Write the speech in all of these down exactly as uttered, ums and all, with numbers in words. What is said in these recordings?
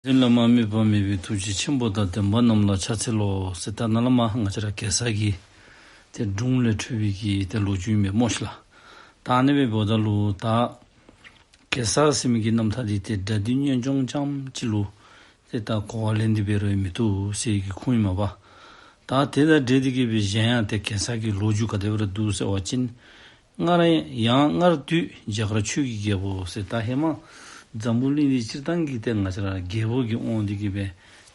དེ་བླ་མ་དམིགས་པ་མེད་པའི་ཐུགས་རྗེ་ཆེན་པོ་དང་ལྡན་པ་རྣམས་ལ་ཕྱག་འཚལ་ལོ་ཟེར། ད་ནཱ་ལས་མར་ང་བཅས་ར་གེ་སར་གྱི་ཏེ་སྒྲུང་ལས་འཕྲོས་པའི་གི་ཏེ་ལོ་རྒྱུས་ཨིན་པས་སྨོ་ཤིག་ལགས། ད་ཨ་ནི་སྦེ་འབདཝ་ད་ལུ་ད་གེ་སར་ཟེར་མི་གི་རྣམ་ཐར་འདི་ཏེ་སྒྲ་སྡུད་སྙན་ལྗོངས་ཙམ་ཅིག་ལུ་ཏེ་ད་གོ་བ་ལེན་ཏེ་འབད་རུང་མི་བཏུབ་ཟེར་གྱི་ཁུངས་ཨིན་མས་པ། ད་དེ་དང་འབྲེལ་ཏེ་གི་སྦེ་གཞན་ཡང་ཏེ་གེ་སར་གྱི་ལོ་རྒྱུས་ག་དེ་སྦེ་ར་འདུག་ཟེར་བ་ཅིན། སྔར་ཡང་སྔར་དུས་རྒྱ་གར་ཆོས་ཀྱི་རྒྱལ་པོ་ཟེར། ད་ཧེ་མ་འཛམ་བུ་གླིང་འདི་སྤྱིར་བཏང་གི་ཏེ་ང་བཅས་ར་རྒྱལ་པོ་གི་དབང་འདི་གི་སྦེ་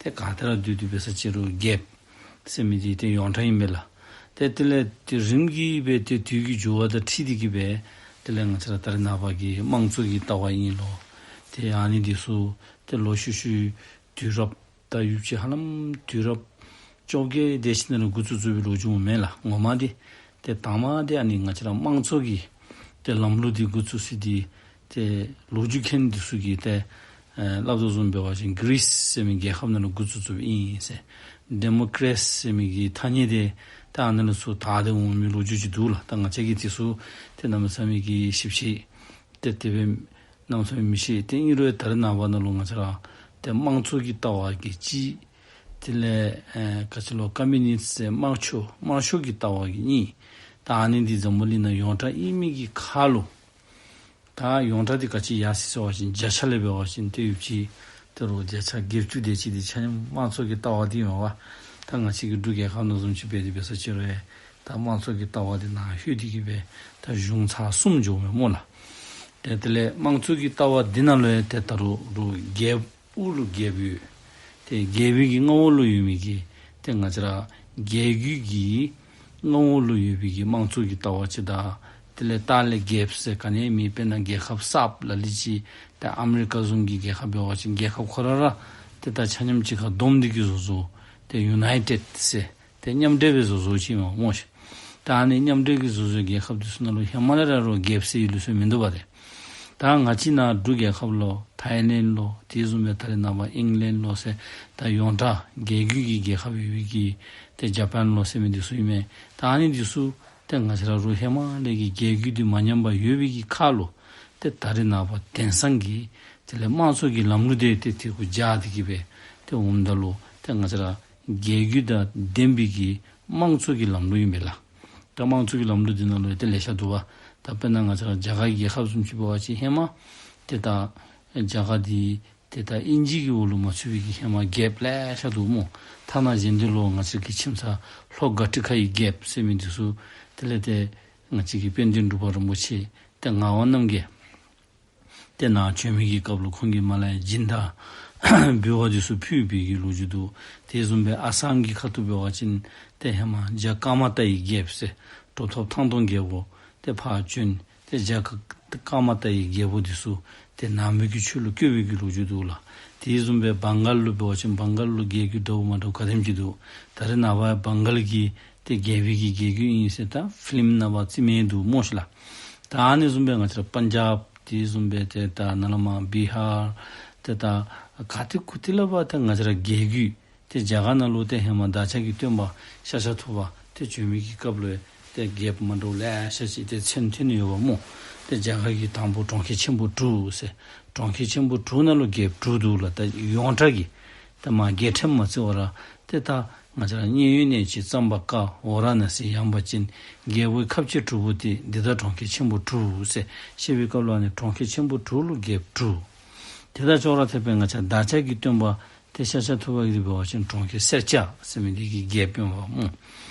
ཏེ་ག་ཏེ་ར་སྡོད་དེ་འབད་ས་ཅིག་རུང་རྒྱལཔོ་ཟེར་མི་འདི་ཏེ་ཡོངས་གྲགས་ཨིན་པས་ལགས། ཏེ་དེ་ལས་ཏེ་རིམ་གྱིས་སྦེ་ཏེ་དུས་ཀྱི་འགྱུར་བ་དང་འཁྲིལ་ཏེ་གི་སྦེ་དེ་ལས་ང་བཅས་ར་ད་རེས་ནངས་པ་གི་དམངས་གཙོ་གི་ལྟ་བ་ཨིན་ལོ། ཏེ་ཨ་ནི་འདི་ཚུ་ཏེ་ལོག་ཤུལ་ཤུལ་དུས་རབས་ད་ཡུདཔ་ཅིག་ཧ་ལམ་དུས་རབས་བཅོ་བརྒྱད་དེ་ཅིག་ནང་ལུ་འགོ་བཙུགས་བཙུགས་པའི་ལོ་རྒྱུས་མེན་ལགས། ངོ་མ་འདི་ཏེ་དང་པ་འདི་ཨ་ནི་ང་བཅས་ར་དམངས་གཙོ་གི་ཏེ་ལམ་ལུགས་འདི་འགོ་བཙུགས་ས་འདི་ཏེ་ལོ་རྒྱུས་མཁན་འདི་ཚུ་གིས་ཏེ་ཨེ་སླབ་དོ་བཟུམ་འབད་བ་ཅིན་གི་རིསི་ཟེར་མི་རྒྱལ་ཁབ་ནང་ལུ་འགོ་བཙུགས་བཙུགསཔ་ཨིན་ཟེར། ཌི་མོ་ཀ་རེ་སི་ཟེར་མི་གི་ཐ་སྙད་འདི་ཏེ་ཨ་ནཱ་ལུ་ཚུར་དར་ཏེ་འོང་མི་ལོ་རྒྱུས་ཅིག་འདུག་ལགས། ད་ང་བཅས་ཀྱིས་འདི་ཚུ་ཏེ་གནམ་མེད་ས་མེད་ཀྱི་ཞིབ་ཅིག་ཏེ་དེ་སྦེ་གནམ་མེད་ས་མེད་མི་ཤེས། ཏེ་ཨིན་རུང་ད་རེས་ནངས་པ་ནང་ལུ་ང་བཅས་ར་ཏེ་དམངས་གཙོ་གི་ལྟ་བ་གི་ཅིག་དེ་ལས་ཨེ་ག་ཅི་ལོ་ཀོམ་མུ་ནིསཊ་ཟེར་དམར་ཤོག་དམར་ཤོག་གི་ལྟ་བ་གི་གཉིས། ད་ཨ་ནི་འདི་འཛམ་བུ་གླིང་ནང་ཡོངས་གྲགས་ཨིན་མི་གི་ཁར་ལུ་ད་ཡོངས་གྲགས་འདི་ག་ཅི་ཡར་སོ་ཡི་ཟེར་བ་ཅིན་བརྒྱ་ཆ་ལས་འབད་བ་ཅིན་ཏེ་ཡུདཔ་ཅིག་ད་རུང་བརྒྱ་ཆ་བརྒྱད་ཅུ་དེ་ཅིག་འདི་ཆ་མཉམ་དམངས་གཙོ་གི་ལྟ་བ་འདི་ཨིན་མས་པ། ད་ང་བཅས་ཀྱི་འབྲུག་རྒྱལ་ཁབ་ནང་བཟུམ་ཅིག་འབད་དེ་འབད་ས་ཅིག་རུང་ད་དམངས་གཙོ་གི་ལྟ་བ་འདི་ནང་ལྷོད་དེ་གི་སྦེ་ད་གཞུང་ཚར་གསུམ་འགྱོཝ་མས་སྨོ་ལགས། ཏེ་དེ་ལས་དམངས་གཙོ་གི་ལྟ་བ་འདི་ནང་ལུ་ཡང་ཏེ་ད་རུང་རུང་རྒྱལ་པོ་ལུ་རྒྱལཔོ་ཡོད། ཏེ་རྒྱལ་པོའི་གི་མངའ་འོག་ལུ་ཡོད་མི་གི་ཏེ་ང་བཅས་ར་རྒྱལ་བརྒྱུད་ཀྱི་མངའ་འོག་ལུ་ཡོད་པའི་གི་དམངས་གཙོ་གི་ལྟ་བ་ཅིག་དང་། དེ་ལས་ལྟག་ལས་རྒྱལཔོ་ཟེར་ག་ནི་མེད། དཔེར་ན་རྒྱལ་ཁབ་གསརཔ་ལ་ལུ་ཅིག་ཏེ་ཨ་མི་རི་ཀ་བཟུམ་གྱི་རྒྱལ་ཁབ་འབད་བ་ཅིན་རྒྱལ་ཁབ་ཁོ་ར་ར་ཏེ་ད་ཆ་མཉམ་གཅིག་ཁར་བསྡོམས་ཏེ་གི་བཟོ་བཟོཝ་ཏེ་ཡུ་ནའི་ཊེཌ་ཟེར་ཏེ་མཉམ་འབྲེལ་སྦེ་བཟོ་བཟོཝ་ཅིག་ཨིན་མས་སྨོ་ཤིག། ད་ཨ་ནི་མཉམ་འབྲེལ་གྱི་བཟོ་བཟོཝ་རྒྱལ་ཁབ་འདི་ཚུ་ནང་ལུ་ཧེ་མ་ལས་ར་རུང་རྒྱལཔོ་ཟེར་ཡོད་ལུགས་ཟེར་མིན་འདུག་པ་ཏེ། ད་ང་བཅས་ནཱ་འབྲུག་རྒྱལ་ཁབ་ལོ་ཐའི་ལེནཌ་ལོ་དེ་བཟུམ་སྦེ་ད་རེས་ནངས་པ་ཨིང་ལེནཌ་ལོ་ཟེར་ད་ཡོངས་གྲགས་རྒྱལ་བརྒྱུད་ཀྱི་རྒྱལ་ཁབ་ཡོད་པའི་གི་ཏེ་ཇ་པཱན་ལོ་ཟེར་མི་འདི་ཚུ་ཨིན་མས། ད་ཨ་ནི་འདི་ཚུ་ཏེ་ང་བཅས་ར་རུང་ཧེ་མ་ལས་ཀྱི་རྒྱལ་བརྒྱུད་འདི་མ་ཉམས་པར་ཡོད་པའི་གི་ཁར་ལུ་ཏེ་ད་རེས་ནངས་པ་དེང་སང་གི་དེ་ལས་དམངས་གཙོ་གི་ལམ་ལུགས་འདི་ཏེ་དེ་གུ་སྦྱར་ཏེ་གི་སྦེ་ཏེ་འོངམ་ད་ལུ་ཏེ་ང་བཅས་ར་རྒྱལ་བརྒྱུད་དང་ལྡན་པའི་གི་དམངས་གཙོ་གི་ལམ་ལུགས་ཨིན་པས་ལགས། ད་དམངས་གཙོ་གི་ལམ་ལུགས་འདི་ནང་ལུ་ཡང་ཏེ་ལེ་ཤ་འདུག་པ། ད་དཔེར་ན་ང་བཅས་ར་རྒྱ་གར་རྒྱལ་ཁབ་བཟུམ་ཅིག་འབད་བ་ཅིན་ཧེ་མ་ཏེ་ད་རྒྱ་གར་འདི་ཏེ་ད་ཨིན་ཇི་གི་འོག་ལུ་མ་ཚུད་པའི་གི་ཧེ་མ་རྒྱལཔོ་ལེ་ཤ་འདུག་སྨོ། ཐ་ན་གཞན་འདི་ལུ་ང་བཅས་ཀྱི་ཁྱིམ་ཚང་ལྷོ་དགའ་ཊི་ཁའི་རྒྱལཔོ་ཟེར་མི་འདི་ཚུ་དེ་ལས་ཏེ་ང་བཅས་ཀྱི་དཔལ་ལྡན་འབྲུག་པ་རིན་པོ་ཆེ་ཏེ་ངག་དབང་རྣམ་རྒྱལ་ཏེ་ནཱ་བྱོན་མི་གི་སྐབས་ལུ་ཁོང་གིས་མར་ལས་སྦྱིན་བདག་འབུལ་བ་འདི་ཚུ་ཕུལ་བའི་གི་ལོ་རྒྱུས་འདུག། དེ་བཟུམ་སྦེ་ཨ་སམ་གྱི་ཁ་ཐུག་འབད་བ་ཅིན་ཏེ་ཧེ་མ་རྒྱ་ཀརྨ་ཏའི་རྒྱལཔོ་ཟེར་གྲུབ་ཐོབ་ཐང་སྟོང་རྒྱལ་པོ་ཏེ་ཕར་བྱོན། ཏེ་རྒྱ་ཀརྨ་ཏའི་རྒྱལ་པོ་འདི་ཚུ་ཏེ་ནང་པའི་གི་ཆོས་ལུ་བཀོད་པའི་གི་ལོ་རྒྱུས་འདུག་ལགས། དེ་བཟུམ་སྦེ་བང་ག་ལ་ལུ་འབད་བ་ཅིན་བང་ག་ལ་ལུ་རྒྱལ་བརྒྱུད་འདྲཝ་མ་འདྲཝ་ག་དེམ་ཅིག་འདུག། ད་རེས་ནངས་པ་བང་ག་ལ་གི་ཏེ་རྒྱལ་པོའི་གི་རྒྱལ་བརྒྱུད་ཨིན་ཟེར་ད་ཕི་ལིམ་ནང་པ་རྩིས་མེད་འདུག་སྨོ་ཤིག་ལགས། ད་ཨ་ནི་བཟུམ་སྦེ་ང་བཅས་ར་པན་ཇབ་དེ་བཟུམ་སྦེ་ཏེ་ད་ནཱ་ལས་མར་བི་ཧར་ཏེ་ད་ག་ཏེ་གུ་ཏེ་ལས་ཕར་ཏེ་ང་བཅས་ར་རྒྱལ་བརྒྱུད་ཏེ་རྒྱ་གར་ནང་ལུ་ཏེ་ཧེ་མ་བདག་ཅག་གི་སྟོན་པ་ཤཱཀྱ་ཐུབ་པ་ཏེ་བྱོན་མི་གི་སྐབས་ལུ་ཏེ་རྒྱལཔོ་མ་འདྲཝ་ལེ་ཤ་ཅིག་ཏེ་མཚན་ཐོན་ནི་ཡོདཔ་སྨོ། ཏེ་རྒྱ་གར་གྱི་དང་པོ་གྲོང་ཁྱེར་ཆེན་པོ་དྲུག་ཟེར་གྲོང་ཁྱེར་ཆེན་པོ་དྲུག་ནང་ལུ་རྒྱལཔོ་དྲུག་འདུག་ལགས། ད་ཡོངས་གྲགས་ཀྱི་ཏེ་མ་རྒྱལ་ཕྲན་མ་བརྩི་བར་ཏེ་ད་ང་བཅས་ར་མཉན་ཡོད་གནས་ཀྱི་གཙང་པ་ཀ་ཝཱ་ར་ཎ་སི་ཡངས་པ་ཅན་རྒྱལ་པོའི་ཁབ་ཆེ་དྲུག་པོ་སྟེ། འདི་དག་གྲོང་ཁྱེར་ཆེན་པོ་དྲུག་ཟེར་བཤད་པའི་སྐབས་ལུ་ཨ་ནི་གྲོང་ཁྱེར་ཆེན་པོ་དྲུག་ལུ་རྒྱལཔོ་དྲུག། དེ་དང་ཅོག་ར་འཐདཔ་སྦེ་ང་བཅས་བདག་ཅག་གི་སྟོན་པ་ཏེ་ཤཱཀྱ་ཐུབ་པ་གི་འབད་བ་ཅིན་གྲོང་ཁྱེར་སེར་སྐྱ་ཟེར་མི་འདི་གི་རྒྱལཔོ་ཨིན་པས་སྨོ།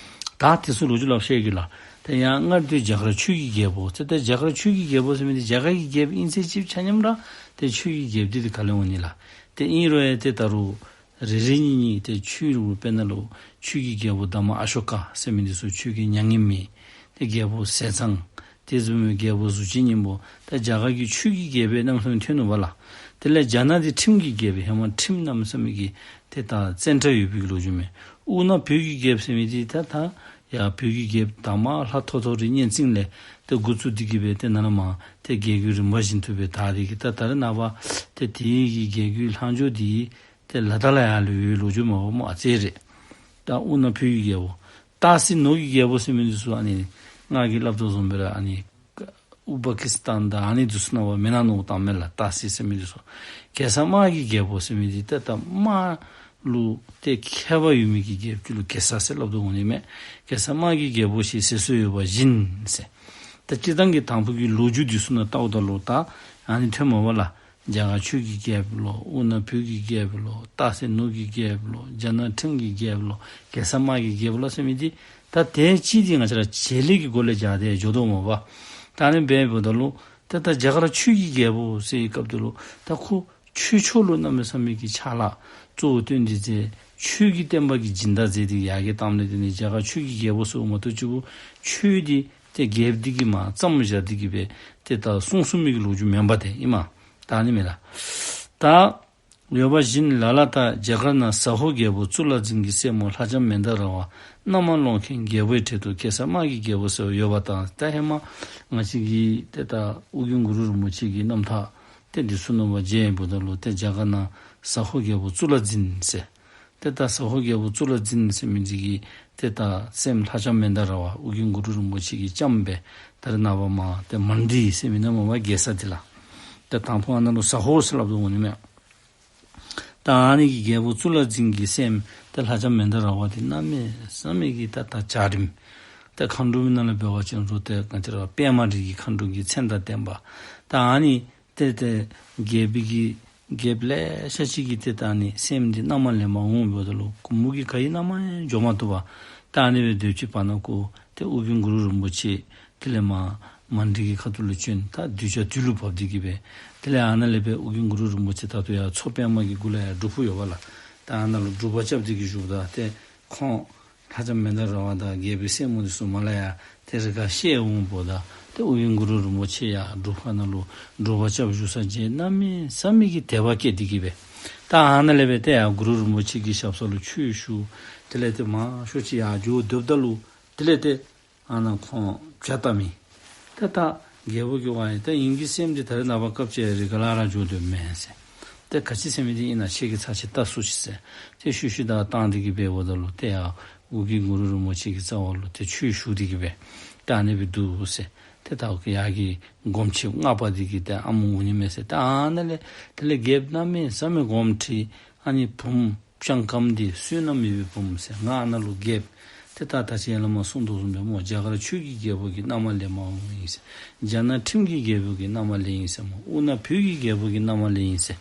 ད་དེ་ཚུ་ལོ་རྒྱུས་སླབ་ཤེས་ཀྱི་ལགས། ཏེ་ཡང་སྔར་དུས་རྒྱ་གར་ཆོས་ཀྱི་རྒྱལ་པོ་ཟེར། ཏེ་རྒྱ་གར་ཆོས་ཀྱི་རྒྱལ་པོ་ཟེར་མི་འདི་རྒྱ་གར་གྱི་རྒྱལཔོ་ཨིན་ཟེར་ཅིག་ཆ་མཉམ་ར་ཏེ་ཆོས་ཀྱི་རྒྱལཔོ་འདི་ཏེ་ག་ལས་འོང་ནི་ལགས། ཏེ་ཨིན་རུང་ཡང་ཏེ་ད་རུང་རེ་རེ་གཉིས་གཉིས་ཏེ་ཆོས་ལུགས་དཔེར་ན་ལུ་ཆོས་ཀྱི་རྒྱལ་པོ་དྷརྨ་ཨ་ཤོ་ཀ་ཟེར་མི་འདི་ཚུ་ཆོས་ཀྱི་མྱ་ངན་མེད། ཏེ་རྒྱལ་པོ་ཟས་གཙང་། དེ་བཟུམ་སྦེ་རྒྱལ་པོ་གཟུགས་ཅན་སྙིང་པོ། ད་རྒྱ་གར་གྱི་ཆོས་ཀྱི་རྒྱལ་པོ་རྣམ་གསུམ་ཐོན་ནུག་པ་ལགས། དེ་ལས་རྒྱ་ནག་འདི་ཁྲིམས་ཀྱི་རྒྱལ་པོ། ཧེ་མ་ཁྲིམས་གནམ་མེད་ས་མེད་ཀྱི་ཏེ་ད་བཙན་དྲག་ཡོད་པའི་ལོ་རྒྱུས་མས། དབུ་ནག་བོད་ཀྱི་རྒྱལ་པོ་ཟེར་མི་འདི་ད་ད་ཡར་བོད་ཀྱི་རྒྱལཔོ་དང་པ་ལྷ་ཐོ་ཐོ་རི་གཉན་བཙན་ལས་ཏེ་འགོ་བཙུགས་ཏེ་གི་སྦེ་ཏེ་ནཱ་ལས་མར་ཏེ་རྒྱལ་བརྒྱུད་རིམ་པ་བཞིན་དུ་སྦེ་དར་ཏེ་གི་ད་ད་རེས་ནངས་པ་ཏེ་དེ་གི་རྒྱལ་བརྒྱུད་ལྷག་འཕྲོ་འདི་ཏེ་ལ་དྭགས་ལུ་ཡང་ལུས་ཡོད་ལོ་རྒྱུས་མས་པ་སྨོ། ཨ་ཙི་རེ། ད་དབུ་ནག་བོད་ཀྱི་རྒྱལ་པོ། སྟག་གཟིག་ནོར་གྱི་རྒྱལ་པོ་ཟེར་མི་འདི་ཚུ་ཨ་ནི་ང་གིས་སླབ་དོ་བཟུམ་སྦེ་ར་ཨ་ནི་ ཨུ་བ་ཀི་སི་ཏཱན་དང་ཨ་ནི་འདི་ཚུ་ནང་ལུ་མེན་ན་མནོ་བཏང་མས་ལགས། ཏ་སི་ཟེར་མི་འདི་ཚུ། གེ་སར་དམག་གི་རྒྱལ་པོ་ཟེར་མི་འདི་ཏེ་ད་དམག་ལུ་ཏེ་མཁས་པ་ཡོད་མི་གི་རྒྱལཔོ་ལུ་གེ་སར་ཟེར་སླབ་དོ་འོང་ནི་མས། གེ་སར་དམག་གི་རྒྱལ་པོ་ཞེས་ཟེར་སྲོལ་ཡོད་པ་བཞིན་ཟེར། ད་སྤྱིར་བཏང་གི་དང་ཕུ་གི་ལོ་རྒྱུས་འདི་ཚུ་ནང་བལྟཝ་ད་ལུ་ད་ཨ་ནི་ཐོནམ་མས་ལགས། རྒྱ་གར་ཆོས་ཀྱི་རྒྱལཔོ་ལོ། དབུ་ནག་བོད་ཀྱི་རྒྱལཔོ་ལོ། ཏ་སི་ནུབ་ཀྱི་རྒྱལཔོ་ལོ། རྒྱ་ནག་ཁྲིམས་ཀྱི་རྒྱལཔོ་ལོ། གེ་སར་དམག་གི་རྒྱལཔོ་ལོ་ཟེར་མི་འདི་ད་དེ་ཅིག་འདི་ང་བཅས་ར་བྱེད་ལས་ཀྱི་སྒོ་ལས་བཞག་སྟེ་འགྱོ་དོ་མས་པ། ད་ཨ་ནི་འབདཝ་ད་ལུ་ཏེ་ད་རྒྱ་གར་ཆོས་ཀྱི་རྒྱལ་པོ་ཟེར་བའི་སྐབས་དེ་ལུ་ད་ཁོ་ཆོས་ཕྱོགས་ལུ་གནམ་མེད་ས་མེད་ཀྱི་ཕྱག་ལཱ་གཙོ་བོ་བཏོན་ཏེ་མཛད། ཆོས་ཀྱི་བསྟན་པ་གི་སྦྱིན་བདག་མཛད་དེ་ཡར་རྒྱས་བཏང་ནི་དེ་ནི་རྒྱ་གར་ཆོས་ཀྱི་རྒྱལ་པོ་ཟེརཝ་མ་གཏོགས་ཅིག་པོ་ཆོས་འདི་ཏེ་རྒྱལཔོ་འདི་གིས་མ་བརྩམས་བཞག་སྟེ་གི་སྦེ་ཏེ་ད་གསུངས་གསུངས་མི་གི་ལོ་རྒྱུས་མེན་པ་དེ་ཨིན་མས། ད་ཨ་ནི་མས་ལགས། ད་ཡོད་པ་བཞིན་ལ་ལ་ད་རྒྱ་གར་ན་ཟ་ཧོར་རྒྱལ་པོ་གཙུག་ལག་འཛིན་གྱི་སྲས་མོ་ལྷ་ལྕམ་མནྡ་ར་བ་མནའ་མ་སློང་མཁན་རྒྱལ་པོའི་གྲལ་དུ་གེ་སར་དམག་གི་རྒྱལ་པོ་ཟེར་བ་ཡོད་པ་དང་། ད་ཧེ་མ་ང་བཅས་ཀྱི་ཏེ་ད་ཨོ་རྒྱན་གུ་རུ་རིན་པོ་ཆེ་གི་རྣམ་ཐར་ཏེ་འདི་ཚུ་ནང་མཇལཝ་ད་ལུ་ཏེ་རྒྱ་གར་ན་ཟ་ཧོར་རྒྱལ་པོ་གཙུག་ལག་འཛིན་ཟེར། ཏེ་ད་ཟ་ཧོར་རྒྱལ་པོ་གཙུག་ལག་འཛིན་ཟེར་མི་འདི་གི་ཏེ་ད་སྲསམོ་ལྷ་ལྕམ་མནྡ་ར་བ་ཨོ་རྒྱན་གུ་རུ་རིན་པོ་ཆེ་གི་ལྕམ་སྦེ་ད་རེས་ནངས་པ་མ་ཏེ་མན་ཌི་ཟེར་མི་ནང་མ་པ་རྒྱལ་ས་འདི་ལགས། ཏེ་དང་ཕུ་ཨ་ནཱ་ལུ་ཟ་ཧོར་ཟེར་སླབ་དོ་འོང་ནི་མས། ད་ཨ་ནི་གི་རྒྱལ་པོ་གཙུག་ལག་འཛིན་གྱི་སྲསམོ་ཏེ་ལྷ་ལྕམ་མནྡ་ར་བ་འདི་གནམ་མེད་ས་མེད་ཀྱི་ད་ད་འཇའ་རིསམོ། ཏེ་མཁའ་འགྲོ་མའི་ནང་ལས་འབད་བ་ཅིན་རུང་ཏེ་ག་ཅི་ར་པདྨ་རི་གི་མཁའ་འགྲོ་གི་མཚན་དང་ལྡན་པ། ད་ཨ་ནི་ཏེ་ཏེ་རྒྱལ་པོའི་གི་རྒྱལཔོ་ལེ་ཤ་ཅིག་གིས་ཏེ་ད་ཨ་ནི་སྲསམོ་འདི་མནའ་མ་ལེན་པར་འོངམ་ད་ལུ་མོ་གིས་ག་གིས་མནའ་མ་ཡང་འགྱོ་མ་བཏུབ་པར་ད་ཨ་ནི་སྦེ་སྡོད་ཅི། བར་ན་ཁོ་ཏེ་ཨོ་རྒྱན་གུ་རུ་རིན་པོ་ཆེ་དེ་ལས་མ་མན་ཌི་གི་ཁ་ཐུག་ལུ་བྱོན། ད་གདུལ་བྱ་དུས་ལུ་བབས་ཏེ་གི་སྦེ་དེ་ལས་ཨ་ནཱ་ལས་སྦེ་ཨོ་རྒྱན་གུ་རུ་རིན་པོ་ཆེ་ད་ལྟོ་ཡང་མཚོ་པདྨ་གི་གུ་ལས་ཡར་སྒྲུབ་ཕུག་ཡོད་པ་ལགས། ད་ཨ་ནཱ་ལུ་སྒྲུབ་པ་རྐྱབ་སྟེ་གི་བཞུགསཔ་ད་ཏེ་ཁོང་ལྷ་ལྕམ་མནྡ་ར་བ་དང་རྒྱལ་པོའི་སྲསམོ་འདི་ཚུ་མར་ལས་ཡར་ཏེ་རི་ཁར་བཤལ་འོངམ་ད་ཏེ་ཨོ་རྒྱན་གུ་རུ་རིན་པོ་ཆེ་ཡར་སྒྲུབ་ཁང་ནང་ལུ་སྒྲུབ་པ་རྐྱབ་བཞུགས་ས་མཇལ། གནམ་མེད་ས་མེད་ཀྱི་དད་པ་སྐྱེས་ཏེ་གི་སྦེ་ད་ཨ་ནཱ་ལས་སྦེ་ཏེ་ཡར་གུ་རུ་རིན་པོ་ཆེ་གི་ཞབས་ས་ལུ་ཆོས་ཞུ། དེ་ལས་ཏེ་མང་ཤོས་ཅིག་ཡར་འགྱོ་སྡོདཔ་ད་ལུ་དེ་ལས་ཏེ་ཨ་ནཱ་ཁོང་བྱ་བལྟ་མི་ཏེ་ད་རྒྱལ་པོ་གིས་ཝའི་ད་ཨིང་གི་སྲསམོ་འདི་ད་རེས་ནངས་པ་སྐབས་ཅིག་རི་ཁ་ལས་ར་འགྱོ་སྡོདཔ་མས་ཟེར། ཏེ་ག་ཅི་ཟེར་མི་འདི་ཨིན་ན་ཁྱེད་ཀྱིས་ཚར་ཅིག་བལྟ་སོང་ཅིག་ཟེར། ཏེ་ཤུལ་ཤུལ་བདའ་བཏང་སྟེ་གི་སྦེ་འབདཝ་ད་ལུ་ཏེ་ཡར་ཨོ་རྒྱན་གུ་རུ་རིན་པོ་ཆེ་གི་རྩ་བ་ལུ་ཏེ་ཆོས་ཞུ་སྟེ་གི་སྦེ་ཏེ་ཨ་ནི་སྦེ་འདུག་ཟེར། ཏེ་ད་ཡར་གྱི་སྒོམ་ཆེན་ལྔ་པ་འདི་གིས་ཏེ་ཨ་མོ་འོང་ནི་མས་ཟེར། ཏེ་ཨ་ནཱ་ལས་དེ་ལས་རྒྱལཔོ་གནམ་མེད་ས་མེད་དགོངསམ་ཁྲེལ། ཨ་ནི་བུམོ་སྤྱང་ཀ་འདི་བསོད་ནམས་ཡོད་པའི་བུམོ་ཟེར། ང་ཨ་ནཱ་ལུ་རྒྱལཔོ་ཏེ་ད་ད་ཅི་ཡར་ལས་མར་གསུངས་དོ་བཟུམ་སྦེ་སྨོ། རྒྱ་གར་ཆོས་ཀྱི་རྒྱལ་པོ་གིས་མནའ་མ་ལེན་པར་འོངམ་ཨིན་ཟེར། རྒྱ་ནག་ཁྲིམས་ཀྱི་རྒྱལ་པོ་གིས་མནའ་མ་ལེནམ་ཨིན་ཟེར་སྨོ། དབུ་ནག་བོད་ཀྱི་རྒྱལ་པོ་གིས་མནའ་མ་ལེནམ་ཨིན་ཟེར།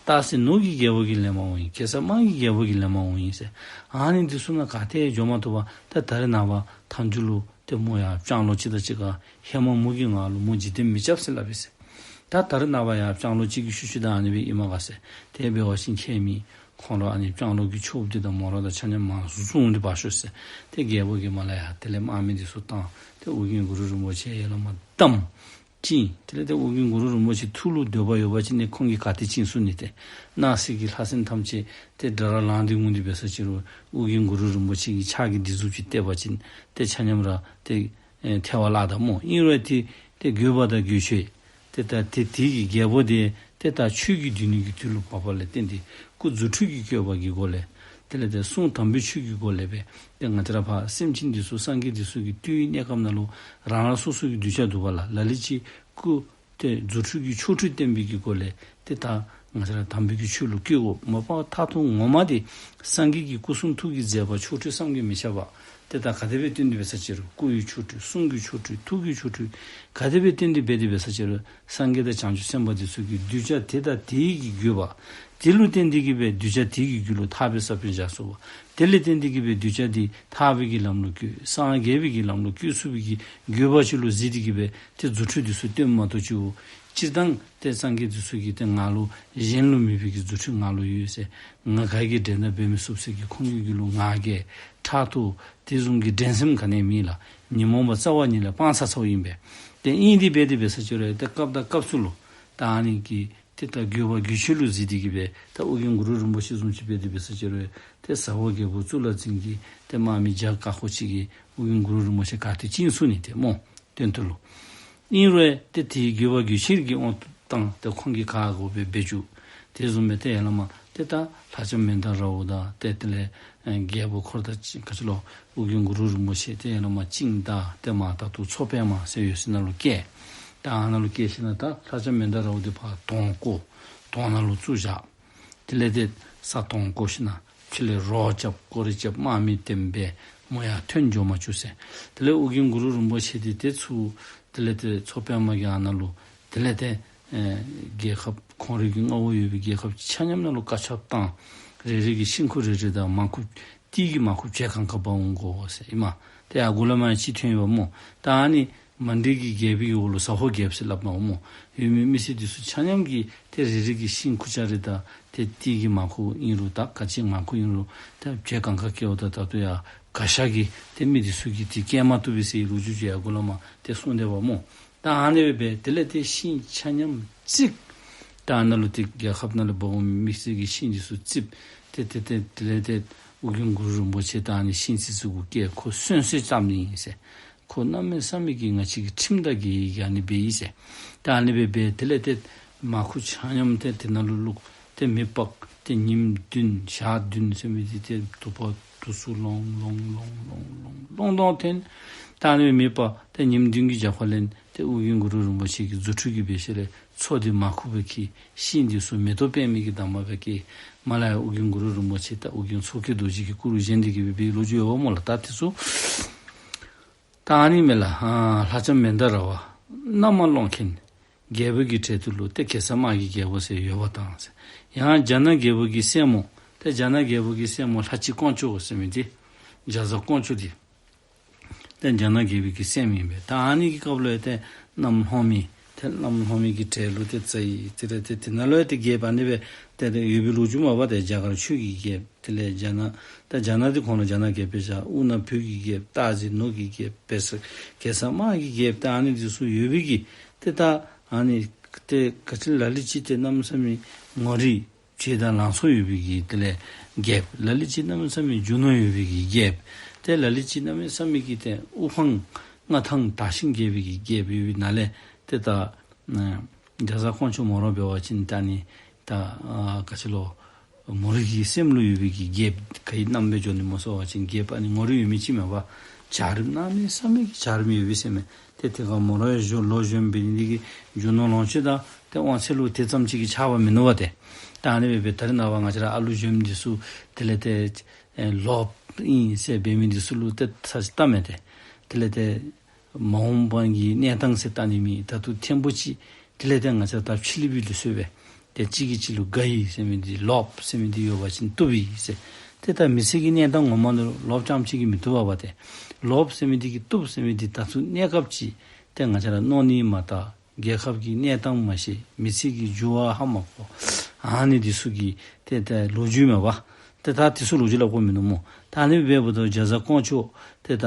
ཏ་སི་ནུབ་ཀྱི་རྒྱལ་པོ་གིས་ལེན་པར་འོངམ་ཨིན། གེ་སར་དམག་གི་རྒྱལ་པོ་གིས་ལེན་པར་འོངམ་ཨིན་ཟེར། ཨ་ནི་འདི་ཚུ་ནང་ག་ཏེ་འགྱོ་མ་བཏུབ་པར་ད་ད་རེས་ནངས་པ་མཐའ་མཇུག་ལུ་ཏེ་མོ་ཡར་སྤྱང་ལོ་ཅིག་དང་གཅིག་ཁར་ཧེ་མ་མོ་གིས་ང་ལུ་མོ་འཇིག་རྟེན་མི་རྐྱབ་ཟེར་སླབ་ཨིན་ཟེར། ད་ད་རེས་ནངས་པ་ཡང་སྤྱང་ལོ་ཅིག་གི་ཤུལ་ཤུལ་ད་ཨ་ནི་སྦེ་ཨིན་མས་ག་ཟེར། དེ་འབད་བ་ཅིན་ཁྱེད་མི་ཁོང་ར་ཨ་ནི་སྤྱང་ལོ་གི་ཆོསཔ་འདི་དང་མོ་ར་དང་ཆ་མཉམ་མར་བཟུང་སྟེ་འབག་ཤོག་ཟེར། ཏེ་རྒྱལ་པོ་གིས་མར་ལས་ཡར་དེ་ལས་དམག་མི་འདི་ཚུ་བཏང་། ཏེ་ཨོ་རྒྱན་གུ་རུ་རིན་པོ་ཆེ་ཡར་ལས་མར་བསྡམས། བཅིངས། དེ་ལས་ཏེ་ཨོ་རྒྱན་གུ་རུ་རིན་པོ་ཆེ་ཐུགས་ལུ་འདོད་པ་ཡོད་པ་ཅིན་ནི་ཁོང་གིས་ག་ཏེ་བཅིངས་ཚུགས་ནི། ཏེ་སྣང་སྲིད་ཀྱི་ལྷ་སྲིན་ཐམས་ཅད་ཏེ་དགྲ་ར་ལངས་ཏེ་འོང་སྟེ་འབད་ས་ཅིག་རུང་ཨོ་རྒྱན་གུ་རུ་རིན་པོ་ཆེ་གི་ཕྱག་གི་སྡིགས་མཛུབ་ཅིག་གཏད་པ་ཅིན་ཏེ་ཆ་མཉམ་ར་ཏེ་ཨེ་ཐལ་བར་བརླག་ད་སྨོ། ཨིན་རུང་ཏེ་ཏེ་དགོས་པ་དང་དགོས་ཆེད་ཏེ་ད་ཏེ་དེ་གི་རྒྱལ་པོ་དེ་ཏེ་ད་ཆོས་ཀྱི་སྡེ་སྣོད་ཀྱི་དུས་ལུ་བབས་པ་ལས་བརྟེན་ཏེ་སྐུ་རྫུ་འཕྲུལ་གྱི་བཀོད་པ་གི་སྒོ་ལས་དེ་ལས་ཏེ་གསུང་དམ་པའི་ཆོས་ཀྱི་སྒོ་ལས་སྦེ་ཏེ་ང་བཅས་ར་ཕར་སེམས་ཅན་འདི་ཚུ་སངས་རྒྱས་འདི་ཚུ་གི་ལྟོའི་གནས་སྐབས་ནང་ལུ་རང་རང་སོ་སོ་གི་གདུལ་བྱ་འདུག་པ་ལགས། ལ་ལུ་ཅིག་སྐུ་ཏེ་རྫུ་འཕྲུལ་གྱི་ཆོ་འཕྲུལ་བསྟན་པའི་གི་སྒོ་ལས་ཏེ་ད་ང་བཅས་ར་དམ་པའི་གི་ཆོས་ལུ་བཀོད་དགོ། མ་པ་མཐར་ཐུག་ངོ་མ་དེ་སངས་རྒྱས་ཀྱི་སྐུ་གསུང་ཐུགས་ཀྱི་མཛད་པ་ཆོ་འཕྲུལ་བསམ་གྱིས་མི་ཁྱབ་པ་ཏེ་ད་ག་དེ་སྦེ་བསྟན་ཏེ་འབད་ས་ཅིག་རུང་སྐུ་ཡི་ཆོ་འཕྲུལ་གསུང་གི་ཆོ་འཕྲུལ་ཐུགས་ཀྱི་ཆོ་འཕྲུལ་ག་དེ་སྦེ་བསྟན་ཏེ་འབད་དེ་འབད་ས་ཅིག་རུང་སངས་རྒྱས་དང་བྱང་ཆུབ་སེམས་དཔའ་འདི་ཚུ་གིས་གདུལ་བྱ་དེ་དང་དེའི་གི་དགོས་པ་དེ་ལུ་བརྟེན་ཏེ་གི་སྦེ་གདུལ་བྱ་དེ་གི་རྒྱུད་ལུ་ཐར་པའི་ས་བོན་བཞག་ཚུགས་པ། དེ་ལས་བརྟེན་ཏེ་གི་སྦེ་གདུལ་བྱ་དེ་ཐར་པའི་གི་ལམ་ལུ་བཀོད་སངས་རྒྱས་པའི་གི་ལམ་ལུ་བཀོད་ཚུགས་པའི་གི་དགོས་པ་ཅིག་ལུ་གཟིགས་ཏེ་གི་སྦེ་ཏེ་རྫུ་འཕྲུལ་འདི་ཚུ་སྟོནམ་མ་གཏོགས་ཅིག་སྤྱིར་བཏང་ཏེ་སངས་རྒྱས་འདི་ཚུ་གིས་ཏེ་ང་ལུ་གཞན་ལུ་མེད་པའི་གི་རྫུ་འཕྲུལ་ང་ལུ་ཡོད་ཟེར། ང་ག་གིས་འགྲན་ཟླ་འབད་མི་ཚུགས་ཟེར་གི་ཁོང་གི་རྒྱུད་ལུ་ང་རྒྱལ་ཕྲག་དོག་དེ་བཟུམ་གྱི་འགྲན་སེམས་ག་ནི་ཡང་མེད་ལགས། ཉོན་མོངས་པ་རྩ་བ་ཉིད་ལས་སྤངས་ཚར་ཚརཝ་ཨིན་པས། ཏེ་ཨིན་དེ་སྦེ་དེ་འབད་ས་ཅིག་རུང་ཏེ་སྐབས་དང་སྐབས་སུ་ལུ་ད་ཨ་ནི་གི་ཏེ་ད་དགོས་པ་དགོས་ཆེད་ལུ་གཟིགས་ཏེ་གི་སྦེ་ད་ཨོ་རྒྱན་གུ་རུ་རིན་པོ་ཆེ་བཟུམ་ཅིག་འབད་དེ་འབད་ས་ཅིག་རུང་ཏེ་ཟ་ཧོར་རྒྱལ་པོ་གཙུག་ལག་འཛིན་གྱི་ཏེ་དམག་མི་བརྒྱ་ཀ་ཁོ་ཅིག་གིས་ཨོ་རྒྱན་གུ་རུ་རིན་པོ་ཆེ་ག་ཏེ་བཅིངས་ཚུགས་ནི་ཏེ་སྨོ། དོན་དུ་ལུ། ཨིན་རུང་ཏེ་དེའི་དགོས་པ་དགོས་ཆེད་ཀྱི་དབང་དུ་བཏང་སྟེ་ཁོང་གིས་ག་དགོ་པའི་འབད་བཅུག། དེ་བཟུམ་སྦེ་ཏེ་ཡར་ལས་མར་ཏེ་ད་ལྷ་ལྕམ་མནྡ་ར་བ་དང་ཏེ་དེ་ལས་ཨེ་རྒྱལ་པོ་འཁོར་དང་གཅིག་ཁར་ལུ་ཨོ་རྒྱན་གུ་རུ་རིན་པོ་ཆེ་ཏེ་ཡར་ལས་མར་བཅིངས་ད་ཏེ་མར་ད་ལྟོ་མཚོ་པདྨ་ཟེར་ཡོད་ས་ནང་ལུ་བསྐྱལ། ད་ ཨ་ནཱ་ལུ་བསྐྱལ་ཞིནམ་ད་ལྷ་ལྕམ་མནྡ་ར་བ་འདི་ཕར་དོང་བརྐོ། དོང་ནང་ལུ་བཙུགས་བཞག། དེ་ལས་ཏེ་ས་དོང་བརྐོ་ཞིནམ་ཕྱི་ལས་རོ་རྐྱབ་ཀོ་རི་རྐྱབ་དམག་མི་འདེམས་སྦེ་མོ་ཡར་ཐོན་འགྱོ་མ་བཅུག་ཟེར། དེ་ལས་ཨོ་རྒྱན་གུ་རུ་རིན་པོ་ཆེ་འདི་ཏེ་ཚུར་དེ་ལས་ཏེ་མཚོ་པདྨ་གི་ཨ་ནཱ་ལུ་དེ་ལས་ཏེ་ཨེ་རྒྱལ་ཁབ་ཁོང་རའི་གི་མངའ་འོག་ཡོད་པའི་རྒྱལ་ཁབ་ཆ་མཉམ་ནང་ལུ་བཀའ་ཁྱབ་བཏང་། རེ་རེ་གི་ཤིང་ཁུག་རེ་རེ་དང་མར་ཁུ་ཏིལ་གྱི་མར་ཁུ་བྱེ་གང་ག་འབག་འོང་དགོ་ཟེར་ཨིན་མས། ཏེ་ཨ་གུ་ལས་མར་ཅིག་ཐོན་ཡོདཔ་སྨོ། ད་ཨ་ནི་མནྡ་ར་གི་རྒྱལ་པོའི་འོག་ལུ་ཟ་ཧོར་རྒྱལཔོ་ཟེར་སླབ་མས་སྨོ། ཡོད་མི་མི་སེར་འདི་ཚུ་ཆ་མཉམ་གྱིས་ཏེ་རེ་རེ་གི་ཤིང་ཁུག་ཅ་རེ་དང་ཏེ་ཏིལ་གྱི་མར་ཁུ་ཨིན་རུང་ད་ག་ཅི་མར་ཁུ་ཨིན་རུང་ད་བྱེ་གང་ག་བཀལཝ་ད་ད་ལྟོ་ཡང་ག་ཤ་གིས་ཏེ་མི་འདི་ཚུ་གིས་ཏེ་བཀལ་མ་བཏུབ་པས་ཟེར་ལོ་རྒྱུས་ཅིག་ཨ་གུ་ལས་མར་ཏེ་གསུངས་ཏེ་འབདཝ་སྨོ། ད་ཨ་ནི་སྦེ་འབད་དེ་ལས་ཏེ་ཤིང་ཆ་མཉམ་བརྩིགས། ད་ཨ་ནཱ་ལུ་ཏེ་རྒྱལ་ཁབ་ནང་ལས་འབག་འོང་མི་མི་སེར་གྱི་ཤིང་འདི་ཚུ་བརྩིགས། ཏེ་ཏེ་ཏེ་དེ་ལས་ཏེ་ཨོ་རྒྱན་གུ་རུ་རིན་པོ་ཆེ་ད་ཨ་ནི་ཤིང་བརྩིགས་ས་གུ་བསྐྱལ། ཁོ་གསོན་གསོན་བཏངམ་ཨིན་ཟེར། ཁོ་གནམ་མེད་ས་མེད་ཀྱི་ང་བཅས་ཀྱི་ཁྲིམས་དང་འགལ་ཡི་གི་ཨ་ནི་འབད་ཡི་ཟེར། ད་ཨ་ནི་སྦེ་འབད་དེ་ལས་ཏེ་མར་ཁུ་ཆ་མཉམ་ཏེ་དེ་ནང་ལུ་བླུགས། ཏེ་མེ་སྤར། ཏེ་ཉིནམ་བདུན་ཞག་བདུན་ཟེར་མི་འདི་ཏེ་དུ་པ་དུས་སུ་ལོང་ལོང་ལོང་ལོང་ལོང་ལོང་ལོང་ཐོན། ད་ཨ་ནི་མེ་སྤར། ཏེ་ཉིནམ་བདུན་གྱི་རྒྱབ་ཁ་ལས་ཏེ་ཨོ་རྒྱན་གུ་རུ་རིན་པོ་ཆེ་གིས་རྫུ་འཕྲུལ་གྱིས་འབད་ཞིནམ་ལས་མཚོ་འདི་མར་ཁུ་སྦེ་འཁྱིལ། ཤིང་འདི་ཚུ་མེ་ཏོག་པདྨ་གི་འདབ་མ་སྦེ་འཁྱིལ། མར་ལས་ཡར་ཨོ་རྒྱན་གུ་རུ་རིན་པོ་ཆེ་དང་ཨོ་རྒྱན་མཚོ་སྐྱེས་རྡོ་རྗེ་གི་སྐུ་རུ་བཞེངས་ཏེ་གི་སྦེ་འབད་ལོ་རྒྱུས་ཡོདཔ་སྨོ་ལགས། ད་དེ་ཚུ་ད་ཨ་ནི་མས་ལགས། ཨ་ལྷ་ལྕམ་མནྡ་ར་བ་མནའ་མ་སློང་མཁན་རྒྱལ་པོ་གི་གྲལ་དུ་ལུ་ཏེ་གེ་སར་དམག་གི་རྒྱལ་པོ་ཟེར་ཡོདཔ་དང་ཟེར། ཡང་རྒྱ་ནག་རྒྱལ་པོ་གི་སྲས་མོ་ཏེ་རྒྱ་ནག་རྒྱལ་པོ་གི་སྲས་མོ་ལྷ་གཅིག་དཀོན་མཆོག་ཟེར་མི་འདི་རྒྱ་བཟའ་དཀོན་མཆོག་འདི་ཏེ་རྒྱ་ནག་རྒྱལ་པོ་གི་སྲསམོ་ཨིན་པས། ད་ཨ་ནི་གི་སྐབས་ལུ་ཡང་ཏེ་མནའམ་སློང་མི་ཏེ་མནའམ་སློང་མི་གི་གྲལ་ལུ་ཏེ་བཙའ་ཡི། ཏེ་ཏེ་ཏེ་དེ་ནང་ལུ་ཡང་ཏེ་རྒྱལཔོ་ཨ་ནི་སྦེ་ཏེ་ཏེ་ཡོད་པའི་ལོ་རྒྱུས་མས་པ། ཏེ་རྒྱ་གར་ཆོས་ཀྱི་རྒྱལཔོ། དེ་ལས་རྒྱ་ནག་ད་རྒྱ་ནག་འདི་ཁོང་ལུ་རྒྱ་ནག་རྒྱལཔོ་སྦེ་བཞག། དབུ་ནག་བོད་ཀྱི་རྒྱལཔོ། སྟག་གཟིག་ནོར་གྱི་རྒྱལཔོ། བེ་ས་གེ་སར་དམག་གི་རྒྱལཔོ། ད་ཨ་ནི་འདི་ཚུ་ཡོད་པའི་གི་ཏེ་ད་ཨ་ནི་ཏེ་ག་ཅི་ལ་ལུ་ཅིག་ཏེ་གནམ་མེད་ས་མེད་ངོ་རིས་ཆེ་དང་ལང་ཚོ་ཡོད་པའི་གི་དེ་ལས་རྒྱལཔོ། ལ་ལུ་ཅིག་གནམ་མེད་ས་མེད་རྒྱུ་ནོར་ཡོད་པའི་གི་རྒྱལཔོ། ཏེ་ལ་ལུ་ཅིག་གནམ་མེད་ས་མེད་ཀྱི་ཏེ་དབུ་འཕང་མངའ་ཐང་དར་ཞིང་རྒྱས་པའི་གི་རྒྱལཔོ་ཡོད་པའི་ནང་ལས་ཏེ་ད་ཨ་རྒྱ་བཟའ་དཀོན་མཆོག་མོ་ར་འབད་བ་ཅིན་ད་ཨ་ནི་ད་ཨ་ག་ཅི་ལོ་མོ་རའི་གི་སེམས་ལུ་ཡོད་པའི་གི་རྒྱལཔོ་ག་ཡི་མནའམ་སྦེ་འགྱོ་ནི་སྨོ་ཟེར་བ་ཅིན་རྒྱལཔོ་ཨ་ནི་ངོ་རིས་ཡོད་མི་ཅིག་མས་པ། འཇའ་རིསམོ་གནམ་མེད་ས་མེད་ཀྱི་འཇའ་རིསམོ་ཡོད་པའི་སེམས་མས། ཏེ་དེ་ཁར་མོ་ར་ཡང་ལོག་བཞོནམ་འབད་ནི་འདི་གིས་རྒྱུ་ནོར་ལོངས་སྤྱོད་དང་ཏེ་དབང་ཚད་ལུ་དེ་ཙམ་ཅིག་གིས་ཆགས་པ་མིན་ནུག་པ་ཏེ། ད་ཨ་ནི་སྦེ་འབད་ད་རེས་ནངས་པ་ང་བཅས་ར་ཨ་ལུ་གཞོནམ་འདི་ཚུ་དེ་ལས་ཏེ་ཨེ་ལོགཔ་ཨིན་ཟེར་འབད་མི་འདི་ཚུ་ལུ་ཏེ་ཚར་ཅིག་བལྟ་མས་ཏེ། དེ་ལས་ཏེ་མ་འོངས་པ་གི་གནས་སྟངས་ཟེར་བལྟ་ནི་མེད། ད་ལྟོ་ཐེངས་པོ་ཅིག་དེ་ལས་ཏེ་ང་བཅས་ར་ད་ཕྱི་གླིང་པའི་ལུགས་སྲོལ་སྦེ་ཏེ་གཅིག་གིས་གཅིག་ལུ་དགའ་ཡི་ཟེར་མི་འདི་ལོགཔ་ཟེར་མི་འདི་ཡོད་པ་ཅིན་བཏུབ་ཡི་ཟེར། ཏེ་ད་མི་ཚེ་གི་གནས་སྟངས་ངོ་མ་ནང་ལུ་ལོགཔ་རྐྱངམ་གཅིག་གིས་མི་བཏུབ་པ་པ་ཏེ། ལོགཔ་ཟེར་མི་འདི་གིས་བཏུབ་ཟེར་མི་འདི་ད་ལྟོ་གནས་སྐབས་ཅིག་ཏེ་ང་བཅས་ར་མནོ་ནི་མ་དག། རྒྱལ་ཁབ་ཀྱི་གནས་སྟངས་མ་ཤེས། མི་ཚེ་གི་འགྱུར་བ་ཧ་མ་གོ། ཨ་ནི་འདི་ཚུ་གི་ཏེ་ད་ལོ་རྒྱུས་མས་པ། ཏེ་ད་འདི་ཚུ་ལོ་རྒྱུས་སླབ་དགོཔ་མིན་ནུག་སྨོ། ད་ཨ་ནི་འབདཝ་ད་རྒྱ་བཟའ་དཀོན་མཆོག་ཏེ་ད་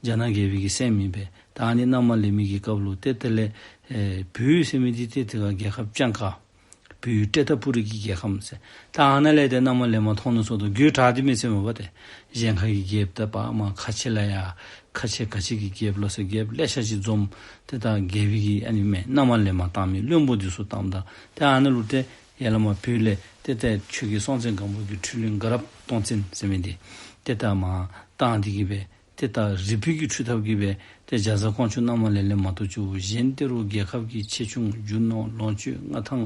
རྒྱ་ནག་རྒྱལ་པོའི་གི་སྲསམོ་ཨིན་པས། ད་ཨ་ནི་མནའ་མ་ལེན་མི་གི་སྐབས་ལུ་ཏེ་དེ་ལས་ཨེ་བོད་ཟེར་མི་འདི་ཏེ་དེ་ཁར་རྒྱལ་ཁབ་སྤྱང་ཀ། བོད་ཀྲེ་ཏ་པུ་རི་གི་རྒྱལ་ཁམས་ཟེར། ད་ཨ་ནཱ་ལས་ཏེ་མནའ་མ་ལེན་མ་མཐོང་ནུག་ཟེརཝ་ད་དགོད་བྲ་སྟེ་མི་ཟེར་མས་པ་ཏེ། གཞན་ཁ་གི་རྒྱལཔོ་ད་པ་མ་ཁ་ཆེ་ལ་ཡ་ཁ་ཆེ་ག་ཅི་གི་རྒྱལཔོ་ལོ་ཟེར་རྒྱལཔོ་ལེ་ཤ་ཅིག་འཛོམས། ཏེ་ད་རྒྱལ་པོའི་གི་ཨ་ནི་མས་མནའ་མ་ལེན་མ་བཏང་མི་བློན་པོ་འདི་ཚུ་བཏངམ་ད་ཏེ་ཨ་ནཱ་ལུ་ཏེ་ཡར་ལས་མར་བོད་ལས་ཏེ་ཏེ་ཆོས་རྒྱལ་སྲོང་བཙན་སྒམ་པོ་གི་འཁྲུངས་ལྷ་དགའ་རབ་སྟོང་བཙན་ཟེར་མི་འདི་ཏེ་ད་མར་བཏང་སྟེ་གི་སྦེ་ཏེ་ད་རིག་པའི་གི་འཕྲུལ་ཐབས་ཀྱིས་སྦེ་ཏེ་རྒྱ་བཟའ་དཀོན་མཆོག་མནའ་མ་ལེན་ལེན་མ་གཏོགས་ཅིག་གཞན་ཏེ་རུང་རྒྱལ་ཁབ་ཀྱི་ཆེ་ཆུང་རྒྱུ་ནོར་ལོངས་སྤྱོད་མངའ་ཐང་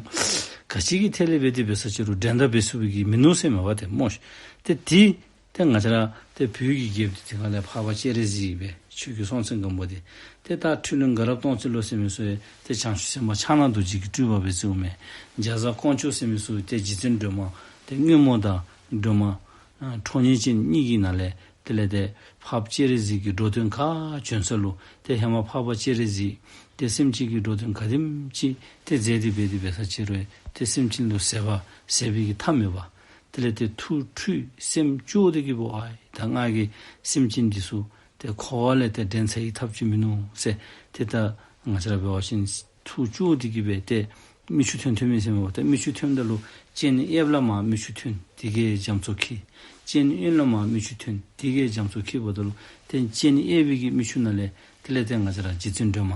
ག་ཅི་གི་ཐད་ལས་འབད་དེ་འབད་ས་ཅིག་རུང་འགྲན་ཟླ་འབད་ཚུགས་པའི་གི་མིན་ནུག་ཟེར་མས་པ་ཏེ་སྨོ་ཤིག། ཏེ་དེ་ཏེ་ང་བཅས་ར་ཏེ་བོད་ཀྱི་རྒྱལཔོ་འདི་དེ་ཁར་ལས་འཕགས་པ་སྤྱན་རས་གཟིགས་སྦེ་ཆོས་རྒྱལ་སྲོང་བཙན་སྒམ་པོ་འདི་ཏེ་ད་འཁྲུངས་ལྷ་དགའ་རབ་སྟོང་བཙན་ལོ་ཟེར་མི་ཚུ་ཏེ་བྱང་ཆུབ་སེམས་དཔའ་ཕྱག་ན་རྡོ་རྗེ་གི་སྤྲུལ་པ་སྦེ་བརྩིཝ་མས། རྒྱ་བཟའ་དཀོན་མཆོག་ཟེར་མི་ཚུ་ཏེ་རྗེ་བཙུན་སྒྲོལ་མ་ཏེ་སྔོན་མོ་དང་སྒྲོལ་མ་ཨ་ཁྲོ་གཉེར་ཅན་གཉིས་ཀྱི་ནང་ལས་དེ་ལས་ཏེ་འཕགས་པ་སྤྱན་རས་གཟིགས་ཀྱི་འགྲོ་དོན་ག་བྱོན་ས་ལུ་ཏེ་ཧེ་མ་འཕགས་པ་སྤྱན་རས་གཟིགས་ཏེ་སེམས་ཅན་གྱི་འགྲོ་དོན་ག་དེམ་ཅིག་ཏེ་མཛད་དེ་འབད་དེ་འབད་ས་ཅིག་རུང་ཏེ་སེམས་ཅན་ལུ་ཟད་པ་ཟད་པའི་གི་ཐབས་མེད་པ། དེ་ལས་ཏེ་ཐུགས་འཁྲུལ་སེམས་སྐྱོ་སྟེ་གི་སྦེ་ཨའི་ད་ང་གིས་སེམས་ཅན་འདི་ཚུ་ཏེ་འཁོར་བ་ལས་ཏེ་འདྲེན་ཚར་བའི་ཐབས་ཅིག་མིན་ནུག་ཟེར། ཏེ་ད་ང་བཅས་ར་འབད་བ་ཅིན་ཐུགས་སྐྱོ་སྟེ་གི་སྦེ་ཏེ་མིག་ཆུ་ཐོན་ཐོན་མི་ཟེར་མས་པ། ཏེ་མིག་ཆུ་ཐོནམ་ད་ལུ་སྤྱན་གཡསཔ་ལས་མར་མིག་ཆུ་ཐོན། དེ་གིས་རྒྱ་མཚོ་འཁྱིལ། སྤྱན་གཡོན་ལས་མར་མིག་ཆུ་ཐོན། དེ་གིས་རྒྱ་མཚོ་འཁྱིལཝ་ད་ལུ་ཏེ་སྤྱན་གཡས་པའི་གི་མིག་ཆུ་ནང་ལས་དེ་ལས་ཏེ་ང་བཅས་ར་རྗེ་བཙུན་སྒྲོལ་མ་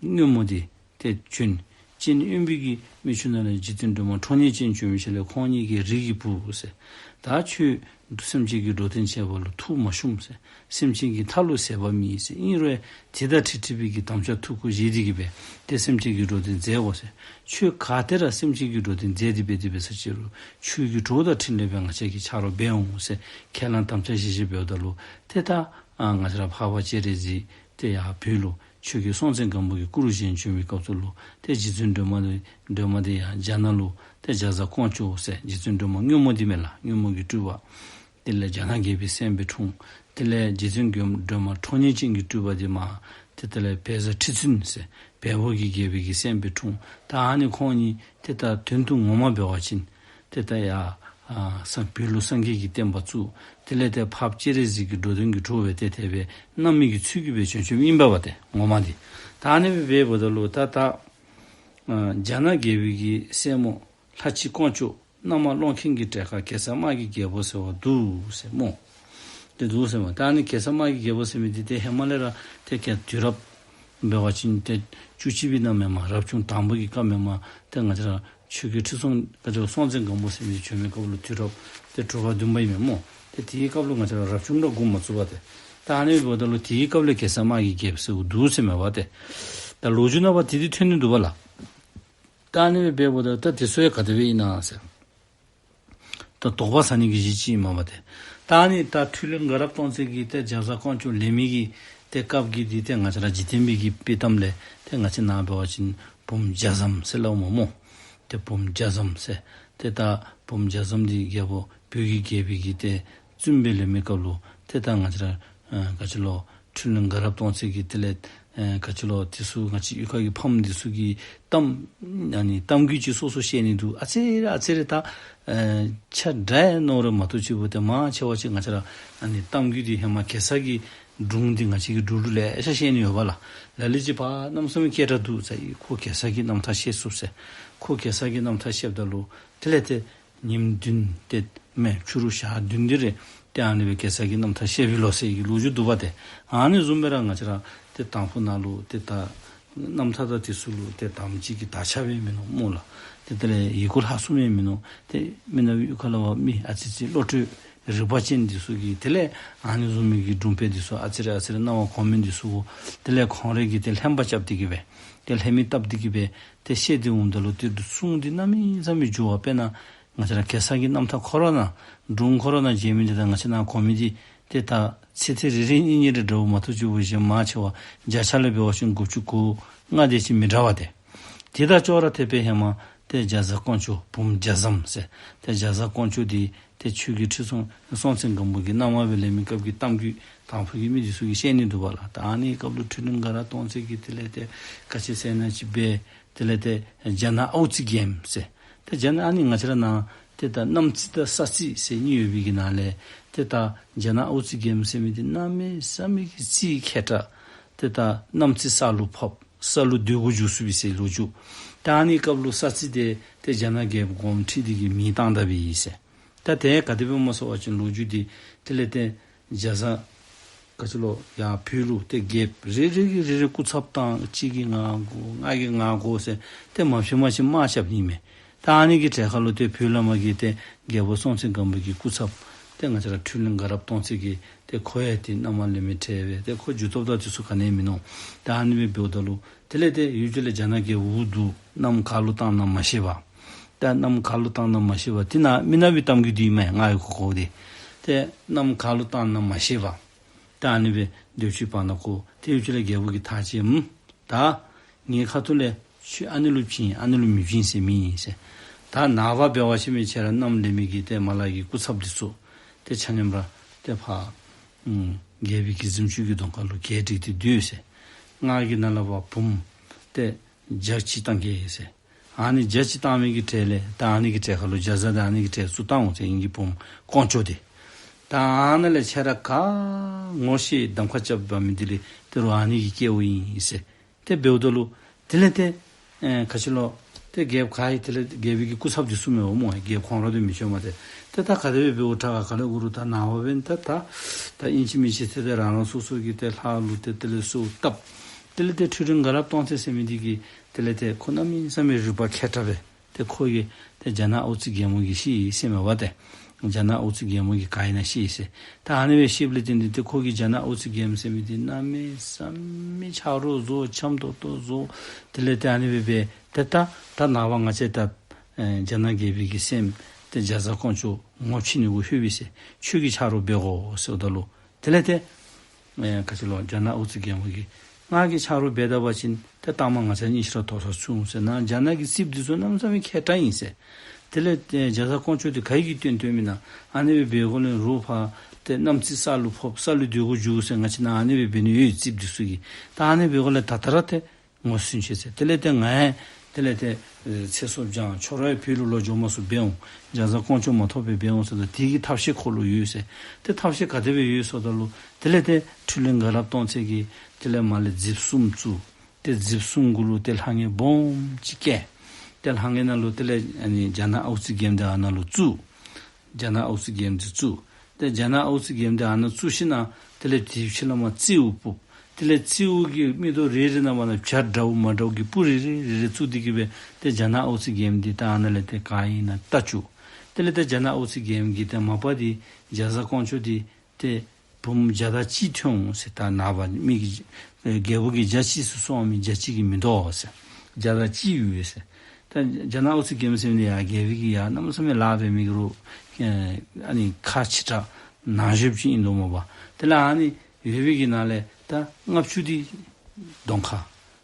སྔོན་མོ་འདི་ཏེ་བྱོན། སྤྱན་གཡོན་པའི་གི་མིག་ཆུ་ནང་ལས་རྗེ་བཙུན་སྒྲོལ་མ་ཁྲོ་གཉེར་ཅན་བྱོན་མི་ཅིག་ལས་ཁོང་གཉིས་ཀྱིས་རིགས་ཀྱི་བུ་ཟེར། ད་ཁྱོད་སེམས་ཅན་གྱི་འགྲོ་དོན་བྱེད་པ་ལུ་ཐུགས་མ་ཞུམ་ཟེར། སེམས་ཅན་གྱི་མཐའ་ལུ་ཟད་པ་མེད་ཟེར། ཨིན་རུང་དེ་དང་འཁྲིལ་འཁྲིལ་བའི་གི་དམ་བཅའ་ཐུགས་ཁར་བཞེས་ཏེ་གི་སྦེ་ཏེ་སེམས་ཅན་གྱི་འགྲོ་དོན་མཛད་དགོ་ཟེར། ཁྱོད་ག་ཏེ་ར་སེམས་ཅན་གྱི་འགྲོ་དོན་མཛད་དེ་སྦེ་དེ་སྦེ་ས་ཅི་རུང་ཆོས་ཀྱི་གྲོགས་དང་འཕྲིན་ལས་སྦེ་ང་བཅས་ཀྱིས་ཆ་རོགས་འབད་འོང་ཟེར་ཁས་བླངས་དམ་བཅའ་བཞེས་བཞེསཔ་འབདཝ་ད་ལུ་ཏེ་ད་ཨ་ང་བཅས་ར་འཕགས་པ་སྤྱན་རས་གཟིགས་ཏེ་ཡར་བོད་ལུ་ཆོས་རྒྱལ་སྲོང་བཙན་སྒམ་པོ་གི་སྐུ་རུ་བཞེངས་བྱོན་པའི་སྐབས་སུ་ལུ་ཏེ་རྗེ་བཙུན་སྒྲོལ་མ་དེ་སྒྲོལ་མ་དེ་ཡར་རྒྱ་ནག་ལུ་ཏེ་རྒྱ་བཟའ་ཀོང་ཇོ་ཟེར་རྗེ་བཙུན་སྒྲོལ་མ་སྔོན་མོ་འདི་མས་ལགས། སྔོན་མོ་གི་སྤྲུལ་པ། དེ་ལས་རྒྱ་ནག་རྒྱལ་པོའི་སྲསམོ་སྦེ་འཁྲུངས། དེ་ལས་རྗེ་བཙུན་སྒྲོལ་མ་ཁྲོ་གཉེར་ཅན་གྱི་སྤྲུལ་པ་དེ་མར་ཏེ་དེ་ལས་བལ་བཟའ་ཁྲི་བཙུན་ཟེར་བལ་པོ་གི་རྒྱལ་པོའི་གི་སྲསམོ་སྦེ་འཁྲུངས། ད་ཨ་ནི་ཁོང་གཉིས་ཏེ་ད་དོན་དུ་ངོ་མ་འབད་བ་ཅིན་ཏེ་ད་ཡར་ཨ་སངས་བོད་ལུ་སངས་རྒྱས་ཀྱི་བསྟན་པ་བཙུགས། དེ་ལས་ཏེ་འཕགས་པ་སྤྱན་རས་གཟིགས་ཀྱི་འགྲོ་དོན་གྱི་གྲོགས་སྦེ་ཏེ་དེ་སྦེ་མནའ་མའི་གི་ཚུལ་གྱིས་སྦེ་བྱོན་བྱོནམ་ཨིན་པས་པ་ཏེ་ངོ་མ་འདི། ད་ཨ་ནི་སྦེ་འབདཝ་ད་ལུ་ད་ད་ཨ་རྒྱ་ནག་རྒྱལ་པོའི་གི་སྲསམོ་ལྷ་གཅིག་ཀོང་ཇོ་མནའ་མ་སློང་མཁན་གྱི་གྲལ་ཁར་གེ་སར་དམག་གི་རྒྱལ་པོ་ཟེར་བ་འདུག་ཟེར་སྨོ། ཏེ་འདུག་ཟེར་སྨོ། ད་ཨ་ནི་གེ་སར་དམག་གི་རྒྱལ་པོ་ཟེར་མི་འདི་ཏེ་ཧེ་མ་ལས་ར་ཏེ་གེ་དུས་རབས་འབད་བ་ཅིན་ཏེ་བཅུ་གཅིག་པའི་ནང་མེན་མས། རབ་བྱུང་དང་པོ་གི་སྐབས་མེན་མས། ཏེ་ང་བཅས་ར་ཆོས་རྒྱལ་ཁྲི་སྲོང་ཁ་ཅིག་སྲོང་བཙན་སྒམ་པོ་ཟེར་མི་བྱོན་མི་སྐབས་ལུ་དུས་རབས་ཏེ་དྲུག་པ་བདུན་པ་ཨིན་མས་སྨོ། ཏེ་དེའི་སྐབས་ལུ་ང་བཅས་ར་རབ་བྱུང་ར་འགོ་མ་བཙུགས་པས་ཏེ། ད་ཨ་ནི་འབདཝ་ད་ལུ་དེའི་སྐབས་ལས་གེ་སར་དམག་གི་རྒྱལཔོ་ཟེར་འདུག་ཟེར་མས་པ་ཏེ། ད་ལོ་རྒྱུས་ནང་པ་དེ་འདི་ཐོན་ནི་འདུག་པ་ལགས། ད་ཨ་ནི་སྦེ་འབདཝ་ད་ད་དེ་ཚུ་ཡང་ག་དེ་སྦེ་ཨིན་ན་ཟེར། ད་དོགས་པ་ཟ་ནི་གི་གཞི་ཅིག་ཨིན་མས་པ་ཏེ། ད་ཨ་ནི་ད་འཕྲུལ་གླིང་དགའ་རབ་སྟོང་རྩེ་གིས་ཏེ་རྒྱ་བཟའ་ཀོང་ཇོ་ལེན་མི་གི་ཏེ་སྐབས་ཀྱི་འདི་ཏེ་ང་བཅས་ར་འཇིག་རྟེན་པའི་གི་དཔྱེ་གཏམ་ལས་ཏེ་ང་བཅས་ནཱ་འབད་བ་ཅིན་བུམོ་རྒྱ་ཟམ་ཟེར་སླབ་མས་སྨོ། ཏེ་བུམོ་རྒྱ་ཟམ་ཟེར། ཏེ་ད་བུམོ་རྒྱ་ཟམ་འདི་རྒྱལ་པོ་བོད་ཀྱི་རྒྱལ་པོའི་གི་ཏེ་བཙུནམོ་སྦེ་ལེན་མི་སྐབས་ལུ་ཏེ་ད་ང་བཅས་ར་ཨ་ག་ཅི་ལོ་འཕྲུལ་གླིང་དགའ་རབ་སྟོང་རྩེ་གིས་དེ་ལས་ཨ་ག་ཅི་ལོ་དེ་ཚུ་ང་བཅས་གཡུས་ཁ་གི་ཕམ་འདི་ཚུ་གིས་གཏམ་ཨ་ནི་གཏམ་རྒྱུད་ཅིག་སོ་སོ་བཤད་ནི་འདུག། ཨ་ཙི་རེ་ཨ་ཙི་རེ་ད་ཨ་ཆ་འདྲ་ཡང་ནོར་རེ་མ་གཏོགས་ཅིག་འབདཝ་ད་མང་ཆེ་བ་ཅིག་ང་བཅས་ར་ཨ་ནི་གཏམ་རྒྱུད་འདི་ཧེ་མ་གེ་སར་གྱི་སྒྲུང་འདི་ང་བཅས་ཀྱིས་འབྲུག་ལུ་ལེ་ཤ་བཤད་ནི་ཡོད་པ་ལགས། ལ་ལུ་ཅིག་ཕར་གནམ་མེད་ས་མེད་སྐད་གྲགས་འདུག་ཟེར། ཁོ་གེ་སར་གྱི་རྣམ་ཐར་བཤད་ཚུགས་ཟེར། ཁོ་གེ་སར་གྱི་རྣམ་ཐར་བཤདཔ་ད་ལུ་དེ་ལས་ཏེ་ཉིནམ་བདུན་ཏེ་མེན་ཕྱི་རུ་ཞག་བདུན་འདི་རེ་ཏེ་ཨ་ནི་སྦེ་གེ་སར་གྱི་རྣམ་ཐར་བཤད་པས་ལོ་ཟེར་གྱི་ལོ་རྒྱུས་འདུག་པ་ཏེ། ཨ་ནི་བཟུམ་སྦེ་ར་ང་བཅས་ར་ཏེ་དང་ཕུ་ནང་ལུ་ཏེ་ད་རྣམ་ཐར་དང་དེ་ཚུ་ལུ་ཏེ་དམ་ཚིག་གི་དར་ཆ་སྦེ་མིན་ནུག་སྨོ་ལགས། ཏེ་དེ་ལས་ཡི་གུ་ལྷག་སུ་མེད་མིན་ནུག། ཏེ་མི་ནག་གཡུས་ཁ་ལུ་བ་མི་ཨ་ཙི་ཙི་བློ་གྲོས་རིག་པ་ཅན་འདི་ཚུ་གིས་དེ་ལས་ཨ་ནི་བཟུམ་མའི་གི་སྒྲུང་དཔེ་འདི་ཚུ་ཨ་ཙི་རེ་ཨ་ཙི་རེ་རྣ་བར་གོ་མི་འདི་ཚུ་དེ་ལས་ཁོང་རའི་གི་ཏེ་ལྷན་པ་རྐྱབ་སྟེ་གི་སྦེ་ཏེ་ལྷན་མི་བཏབ་སྟེ་གི་སྦེ་ཏེ་བཤད་དེ་འོངམ་ད་ལུ་ཏེ་གསུང་འདི་གནམ་མེད་ས་མེད་མགྱོགས་པ། དཔེར་ན་ང་བཅས་ར་གེ་སར་གྱི་རྣམ་ཐར་ཁོ་ར་ནང་སྒྲུང་ཁོ་ར་ནང་མཇལ་མི་འདི་དང་ང་བཅས་ནཱ་གོ་མི་འདི་ཏེ་ད་ཚིག་ཐིག་རེ་རེ་གཉིས་གཉིས་རེ་འདྲཝ་མ་གཏོགས་ཅིག་འབད་བ་ཅིན་མང་ཆེ་བ་བརྒྱ་ཆ་ལས་འབད་བ་ཅིན་དགུ་བཅུ་གོ་ལྔ་དེ་ཅིག་མི་འདྲ་བ་ཏེ། དེ་དང་ཅོག་ར་འཐདཔ་སྦེ་ཧེ་མ་ཏེ་རྒྱ་བཟའ་ཀོང་ཇོ་བུམོ་རྒྱ་ཟམ་ཟེར་ཏེ་རྒྱ་བཟའ་ཀོང་ཇོ་འདི་ཏེ་ཆོས་རྒྱལ་ཁྲི་སྲོང་སྲོང་བཙན་སྒམ་པོ་གི་མནའ་མ་སྦེ་ལེན་མི་སྐབས་ཀྱི་གཏམ་རྒྱུད་དང་ཕུ་གི་མི་འདི་ཚུ་གིས་བཤད་ནི་འདུག་པ་ལགས། ད་ཨ་ནི་སྐབས་ལུ་འཕྲུལ་གླིང་དགའ་རབ་སྟོང་རྩེ་གིས་དེ་ལས་ཏེ་ག་ཅི་ཟེར་ན་ཅིག་སྦེ་དེ་ལས་ཏེ་རྒྱ་ནག་ཨའུ་ཙི་རྒྱལམོ་ཟེར། ཏེ་རྒྱ་ནག་ཨ་ནི་ང་བཅས་ར་ནཱ་ཏེ་ད་གནམ་རྩེ་དང་ས་རྩེ་ཟེར་གཉིས་ཡོད་པའི་གི་ནང་ལས་ཏེ་ད་རྒྱ་ནག་ཨའུ་ཙི་རྒྱལམོ་ཟེར་མི་འདི་གནམ་མེད་ས་མེད་ཀྱི་རྩིས་མཁས་དྲགས། ཏེ་ད་གནམ་རྩེ་ས་ལུ་ཕབ། ས་ལུ་སྡོད་དགོ་བཅུག་ཚུགས་པས་ཟེར་ལོ་རྒྱུས། ད་ཨ་ནི་སྐབས་ལུ་ས་རྩེ་དེ་ཏེ་རྒྱ་ནག་རྒྱལཔོ་དགོངསམ་ཁྲེལ་ཏེ་གི་མེ་བཏང་ད་པས་ཟེར། ད་དེ་ག་དེ་སྦེ་སྨོ་ཟེར་བ་ཅིན་ལོ་རྒྱུས་འདི་དེ་ལས་ཏེ་རྒྱ་བཟའ་ག་ཅི་ལོ་ཡར་བོད་ལུ་ཏེ་རྒྱལཔོ་རེ་རེ་གིས་རེ་རེ་སྐུ་ཚབ་བཏང་། གཅིག་གིས་ང་དགོ་ང་གིས་ང་དགོ་ཟེར་ཏེ་མ་ཕྱི་མ་ཕྱི་དམག་རྐྱབ་ནི་མས། ད་ཨ་ནི་གི་གྲལ་ཁ་ལུ་ཏེ་བོད་ལས་མར་གྱི་ཏེ་རྒྱལ་པོ་སྲོང་བཙན་སྒམ་པོ་གི་སྐུ་ཚབ་ཏེ་ང་བཅས་ར་འཕྲུལ་གླིང་དགའ་རབ་སྟོང་རྩེ་གིས་ཏེ་ཁོ་ཡང་ཏེ་མནའ་མ་ལེན་མི་གྲལ་སྦེ་ཏེ་ཁོ་རྒྱུ་སྟོབས་དང་དེ་ཚུ་ག་ནི་ཡང་མིན་ནུག། ད་ཨ་ནི་སྦེ་འབདཝ་ད་ལུ་དེ་ལས་ཏེ་ཡུལ་དེ་ལས་རྒྱ་ནག་གི་འུ་སྡུག་གནམ་ག་ལུ་བཏང་ན་མ་ཤེས་པ། ད་གནམ་ག་ལུ་བཏང་ན་མ་ཤེས་པ། དེ་ནང་མི་ནག་པའི་གཏམ་རྒྱུད་འདི་མས། ང་ཡང་གོ་གོཝ་འདི། ཏེ་གནམ་ག་ལུ་བཏང་ན་མ་ཤེས་པ། ད་ཨ་ནི་སྦེ་སྡོད་ཅི་བར་ན་ཁོ་ཏེ་ཡུལ་དེ་ལས་རྒྱལ་པོ་གིས་ཐག་བཅད་མི། ད་ངེའི་ཁ་ཐུག་ལས་ཁྱོད་ཨ་ནི་ལུ་བྱིན་ཨ་ནི་ལུ་མི་བྱིན་ཟེར་མི་ཨིན་ཟེར། ད་ནངས་པ་འབད་བ་ཅིན་མི་ཁྱོད་ར་མནའམ་ལེན་མི་གི་ཏེ་མ་ལག་གི་སྐུ་ཚབ་འདི་ཚུ་ཏེ་ཆ་མཉམ་ར་ཏེ་ཕར་ཨུམ་རྒྱལ་པོའི་གི་གཟིམ་ཅུང་གི་གདོང་ཁ་ལུ་གྱལ་སྒྲིག་སྟེ་སྡོད་ཟེར། ང་གིས་ནཱ་ལས་ཕར་བུམོ་ཏེ་ཇ་ཅིག་བཏང་གེ་ཟེར། ཨ་ནི་ཇ་ཅིག་བཏང་མི་གི་གྲལ་ལས་ད་ཨ་ནི་གི་གྲལ་ཁ་ལུ་རྒྱ་བཟའ་དང་ཨ་ནི་གི་གྲལ་ཚུར་བཏང་འོང་ཟེར། ཨིན་གྱི་བུམོ་ཀོང་ཇོ་འདི། ད་ཨ་ནཱ་ལས་ཁྱོད་ར་ག་ངོ་ཤེས་གདམ་ཁ་རྐྱབ་པ་མི་འདི་ལས་ཏེ་རུང་ཨ་ནི་གི་སྐལཝ་ཨིན་ཟེར། ཏེ་འབདཝ་ད་ལུ་དེ་ལས་ཏེ་ཨེ་ག་ཅི་ལོ་ཏེ་རྒྱལཔོ་ག་ཡི་དེ་ལས་རྒྱལ་པོའི་གི་སྐུ་ཚབ་འདི་ཚུ་མེན་པ་སྨོ། རྒྱལཔོ་ཁོང་ར་འདི་མི་བྱོན་མས་ཏེ། ཏེ་ད་ག་དེ་སྦེ་འབདཝ་དྲག་ག་ལས་འགོ་རུང་ད་ནངས་པ་འབདན་ད་ད་ད་ཨིན་ཅི་མིན་ཅི་ཏེ་ཏེ་རང་རང་སོ་སོ་གི་ཏེ་ལྷ་ལུ་ཏེ་དེ་ལས་གསོལཝ་བཏབ། དེ་ལས་ཏེ་འཕྲུལ་རིག་དགའ་རབ་སྟོང་རྩེ་ཟེར་མི་འདི་གིས་དེ་ལས་ཏེ་ཁོ་གནམ་མེད་ས་མེད་རུས་པ་མཁས་དྲགས་པས། ཏེ་ཁོ་གིས་ཏེ་རྒྱ་ནག་ཨའུ་ཙི་རྒྱལ་མོ་གིས་ཤེས་ཡི་ཟེར་མས་པ་ཏེ། རྒྱ་ནག་ཨའུ་ཙི་རྒྱལ་མོ་གིས་ག་ཨིན་ན་ཤེས་ཡི་ཟེར། ད་ཨ་ནི་སྦེ་ཤེསཔ་ལས་བརྟེན་ཏེ་ཏེ་ཁོ་གིས་རྒྱ་ནག་ཨའུ་ཙི་རྒྱལ་མོ་ཟེར་མི་འདི་གནམ་མེད་ས་མེད་ཆ་རོགས་བཟོ་འཆམ་ཏོག་ཏོ་བཟོ། དེ་ལས་ཏེ་ཨ་ནི་སྦེ་འབད་ཏེ་ད་ད་ནངས་པ་ང་བཅས་ད་ཨེ་རྒྱ་ནག་རྒྱལ་པོའི་གི་སྲསམོ་ཏེ་རྒྱ་བཟའ་ཀོང་ཇོ་ངོ་ཕྱེ་ནི་གུ་ལྷོད་པས་ཟེར། ཁྱོད་ཀྱིས་ཆ་རོགས་འབད་དགོ་ཟེརཝ་ད་ལུ་དེ་ལས་ཏེ་ཨེ་ག་ཅི་ལོ་རྒྱ་ནག་ཨའུ་ཙི་རྒྱལ་མོ་གིས་ང་གིས་ཆ་རོགས་འབད་ད་པ་ཅིན་ཏེ་ལྟག་མ་ང་བཅས་གཉིས་ཆ་ར་དོ་ས་ཚུགས་འོང་ཟེར། ནཱ་རྒྱ་ནག་གི་རྩིསཔ་འདི་ཚུ་གནམ་མེད་ས་མེད་མཁས་དྲགས་ཨིན་ཟེར། དེ་ལས་ཨེ་རྒྱ་བཟའ་ཀོང་ཇོ་འདི་ག་གིས་བཏོན་བཏོནམ་ཨིན་ན། ཨ་ནི་སྦེ་འབད་དགོཔ་ལས་རོགས་ཕར་ཏེ་གནམ་རྩིས་ས་ལུ་ཕོག་ས་ལུ་སྡོད་དགོ་འགྱོ་ཟེར། ང་བཅས་ནཱ་ཨ་ནི་སྦེ་འབད་ནི་ཡོད་རྩིསཔ་འདི་ཚུ་གིས། ད་ཨ་ནི་འབད་དགོཔ་ལས་ད་ད་ར་ཏེ་ངོ་སྲུང་བྱོས་ཟེར། དེ་ལས་ཏེ་ང་ཡང་དེ་ལས་ཏེ་ཨེ་ཚེ་སྲོག་སྦྱང་། ཁྱོད་ར་ཡང་བོད་ལུ་ལོག་འགྱོ་མ་ཚུགས་སྦེ་འོང་། རྒྱ་བཟའ་ཀོང་ཇོ་མ་ཐོབ་སྦེ་འབད་འོང་ཟེརཝ་ད་དེ་གི་ཐབས་ཤེས་ཁོ་ལུ་ཡོད་ཟེར། ཏེ་ཐབས་ཤེས་ག་དེ་སྦེ་ཡོད་ཟེརཝ་ད་ལུ་དེ་ལས་ཏེ་འཕྲུལ་གླིང་དགའ་རབ་སྟོང་རྩེ་གིས་དེ་ལས་མར་ལས་རྫིབ་གསུམ་བཙུགས། ཏེ་རྫིབ་གསུམ་གུ་ལུ་ཏེ་ལྷང་ངེ་སྦོམ་ཅིག་བཀལ། ཏེ་ལྷང་ངེ་ནང་ལུ་དེ་ལས་ཨ་ནི་རྒྱ་ནག་ཨའུ་ཙི་རྒྱལམོ་འདི་ཨ་ནཱ་ལུ་བཙུགས། རྒྱ་ནག་ཨའུ་ཙི་རྒྱལམོ་འདི་བཙུགས། ཏེ་རྒྱ་ནག་ཨའུ་ཙི་རྒྱལམོ་འདི་ཨ་ནཱ་བཙུགས་ཞིནམ་ལས་དེ་ལས་དེའི་ཕྱི་ལས་མར་རྩེའུ་སྤུབས། དེ་ལས་རྩེའུ་གི་མིག་ཏོ་རེ་རེ་ནང་མར་ལས་བྱ་འདྲཝ་མ་འདྲཝ་གི་སྤུ་རེ་རེ་རེ་རེ་བཙུགས་ཏེ་གི་སྦེ་ཏེ་རྒྱ་ནག་ཨའུ་ཙི་རྒྱལམོ་འདི་ད་ཨ་ནཱ་ལས་ཏེ་ག་ཨིན་ན་བལྟ་བཅུག། དེ་ལས་ཏེ་རྒྱ་ནག་ཨའུ་ཙི་རྒྱལམོ་གིས་ཏེ་མ་པ་འདི་རྒྱ་བཟའ་ཀོང་ཇོ་འདི་ཏེ་བུམོ་བརྒྱ་དང་གཅིག་ཐོན་འོང་ཟེར། ད་ནངས་པ་མི་གི་རྒྱལ་པོ་གིས་བརྒྱ་གཅིག་ཟེར་གསུངམ་མས། བརྒྱ་གཅིག་གིས་མི་དོ་ཟེར། བརྒྱ་དང་གཅིག་ཡོད་ཟེར། ད་རྒྱ་ནག་ཨའུ་ཙི་རྒྱལམོ་ཟེར་མི་འདི་ཡང་རྒྱལ་པོའི་གི་ཡང་གནམ་མེད་ས་མེད་ལཱ་འབད་མི་གི་རུ་ཨ་ནི་ཁག་ཆེ་དྲགས་ནང་ཞབས་ཅིག་ཨིན་དོ་མས་པ། དེ་ལས་ཨ་ནི་ཡོད་པའི་གི་ནང་ལས་ད་ལྔ་བཅུ་འདི་གདོང་ཁར།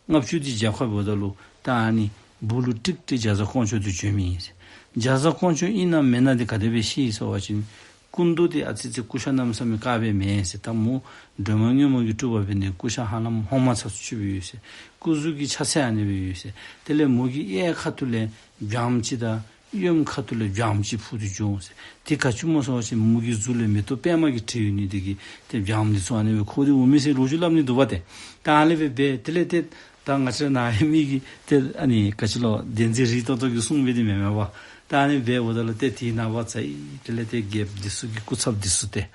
ལྔ་བཅུ་འདི་རྒྱབ་ཁར་འབདཝ་ད་ལུ་ད་ཨ་ནི་སྦུག་ལུ་ཀྲིག་ཀྲི་རྒྱ་བཟའ་ཀོང་ཇོ་འདི་བྱོན་མི་ཨིན་ཟེར། རྒྱ་བཟའ་ཀོང་ཇོ་ཨིན་ན་མེན་ན་འདི་ག་དེ་སྦེ་ཤེས་ཡི་ཟེར་བ་ཅིན་སྐུ་མདོག་འདི་ཨ་ཙི་ཙི་ཀུ་ཤ་གནམ་མེད་ས་མེད་དཀར་སྦེ་མེན་ཟེར། ད་མོ་སྒྲོལ་མ་སྔོན་མོ་གིས་སྤྲུལ་པ་འབད་ནི་ཀུ་ཤ་ཧ་ལམ་ཧོང་མ་ཚ་ཚུ་ཅིག་སྦེ་ཡོད་ཟེར། སྐུ་གཟུགས་ཀྱི་ཆ་ཚད་ཨ་ནི་སྦེ་ཡོད་ཟེར། དེ་ལས་མོ་གི་གཡས་ཁ་ཐུག་ལས་སྦྱངམ་ཅིག་དང་གཡོནམ་ཁ་ཐུག་ལས་སྦྱངམ་ཅིག་འཕུར་ཏེ་འགྱོ་འོང་ཟེར། དེ་ག་ཅི་སྨོ་ཟེར་བ་ཅིན་མོ་གི་གཟུགས་ལས་མེ་ཏོག་པདྨ་གིས་བྲིས་ཡོད་ནི་དེ་གིས་ཏེ་སྦྱངམ་འདི་ཚུ་ཨ་ནི་སྦེ་འཁོར་ཏེ་འོང་མི་ཟེར་ལོ་རྒྱུས་སླབ་ནི་འདུག་པ་ཏེ། ད་ཨ་ནི་སྦེ་འབད་དེ་ལས་ཏེ་ད་ང་བཅས་ནཱ་ཡོད་མི་གི་ཏེ་ཨ་ནི་ག་ཅི་ལོ་བདེན་རྫུན་རིགས་ཏོག་ཏོ་གི་གསུང་སྦེ་འདི་མེན་མས་པ། ད་ཨ་ནི་སྦེ་འབདཝ་ད་ལུ་ཏེ་དེའི་ནངས་པ་ཚར་ཡི། དེ་ལས་ཏེ་རྒྱལཔོ་འདི་ཚུ་གི་སྐུ་ཚབ་འདི་ཚུ་ཏེ་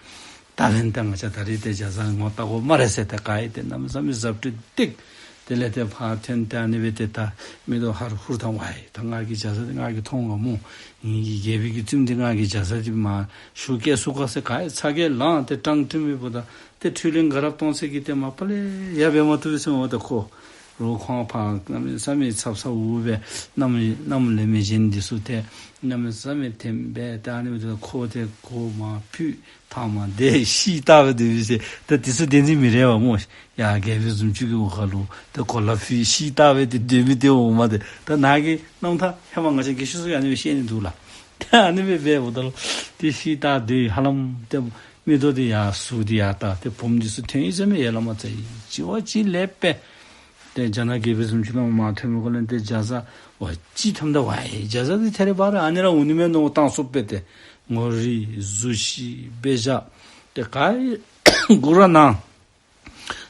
ད་ལན་ད་ང་བཅས་ད་རིས་ཏེ་རྒྱ་བཟའ་ངོ་བལྟ་དགོ་སྨ་རེ་ཟེར་ཏེ་ག་ཨིན་ཏེ་གནམ་མེད་ས་མེད་གཟབ་སྤྲོས་བཏེག། དེ་ལས་ཏེ་ཕར་ཐོན་ཏེ་ཨ་ནི་སྦེ་ཏེ་ད་མིག་ཏོ་ཧར་ཧུར་བཏང་། ཝའི་ད་ང་གིས་རྒྱ་བཟའ་འདི་ང་གིས་མཐོང་ག་སྨོ། ངེ་གི་རྒྱལ་པོའི་གི་བཙུནམོ་འདི་ང་གིས་རྒྱ་བཟའ་འདི་མར་ཤུགས་བསྐྱེད་ཚུགས་ག་ཟེར་ག་ཨེ་ཚ་གྱང་ལངས་ཏེ་ཀྲང་ཀྲིང་སྦེ་འབདཝ་ད་ཏེ་འཕྲུལ་གླིང་དགའ་རབ་སྟོང་རྩེ་གིས་ཏེ་མ་པ་ལས་ཡར་འབད་མ་བཏུབ་པས་ཟེར་འོང་། ད་ཁོ་རོགས་ཁོང་ཕར་གནམ་མེད་ས་མེད་ཚབ་ཚབ་འུ་སྦེ་གནམ་གནམ་ལས་མེད་གཞན་འདི་ཚུ་ཏེ་གནམ་མེད་ས་མེད་ཐེམ་སྦེ་ད་ཨ་ནི་སྦེ་ཏེ་ཁོ་ཏེ་གོ་མ་ཕུད་ཐང་མ་དེ་ཤི་ལྟ་སྦེ་སྡོད་པས་ཟེར། ད་འདི་ཚུ་བདེན་རྫུན་མི་རེད་པ་སྨོ། ཡར་རྒྱལ་པོའི་གཟིམ་ཅུང་གི་འོག་ཁ་ལུ་ཏེ་གོ་ལ་ཕུད་ཤི་ལྟ་སྦེ་ཏེ་སྡོད་མི་དེ་འོང་མས་ཏེ། ད་ནཱ་གི་རྣམ་ཐར་ཧེ་མ་ང་བཅས་ར་དགེ་བཤེས་ཚུ་གིས་ཨ་ནི་སྦེ་བཤད་ནི་འདུག་ལགས། ཏེ་ཨ་ནི་སྦེ་འབདཝ་ད་ལུ་ཏེ་ཤི་ལྟ་སྡོད་ཧ་ལམ་ཏེ་མིག་ཏོ་འདི་ཡར་ཟུར་ཏེ་ཡར་བལྟ་སྟེ་བུམོ་འདི་ཚུ་ཐོན་ཡི་ཟེར་མི་ཡར་ལས་མར་ཚར་ཡི། གཅིག་བ་གཅིག་ལས་པས། ཏེ་རྒྱ་ནག་རྒྱལ་པོའི་གཟིམ་ཅུང་ནང་མར་ཐོན་མི་གུ་ལས་ཏེ་རྒྱ་བཟའ་བ་གཅིག་ཐོནམ་ད་ཝའི་རྒྱ་བཟའ་འདི་ཐད་རི་བ་རི་ཨ་ནི་ར་འོང་ནི་མས་མནོ་བཏང་སོང་པས་ཏེ། ངོ་རིས་གཟུགས་གཞི་དཔེ་བཞག་ཏེ་ག་ཡི་གུ་ར་ནང་།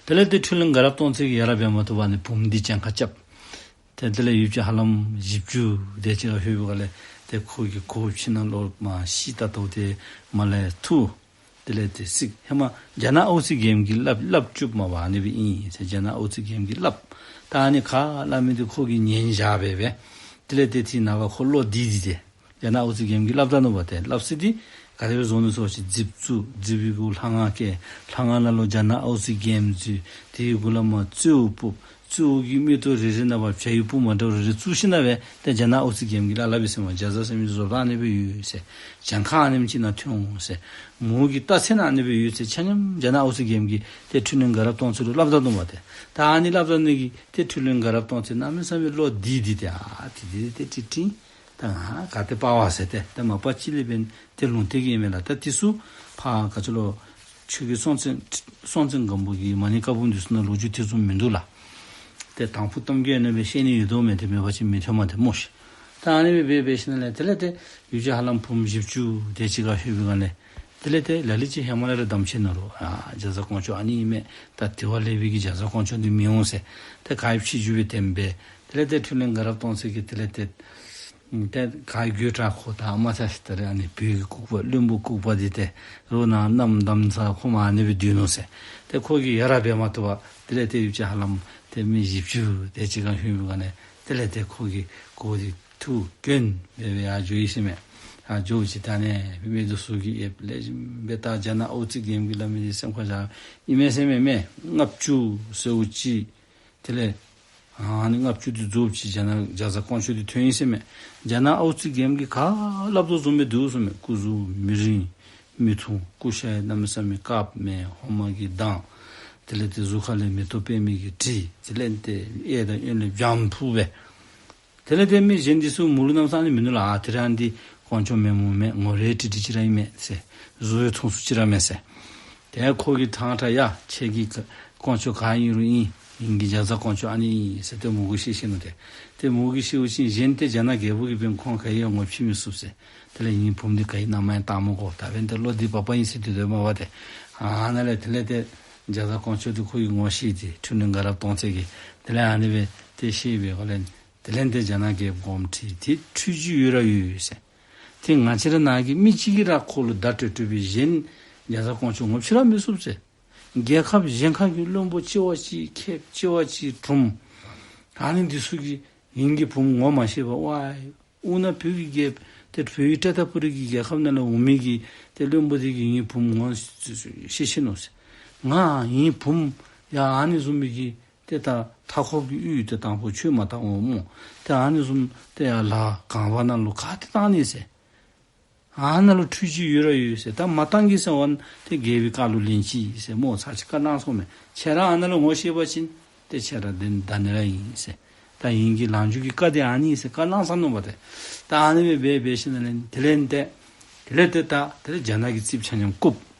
དེ་ལས་ཏེ་འཕྲུལ་གླིང་དགའ་རབ་སྟོང་རྩེ་གིས་ཡར་ར་འབད་མ་བཏུབ་པར་ཨ་ནི་བུམོ་འདི་གྱངས་ཁ་རྐྱབ། ཏེ་དེ་ལས་ཡུདཔ་ཅིག་ཧ་ལམ་བཞི་བཅུ་དེ་ཅིག་ཁར་ལྷོད་པའི་སྒང་ལས་ཏེ་ཁོ་གི་གོ་ཕྱི་ནང་ལོག་མར་ཤི་ལྟ་ལྟཝ་ཏེ་མར་ལས་འཐུ། དེ་ལས་ཏེ་བསྲེགས། ཧེ་མ་རྒྱ་ནག་ཨའུ་ཙི་རྒྱལམོ་གིས་སླབ་སླབ་བཅུགཔ་མས་པ། ཨ་ནི་སྦེ་ཨིན་ཟེར་རྒྱ་ནག་ཨའུ་ཙི་རྒྱལམོ་གིས་སླབ། ད་ཨ་ནི་ཁ་སླབ་མི་འདི་ཁོ་གིས་ཉན་བཞག་སྦེ་སྦེ། དེ་ལས་ཏེ་དེའི་ནངས་པ་ཁོ་བློ་བདེ་སྟེ་ཏེ་རྒྱ་ནག་ཨའུ་ཙི་རྒྱལམོ་གིས་སླབ་ད་ནུག་པ། ཏེ་སླབ་ས་འདི་ག་དེ་སྦེ་བཟོ་ནུག་ཟེར་བ་ཅིན་རྫིབ་བཙུགས། རྫིབ་ཀྱི་གུ་ལྷང་ངེ་བཀལ། ལྷང་ངེ་ནང་ལུ་རྒྱ་ནག་ཨའུ་ཙི་རྒྱལམོ་འཛུལ། དེའི་གུ་ལས་མར་རྩེའུ་སྤུབས། རྩེའུ་གི་མིག་ཏོ་རེ་རེ་ནང་ཕར་བྱ་ཡི་སྤུ་མ་འདྲཝ་རེ་རེ་བཙུགས་ཞིནམ་ལས་སྦེ་ཏེ་རྒྱ་ནག་ཨའུ་ཙི་རྒྱལམོ་གིས་སླབ་སླབ་པས་ཟེར་མས། རྒྱ་བཟའ་ཟེར་མི་འདི་བཟོ་ལྟ་ཨ་ནི་སྦེ་ཡོད་ཟེར། གྱངས་ཁ་ཨ་ནེམ་ཅིག་ནང་ཐོན་འོང་ཟེར། མོ་གི་རྟགས་མཚན་ཨ་ནི་སྦེ་ཡོད་ཟེར་ཆ་མཉམ་རྒྱ་ནག་ཨའུ་ཙི་རྒྱལམོ་གིས་ཏེ་འཕྲུལ་གླིང་དགའ་རབ་སྟོང་རྩེ་ལུ་སླབ་ད་ནུག་པ། ཏེ་ད་ཨ་ནི་སླབ་ད་ནི་གིས་ཏེ་འཕྲུལ་གླིང་དགའ་རབ་སྟོང་རྩེ་གནམ་མེད་ས་མེད་བློ་བདེ་སྟེ་ཏེ་ཨ་ཏེ་དེ་ཏེ་ཏེ་ཏེ་ད་ང་ག་ཏེ་པ་བ་ཟེར་ཏེ་ད་མ་པ་ཅིག་ལས་འབདན་ཏེ་ལུང་བསྟན་གྱི་ཨིན་མས་ལགས། ད་དེ་ཚུ་ཕར་ག་ཅི་ལོ་ཆོས་རྒྱལ་སྲོང་བཙན་སྲོང་བཙན་སྒམ་པོ་གི་མ་ཎི་བཀའ་འབུམ་འདི་ཚུ་ནང་ལོ་རྒྱུས་དེ་ཚུ་མིན་འདུག་ལགས། ཏེ་དང་ཕུ་གཏམ་རྒྱུད་ཨ་ནི་སྦེ་བཤད་ནི་ཡོད་དོ་མས། ཏེ་མེད་པ་ཅིན་མི་ཐོན་མས་ཏེ་སྨོ་ཤིག། ད་ཨ་ནི་སྦེ་འབད་འབད་ཞིནམ་ལས་དེ་ལས་ཏེ་ཡུདཔ་ཅིག་ཧ་ལམ་བུམོ་བཞི་བཅུ་དེ་ཅིག་ཁར་ལྷོད་པའི་སྒང་ལས་དེ་ལས་ཏེ་ལ་ལུ་ཅིག་ཧེ་མ་ལས་ར་དམ་ཆོས་ནང་ལུ་ཨ་རྒྱ་བཟའ་ཀོང་ཇོ་ཨ་ནི་ཨིན་མས། ད་དེ་བ་ལས་འབད་གི་རྒྱ་བཟའ་ཀོང་ཇོ་འདི་མི་འོང་ཟེར། ཏེ་ག་ཡི་ཕྱི་འགྱུར་སྦེ་ཐོནམ་སྦེ། དེ་ལས་ཏེ་འཕྲུལ་གླིང་དགའ་རབ་སྟོང་རྩེ་གིས་དེ་ལས་ཏེ་ཏེ་ག་ཡི་དགོད་བྲ་ཁོ་ད་མ་ཚད་ཤིག་ད་རེས་ཨ་ནི་བོད་ཀྱི་ལྐུགས་པ་བློན་པོ་ལྐུགས་པ་འདི་ཏེ་རོགས་ནཱ་གནམ་དྭངས་ས་ཁོ་མར་ཨ་ནི་སྦེ་སྡོད་ནུག་ཟེར། ཏེ་ཁོ་གིས་ཡར་ར་འབད་མ་བཏུབ་པར་དེ་ལས་ཏེ་ཡུདཔ་ཅིག་ཧ་ལམ་ ཏེ་མི་བཞི་བཅུ་དེ་ཅིག་ཁར་ལྷོད་པའི་སྒང་ལས་དེ་ལས་ཏེ་ཁོ་གིས་གོ་སྟེ་ཐུགས་སྐྱོ་སྦེ་སྦེ་ཡར་འགྱོ་ཡི་ཟེར་མས། ཡར་འགྱོ་ཅི་ད་ཨ་ནི་སྦེ་མི་འདི་ཚུ་གིས་ཡོདཔ་ལེགས་ཤོམ་སྦེ་ད་རྒྱ་ནག་ཨའུ་ཙི་རྒྱལམོ་གིས་སླབ་མི་འདི་སེམས་ཁར་བཞག་ཨིན་མས་ཟེར་མས། མི་ལྔ་བཅུ་ཟེརཝ་ཅིག་དེ་ལས་ཨ་ནི་ལྔ་བཅུ་འདི་རྫོགསཔ་ཅིག་རྒྱ་ནག་རྒྱ་བཟའ་ཀོང་ཇོ་འདི་ཐོན་ཡི་ཟེར་མས། རྒྱ་ནག་ཨའུ་ཙི་རྒྱལམོ་གིས་ག་སླབ་དོ་བཟུམ་སྦེ་འདུག་ཟེར་མས། སྐུ་གཟུགས་མི་རིང་མི་ཐུང་། སྐུ་ཤ་ཡང་གནམ་མེད་ས་མེད་དཀརཔོ་མས། ཧོ་མ་གི་མདངས། དེ་ལས་ཏེ་གཟུགས་ཁ་ལས་མེ་ཏོག་པདྨའི་གི་དྲི། དེ་ལས་ཏེ་གཡས་དང་གཡོན་ལས་འཇམ་ཕུག་སྦེ། དེ་ལས་ཏེ་མི་གཞན་འདི་ཚུ་མུ་ལུ་གནམ་མེད་ས་མེད་མིན་ནུག་ལགས། ཨ་ཏི་ར་འདི་ཀོང་ཇོ་མེན་མོ་མས། ངོ་རེ་ཏིག་ཏིག་ཅིག་ར་ཨིན་མས་ཟེར། གཟུགས་ཡང་ཐུང་སུ་ཅིག་ར་མས་ཟེར། ཏེ་ཁོ་གིས་ཕྲང་ཕྲང་ཡ་ཁྱེད་ཀྱི་ཀོང་ཇོ་ག་ཨིན་རུང་ཨིན། ངེ་གི་རྒྱ་བཟའ་ཀོང་ཇོ་ཨ་ནི་ཨིན་ཟེར་ཏེ་མོ་གིས་བཤད་བཤད་ནུག་ཏེ། ཏེ་མོ་གིས་བཤདཔ་ཅིག་གཞན་ཏེ་རྒྱ་ནག་རྒྱལ་པོ་གིས་འབདན་ཁོང་ག་ཡང་ངོ་ཕྱེ་མི་ཚུགས་ཟེར། དེ་ལས་ངེའི་བུམོ་འདི་ག་ཡི་མནའ་མ་ཡང་བཏང་མི་དགོ། ད་འབདན་ཏེ་བློ་འདི་བབ་པ་ཨིན་ཟེར་ཏེ་སྡོདཔ་མས་པ་ཏེ། ཨ་ནཱ་ལས་དེ་ལས་ཏེ་རྒྱ་བཟའ་ཀོང་ཇོ་འདི་ཁོ་གིས་ངོ་ཤེས་ཏེ་འཕྲུལ་གླིང་དགའ་རབ་སྟོང་རྩེ་གིས་དེ་ལས་ཨ་ནི་སྦེ་ཏེ་བཤད་པའི་སྒང་ལས་དེ་ལས་ཏེ་རྒྱ་ནག་རྒྱལཔོ་དགོངསམ་ཁྲེལ་ཏེ་ཁྲུས་གཅིག་ཡོད་ར་ཡོད་ཟེར། ཏེ་ང་བཅས་ར་ནང་གི་མི་གཅིག་གིས་ར་ཁོ་ལུ་བརྡ་སྤྲོད་སྤྲོད་པའི་གཞན་རྒྱ་བཟའ་ཀོང་ཇོ་ངོ་ཕྱེ་ར་མི་ཚུགས་ཟེར། རྒྱལ་ཁབ་གཞན་ཁ་གི་བློན་པོ་གཅིག་བ་གཅིག་མཁས་གཅིག་བ་གཅིག་གྲུབ་ཨ་ནི་འདི་ཚུ་གིས་ངེ་གི་བུམོ་ངོ་མ་ཤེས་པར་ཝའི་འོ་ན་བོད་ཀྱི་རྒྱལཔོ་ཏེ་བོད་ཀྱི་ཏེ་ཏ་པུ་རི་གི་རྒྱལ་ཁབ་ནང་ལས་འོང་མི་གི་ཏེ་བློན་པོ་འདི་གིས་ངེའི་བུམོ་ངོ་ཤེས་ཤེས་ནུག་ཟེར། ང་ངེའི་བུམོ་ཡ་ཨ་ནི་བཟུམ་མའི་གི་ཏེ་ད་མཐའ་འཁོབ་ཀྱི་ཡུལ་ཏེ་དང་པོ་ཆོས་མ་བཏང་འོང་སྨོ། ཏེ་ཨ་ནི་བཟུམ་ཏེ་ཡར་ལ་གངས་བར་ནང་ལུ་ག་ཏེ་བཏང་ནི་ཟེར། ཨ་ནཱ་ལུ་ཁྲུས་གཅིག་ཡོད་ར་ཡོད་ཟེར། ད་མ་བཏང་གེ་ཟེར་བ་ན་ཏེ་རྒྱལ་པོའི་བཀའ་ལུ་ལན་ཅི་ཟེར་མོ་ཚར་ཅིག་བཀའ་གནང་སོང་མས། ཁྱེད་ར་ཨ་ནཱ་ལུ་ངོ་ཤེས་པ་ཅིན་ཏེ་ཁྱེད་ར་འདི་ད་ནི་ར་ཨིན་ཟེར། ད་ངེ་གི་ལངས་རྒྱུ་གི་བཀའ་འདི་ཨ་ནི་ཟེར་བཀའ་གནང་སོང་ནུག་པ་ཏེ། ད་ཨ་ནི་སྦེ་འབད་འབད་ཞིནམ་ལས་དེ་ལས་ཏེ་དེ་ལས་ཏེ་ད་དེ་ལས་རྒྱ་ནག་གི་རྩིགཔ་ཆ་མཉམ་བཀུག།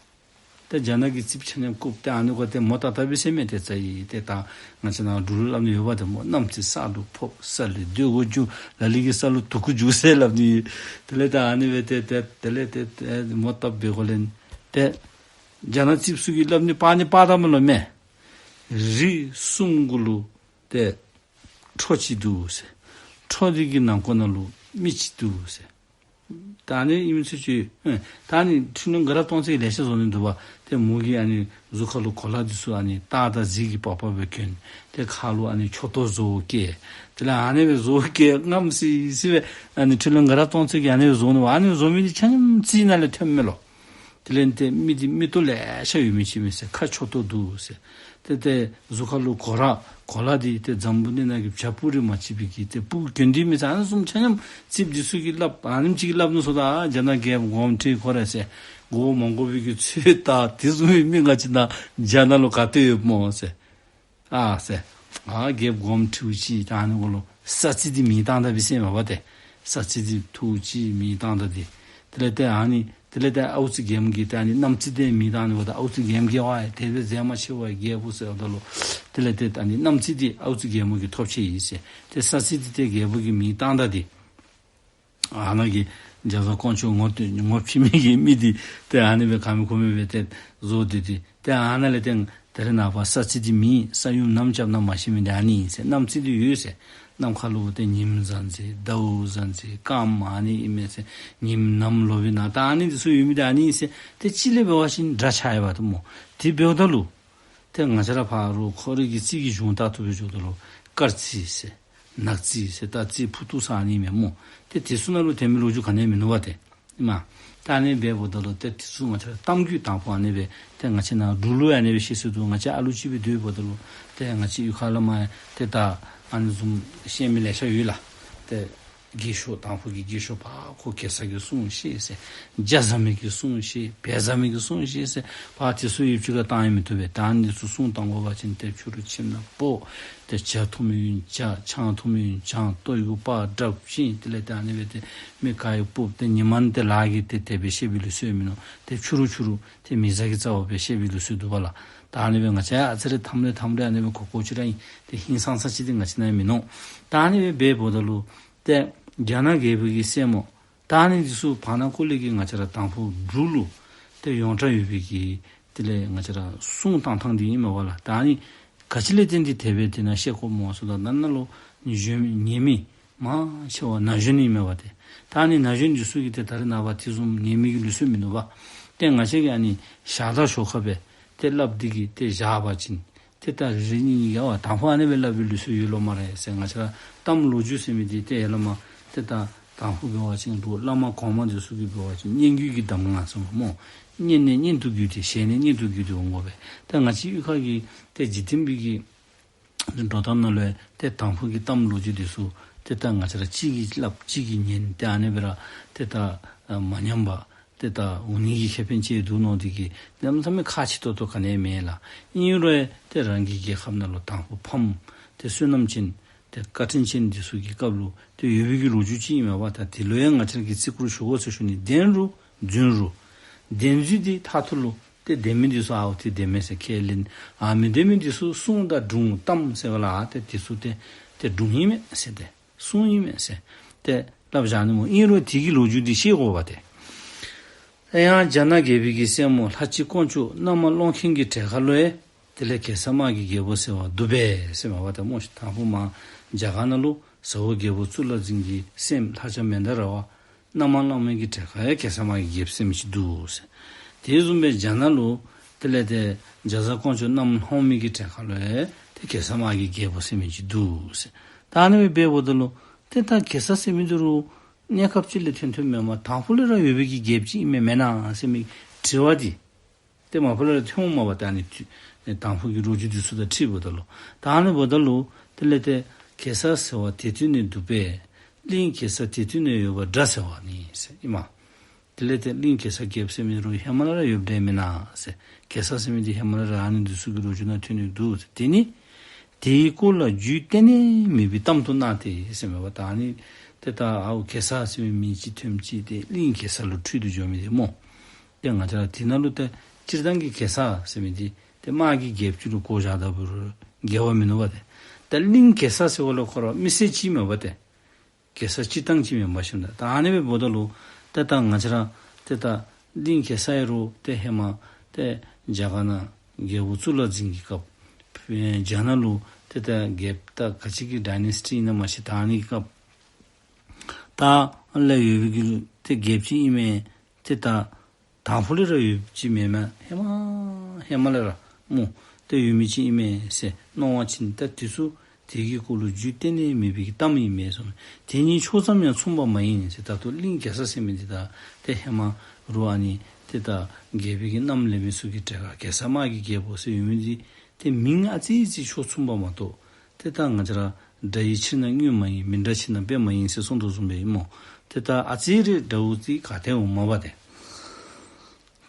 ཏེ་རྒྱ་ནག་གི་རྩིགཔ་ཆ་མཉམ་བཀུག་སྟེ་ཨ་ནི་གུ་ཏེ་མོ་བཏབ་བཏབ་པས་ཟེར་མས། ཏེ་རྩ་ཡི་ཏེ་ད་ང་བཅས་ནཱ་འབྲུག་ལུ་སླབ་ནི་ཡོད་པ་ཏེ་མོ་གནམ་རྩེ་ས་ལུ་ཕོག་ས་ལས་རྡོ་གུ་རྒྱུག་ལ་ལུ་གིས་ས་ལུ་དུག་གུ་རྒྱུག་ཟེར་སླབ་ནི། དེ་ལས་ད་ཨ་ནི་སྦེ་ཏེ་ཏེ་དེ་ལས་ཏེ་ཏེ་མོ་བཏབ་པའི་སྒང་ལས་ཏེ་རྒྱ་ནག་རྩིགཔ་ཚུ་གིས་སླབ་ནི་སྤར་ནི་སྤར་ད་མ་ལོ་མས། རི་གསུམ་གུ་ལུ་ཏེ་ཁྲོ་ཅིག་འདུག་ཟེར། ཁྲོ་འདི་གི་ནང་ཁོག་ནང་ལུ་མི་ཅིག་འདུག་ཟེར། ད་ཨ་ནི་ཨིན་མི་ཚུ་ཅིག་ཨེ་ད་ཨ་ནི་འཕྲུལ་གླིང་དགའ་རབ་སྟོང་རྩེ་གིས་ལེ་ཤ་བཟོ་ནི་འདུག་པ། ཏེ་མོ་གིས་ཨ་ནི་གཟུགས་ཁ་ལུ་གོ་ལ་འདི་ཚུ་ཨ་ནི་སྟག་དང་གཟིག་གི་པགས་པ་སྦེ་གྱོན། ཏེ་ཁ་ལུ་ཨ་ནི་མཆུ་ཏོ་བཟོ་བཀལ། དེ་ལས་ཨ་ནི་སྦེ་བཟོ་བཀལ་རྔམ་སི་སི་སྦེ་ཨ་ནི་འཕྲུལ་གླིང་དགའ་རབ་སྟོང་རྩེ་གིས་ཨ་ནི་སྦེ་བཟོ་ནུག་པ། ཨ་ནི་བཟོ་མི་འདི་ཆ་མཉམ་རྩིག་ནང་ལས་ཐོནམ་མས་ལོ། དེ་ལས་ཏེ་མི་འདི་མིག་ཏོ་ལེ་ཤ་ཡོད་མི་ཅིག་མས་ཟེར། ཁ་མཆུ་ཏོ་འདུག་ཟེར། ཏེ་ཏེ་གཟུགས་ཁ་ལུ་གོ་ར་གོ་ལ་འདི་ཏེ་འཛམ་བུ་གླིང་ནང་གི་བྱ་སྤུ་རིས་མ་མཆིས་པའི་གི་ཏེ་སྤུ་གུ་གྱོན་ཏེ་མི་ཚུ་ཨ་ནི་བཟུམ་ཆ་མཉམ་རྩིགཔ་འདི་ཚུ་གིས་སླབ། ཨ་ནེམ་ཅིག་གིས་སླབ་ནུག་ཟེརཝ་ད་རྒྱ་ནག་རྒྱལཔོ་དགོངསམ་ཁྲེལ་ཁོ་ར་ཟེར། དགོ་མ་དགོ་པའི་གི་ཚོད་ལྟ་དེ་བཟུམ་མའི་མི་ང་བཅས་ནཱ་རྒྱ་ནག་ལུ་ག་ཏེ་ཡོདཔ་སྨོ་ཟེར། ཨ་ཟེར། ཨ་རྒྱལཔོ་དགོངསམ་ཁྲེལཝ་ཅིག་ད་ཨ་ནི་གུ་ལུ་ས་རྩི་འདི་མེ་བཏང་ད་པས་ཟེར་མས་པ་ཏེ། ས་རྩི་འདི་འཐུ་ཅིག་མེ་བཏང་ད་དེ། དེ་ལས་ཏེ་ཨ་ནི་དེ་ལས་ཏེ་ཨའུ་ཙི་རྒྱལམོ་གིས་ཏེ་ཨ་ནི་སྣམ་རྩི་འདི་མེ་བཏང་ནི་འབདཝ་ད་ཨའུ་ཙི་རྒྱལམོ་གིས་ཝའི་དེ་སྦེ་མཛད་མ་ཤེས་པ་རྒྱལ་པོ་ཟེརཝ་ད་ལུ། དེ་ལས་ཏེ་ཨ་ནི་སྣམ་རྩི་འདི་ཨའུ་ཙི་རྒྱལམོ་གིས་ཐོབ་ཅི་ཨིན་ཟེར། ཏེ་ས་རྩི་འདི་ཏེ་རྒྱལ་པོ་གིས་མེ་བཏང་ད་དེ། ཨ་ནཱ་གི་རྒྱ་བཟའ་ཀོང་ཇོ་ངོ་སྤྲོད་ངོ་ཕྱེ་མི་གི་མི་འདི་ཏེ་ཨ་ནི་སྦེ་ག་མེད་གུ་མེད་སྦེ་ཏེ་བཟོ་སྟེ་ཏེ་ཏེ་ཨ་ནཱ་ལས་ཏེ་ད་རེས་ནངས་པ་ས་རྩི་འདི་མེ་ས་ཡོམ་ནམ་རྐྱབ་ན་མ་ཤེས་མི་འདི་ཨ་ནི་ཨིན་ཟེར། སྣམ་རྩི་འདི་ཡོད་ཟེར། ནམ་མཁའ་ལུ་ཏེ་ཉིམ་བཟང་ཟེར་ཟླཝ་བཟང་ཟེར་སྐརམ་ཨ་ནི་ཨིན་མས་ཟེར། ཉིམ་ནམ་ལོ་བི་ན་ད་ཨ་ནི་འདི་ཚུ་ཡོད་མི་འདི་ཨ་ནི་ཨིན་ཟེར། ཏེ་ཅིག་ལས་འབད་བ་ཅིན་འདྲ་ཆགས་ཡོདཔ་ད་སྨོ། དེ་འབདཝ་ད་ལུ་ཏེ་ང་བཅས་ར་ཕར་ཁོ་རའི་གི་རྩིས་ཀྱི་གཞུང་ལྟར་དུ་སྦེ་འགྱོཝ་ད་ལུ་སྐར་རྩིས་ཟེར་ནག་རྩིས་ཟེར་ད་རྩིས་ཕུ་ཏོག་ས་ཨ་ནི་མས་སྨོ། ཏེ་དེ་ཚུ་ནང་ལུ་དེ་མིན་ལོ་རྒྱུས་ག་ནི་ཡང་མིན་ནུག་པ་ཏེ། ཨིན་མས། ད་ཨ་ནི་སྦེ་འབདཝ་ད་ལུ་ཏེ་དེ་ཚུ་ང་བཅས་ར་གཏམ་རྒྱུད་དང་པོ་ཨ་ནི་སྦེ་ཏེ་ང་བཅས་ནཱ་འབྲུག་ལུ་ཨ་ནི་སྦེ་བཤད་སྲོལ་འདུག། ང་བཅས་ཨ་ལུ་ཅིག་སྦེ་སྡོད་འབདཝ་ད་ལུ་ཏེ་ང་བཅས་གཡུས་ཁ་ལས་མར་ཏེ་ད་ཨ་ནི་བཟུམ་བཤད་མི་ལེ་ཤ་ཡོད་ལགས། ཏེ་རྒས་ཤོས་དང་ཕུ་གི་རྒས་ཤོས་ཕར་ཁོ་གེ་སར་གྱི་སྲུང་ཤེས་ཟེར། རྒྱ་བཟའ་མི་གི་སྲུང་ཤེས། བལ་བཟའ་མི་གི་སྲུང་ཤེས་ཟེར། ཕར་དེ་ཚུ་ཡུདཔ་ཅིག་ཁར་བཏང་ཡང་མི་བཏུབ་པས། ད་ཨ་ནི་ཚུ་སྲུང་བཏང་དགོ་པ་ཅིན་ཏེ་ཕྱི་རུ་ཁྱིམ་ནང་སྤོ། ཏེ་ཇ་འཐུང་མི་ཡོད་ན་ཇ། ཆང་འཐུང་མི་ཡོད་ན་ཆང་། ལྟོ་ཡོད་པ་དྲག་ཅིག་དེ་ལས་ཏེ་ཨ་ནི་སྦེ་ཏེ་མི་ག་ཡོད་སྤོ། ཏེ་ཉི་མ་ནི་ཏེ་ལཱ་གིས་ཏེ་དེ་སྦེ་བཤད་པའི་ལུགས་སྲོལ་མིན་ནུག། ཏེ་ཕྱི་རུ་ཕྱི་རུ་ཏེ་མི་བཟའ་གི་རྩ་བ་སྦེ་བཤད་པའི་ལུགས་སྲོལ་འདུག་པ་ལགས། ད་ཨ་ནི་སྦེ་ང་བཅས་ཡང་ཨ་ཙི་རེ་ཐམ་རེ་ཐམ་རེ་ཨ་ནི་སྦེ་གོ་གོཝ་ཅིག་ར་ཨིན། ཏེ་ཧིང་སངས་ས་ཅིག་འདི་ང་བཅས་ནཱ་མིན་ནུག། ད་ཨ་ནི་སྦེ་འབདཝ་ད་ལུ་ཏེ་རྒྱ་ནག་རྒྱལ་པོ་གི་སྲས་མོ་ད་ཨ་ནི་འདི་ཚུ་བར་ན་ཀུ་ལེ་གིས་ང་བཅས་ར་དང་ཕུ་འབྲུག་ལུ་ཏེ་ཡོངས་གྲགས་ཡོད་པའི་གི་དེ་ལས་ང་བཅས་ར་སྲུང་བཏང་ཐངས་འདི་ཨིན་མས་པ་ལགས། ད་ཨ་ནི་ག་ཅི་ལས་བརྟེན་ཏེ་དེ་སྦེ་དེ་ནང་བཤད་དགོཔ་སྨོ་ཟེརཝ་ད་ནཱ་ནཱ་ལུ་ཉན་ཉན་མི་མང་ཆེ་བ་ན་གཞོན་ཨིན་མས་པ་ཏེ། ད་ཨ་ནི་ན་གཞོན་འདི་ཚུ་གིས་ཏེ་ད་རེས་ནངས་པ་དེ་བཟུམ་ཉན་མི་གི་ལུགས་སྲོལ་མིན་ནུག་པ། ཏེ་ང་བཅས་ཀྱིས་ཨ་ནི་ཞག་དང་ཞོར་ཁར་སྦེ་ཏེ་སླབ་སྟེ་གིས་ཏེ་བཞག་པ་ཅིན་ཏེ་ ཏེ་ད་རེ་རེ་གཉིས་གཉིས་ཀྱིས་ཨ་དང་ཕུ་ཨ་ནི་སྦེ་སླབ་པའི་ལུགས་སྲོལ་ཡོད་ལོ་སྨ་རེ་ཟེར། ང་བཅས་ར་གཏམ་ལོ་རྒྱུས་ཟེར་མི་འདི་ཏེ་ཡར་ལས་མར་ཏེ་ད་དང་ཕུ་འབད་བ་ཅིན་རུང་བླ་མ་གོངམ་འདི་ཚུ་གིས་འབད་བ་ཅིན་སྙན་བརྒྱུད་ཀྱི་གདམས་ངག་ཚུ་སྨོ། སྙན་ནས་སྙན་དུ་བརྒྱུད་དེ་ཞལ་ནས་སྙན་དུ་བརྒྱུད་དེ་འོང་དགོ་པས། ད་ང་བཅས་གཡུས་ཁ་གི་ཏེ་འཇིག་རྟེན་པའི་གི་འགྲོ་སྟངས་ནང་ལུ་ཡང་ཏེ་དང་ཕུ་གི་གཏམ་ལོ་རྒྱུས་འདི་ཚུ་ཏེ་ད་ང་བཅས་ར་གཅིག་གིས་སླབ་གཅིག་གིས་ཉན་ཏེ་ཨ་ནི་སྦེ་ར་ཏེ་ད་མ་ཉམས་པར་ཏེ་ད་འོང་ནི་གི་ཁེ་ཕན་ཅིག་འདུག་མནོ་སྟེ་གིས་གནམ་མེད་ས་མེད་ཁག་ཆེ་ཏོག་ཏོ་ག་ནི་ཡང་མེད་ལགས། ཨིན་རུང་ཏེ་རང་གི་རྒྱལ་ཁབ་ནང་ལུ་དང་ཕུ་ཕམ་ཏེ་བསོད་ནམས་ཅན་ཏེ་བཀའ་དྲིན་ཅན་འདི་ཚུ་གི་སྐབས་ལུ་ཏེ་ཡོད་པའི་གི་ལོ་རྒྱུས་ཅིག་ཨིན་མས་པ། ད་འདི་ལུ་ཡང་ང་བཅས་ར་གིས་བརྩི་བཀུར་ཞུ་དགོ་ཟེར་ཞུ་ནི། བདེན་རུང་རྫུན་རུང་བདེན་རྫུན་འདི་མཐའ་མཇུག་ལུ་ཏེ་བདེན་མི་འདི་ཚུ་ཨའོ་ཏེ་བདེན་མས་ཟེར་ཁས་ལེན། ཨ་མི་བདེན་མི་འདི་ཚུ་གསུང་དང་སྒྲུང་གཏམ་ཟེར་བ་ལ་ཨ་ཏེ་འདི་ཚུ་ཏེ་ཏེ་སྒྲུང་ཨིན་མས་ཟེར་ཏེ་གསུང་ཨིན་མས་ཟེར་ཏེ་སླབ་བཞག་ནི་སྨོ། ཨིན་རུང་དེ་གི་ལོ་རྒྱུས་འདི་ཤེས་དགོ་པ་ཏེ། ཡང་རྒྱ་ནག་རྒྱལ་པོའི་གི་སྲས་མོ་ལྷ་གཅིག་དཀོན་མཆོག་གནམ་ལ་སློང་མཁན་གྱི་གྲལ་ཁ་ལུ་ཡང་དེ་ལས་གེ་སར་དམག་གི་རྒྱལ་པོ་ཟེར་བ་འདུག་པས་ཟེར་མས་པ། ད་སྨོ་ཤིག་དང་ཕུ་མར་རྒྱ་གར་ནང་ལུ་ཟ་འོག་རྒྱལ་པོ་གཙུག་ལག་འཛིན་གྱི་སྲསམོ་ལྷ་ལྕམ་མནྡ་ར་བ་གནམ་ལ་སློང་མི་གི་གྲལ་ཁར་ཡང་གེ་སར་དམག་གི་རྒྱལཔོ་ཟེར་མི་ཅིག་འདུག་ཟེར། དེ་བཟུམ་སྦེ་རྒྱ་ནག་ལུ་དེ་ལས་ཏེ་རྒྱ་བཟའ་དཀོན་མཆོག་གནམ་ལ་སློང་མི་གི་གྲལ་ཁ་ལུ་ཡང་ཏེ་གེ་སར་དམག་གི་རྒྱལཔོ་ཟེར་མི་ཅིག་འདུག་ཟེར། ད་ཨ་ནི་སྦེ་འབདཝ་ད་ལུ་ཏེ་ད་གེ་སར་ཟེར་མི་འདི་རུང་གནས་སྐབས་ཅིག་ལས་ཐོན་ཐོནམ་མེན་པར་དང་ཕུ་ལས་ར་ཡོད་པའི་གི་རྒྱལཔོ་ཅིག་ཨིན་མས་མེན་ན་ཟེར་མི་དྲི་བ་འདི་ཏེ་མ་པ་ལས་ར་ཐོན་འོང་མས་པ། ཏེ་ཨ་ནི་དུས་དང་ཕུ་གི་ལོ་རྒྱུས་འདི་ཚུ་དང་འཁྲིལཝ་ད་ལུ། ད་ཨ་ནི་འབདཝ་ད་ལུ་དེ་ལས་ཏེ་གེ་སར་ཟེར་བ་དེ་དུས་ནས་འདུག་པས། གླིང་གེ་སར་དེ་དུས་ནས་ཡོད་པ་འདྲ་ཟེར་བ་ནི་ཟེར་ཨིན་མས། དེ་ལས་ཏེ་གླིང་གེ་སར་རྒྱལཔོ་ཟེར་མི་རུང་ཧེ་མ་ལས་ར་ཡོདཔ་འདྲས་མེན་ན་ཟེར། གེ་སར་ཟེར་མི་འདི་ཧེ་མ་ལས་ར་ཨ་ནི་འདི་ཚུ་གི་ལོ་རྒྱུས་ནང་ཐོན་ནི་འདུག་ཟེར། དེ་ནི་དེའི་སྐོར་ལ་རྒྱུད་གཏན་ནས་མེད་པའི་གཏམ་དུ་སྣང་སྟེ་ཟེར་མས་པ། ད་ཨ་ནི་ཏེ་ད་ཨའོ་གེ་སར་ཟེར་མི་མིང་ཅིག་ཐོནམ་ཅིག་ཏེ་གླིང་གེ་སར་ལུ་འཁྲུལ་དུ་འགྱོ་མི་འདི་སྨོ། ཏེ་ང་བཅས་ར་དེ་ནང་ལུ་ཏེ་སྤྱིར་བཏང་གི་གེ་སར་ཟེར་མི་འདི་ཏེ་དམག་གི་རྒྱལཔོ་ཅིག་ལུ་གོ་བཞག་ད་འབད་རུང་འགལ་བ་མིན་ནུག་པ་ཏེ། ད་གླིང་གེ་སར་ཟེར་བ་ལུ་ཁོ་ར་མི་སེར་ཅིག་མེན་པ་ཏེ། གེ་སར་སྤྱིར་བཏང་ཅིག་མེན་པ་ཤིག་ད། ད་ཨ་ནི་སྦེ་འབདཝ་ད་ལུ་ཏེ་ད་ང་བཅས་ར་ཏེ་ད་གླིང་གེ་སར་ཡང་རུང་ཏེ་ཧེ་མ་ཏེ་རྒྱ་གར་ནང་རྒྱལ་པོ་གཙུག་ལག་འཛིན་གྱི་སྐབས་རྒྱ་ནག་ལུ་ཏེ་ད་རྒྱལཔོ་ད་ག་ཅི་གི་ཌའི་ནེ་སི་ཊི་ཨིན་ན་མ་ཤེས། ད་ཨ་ནི་གི་སྐབས་ད་ལས་ཡོད་པའི་གི་ཏེ་རྒྱལཔོ་ཅིག་ཨིན་མས། ཏེ་ད་དང་ཕུ་ལས་ར་ཡོདཔ་ཅིག་མེན་མས། ཧེ་མ་ཧེ་མ་ལས་ར་སྨོ། ཏེ་ཡོད་མི་ཅིག་ཨིན་མས་ཟེར་མནོ་བ་ཅིན་ད་དེ་ཚུ་དེ་གི་སྐོར་ལུ་རྒྱུད་གཏན་ནས་མེད་པའི་གི་གཏམ་ཨིན་མས་གསུངས། དེ་གཉིས་ཕྱོགས་ཙམ་ཡང་མཚུངས་པ་མ་ཡིན་ཟེར། ད་ལྟོ་གླིང་གེ་སར་ཟེར་མི་འདི་དང་ཏེ་ཧེ་མ་རུང་ཨ་ནི་ཏེ་ད་རྒྱལ་པོའི་གི་མནའམ་ལེན་མི་ཚུ་གི་གྲལ་ཁར་གེ་སར་དམག་གི་རྒྱལ་པོ་ཟེར་ཡོད་མི་འདི་ཏེ་མིང་ཨ་ཙི་ཅིག་ཕྱོགས་མཚུངས་པ་མ་གཏོགས་ཏེ་ད་ང་བཅས་ར་འདྲ་ཡི་ཕྱིར་ན་དངོས་མ་ཡིན། མི་འདྲ་ཕྱིར་ན་དཔེ་མ་ཡིན་ཟེར་གསུངས་དོ་བཟུམ་སྦེ་ཨིན་སྨོ། ཏེ་ད་ཨ་ཙི་རེ་འདྲཝ་ཅིག་ག་ཏེ་འོང་མས་པ་ཏེ།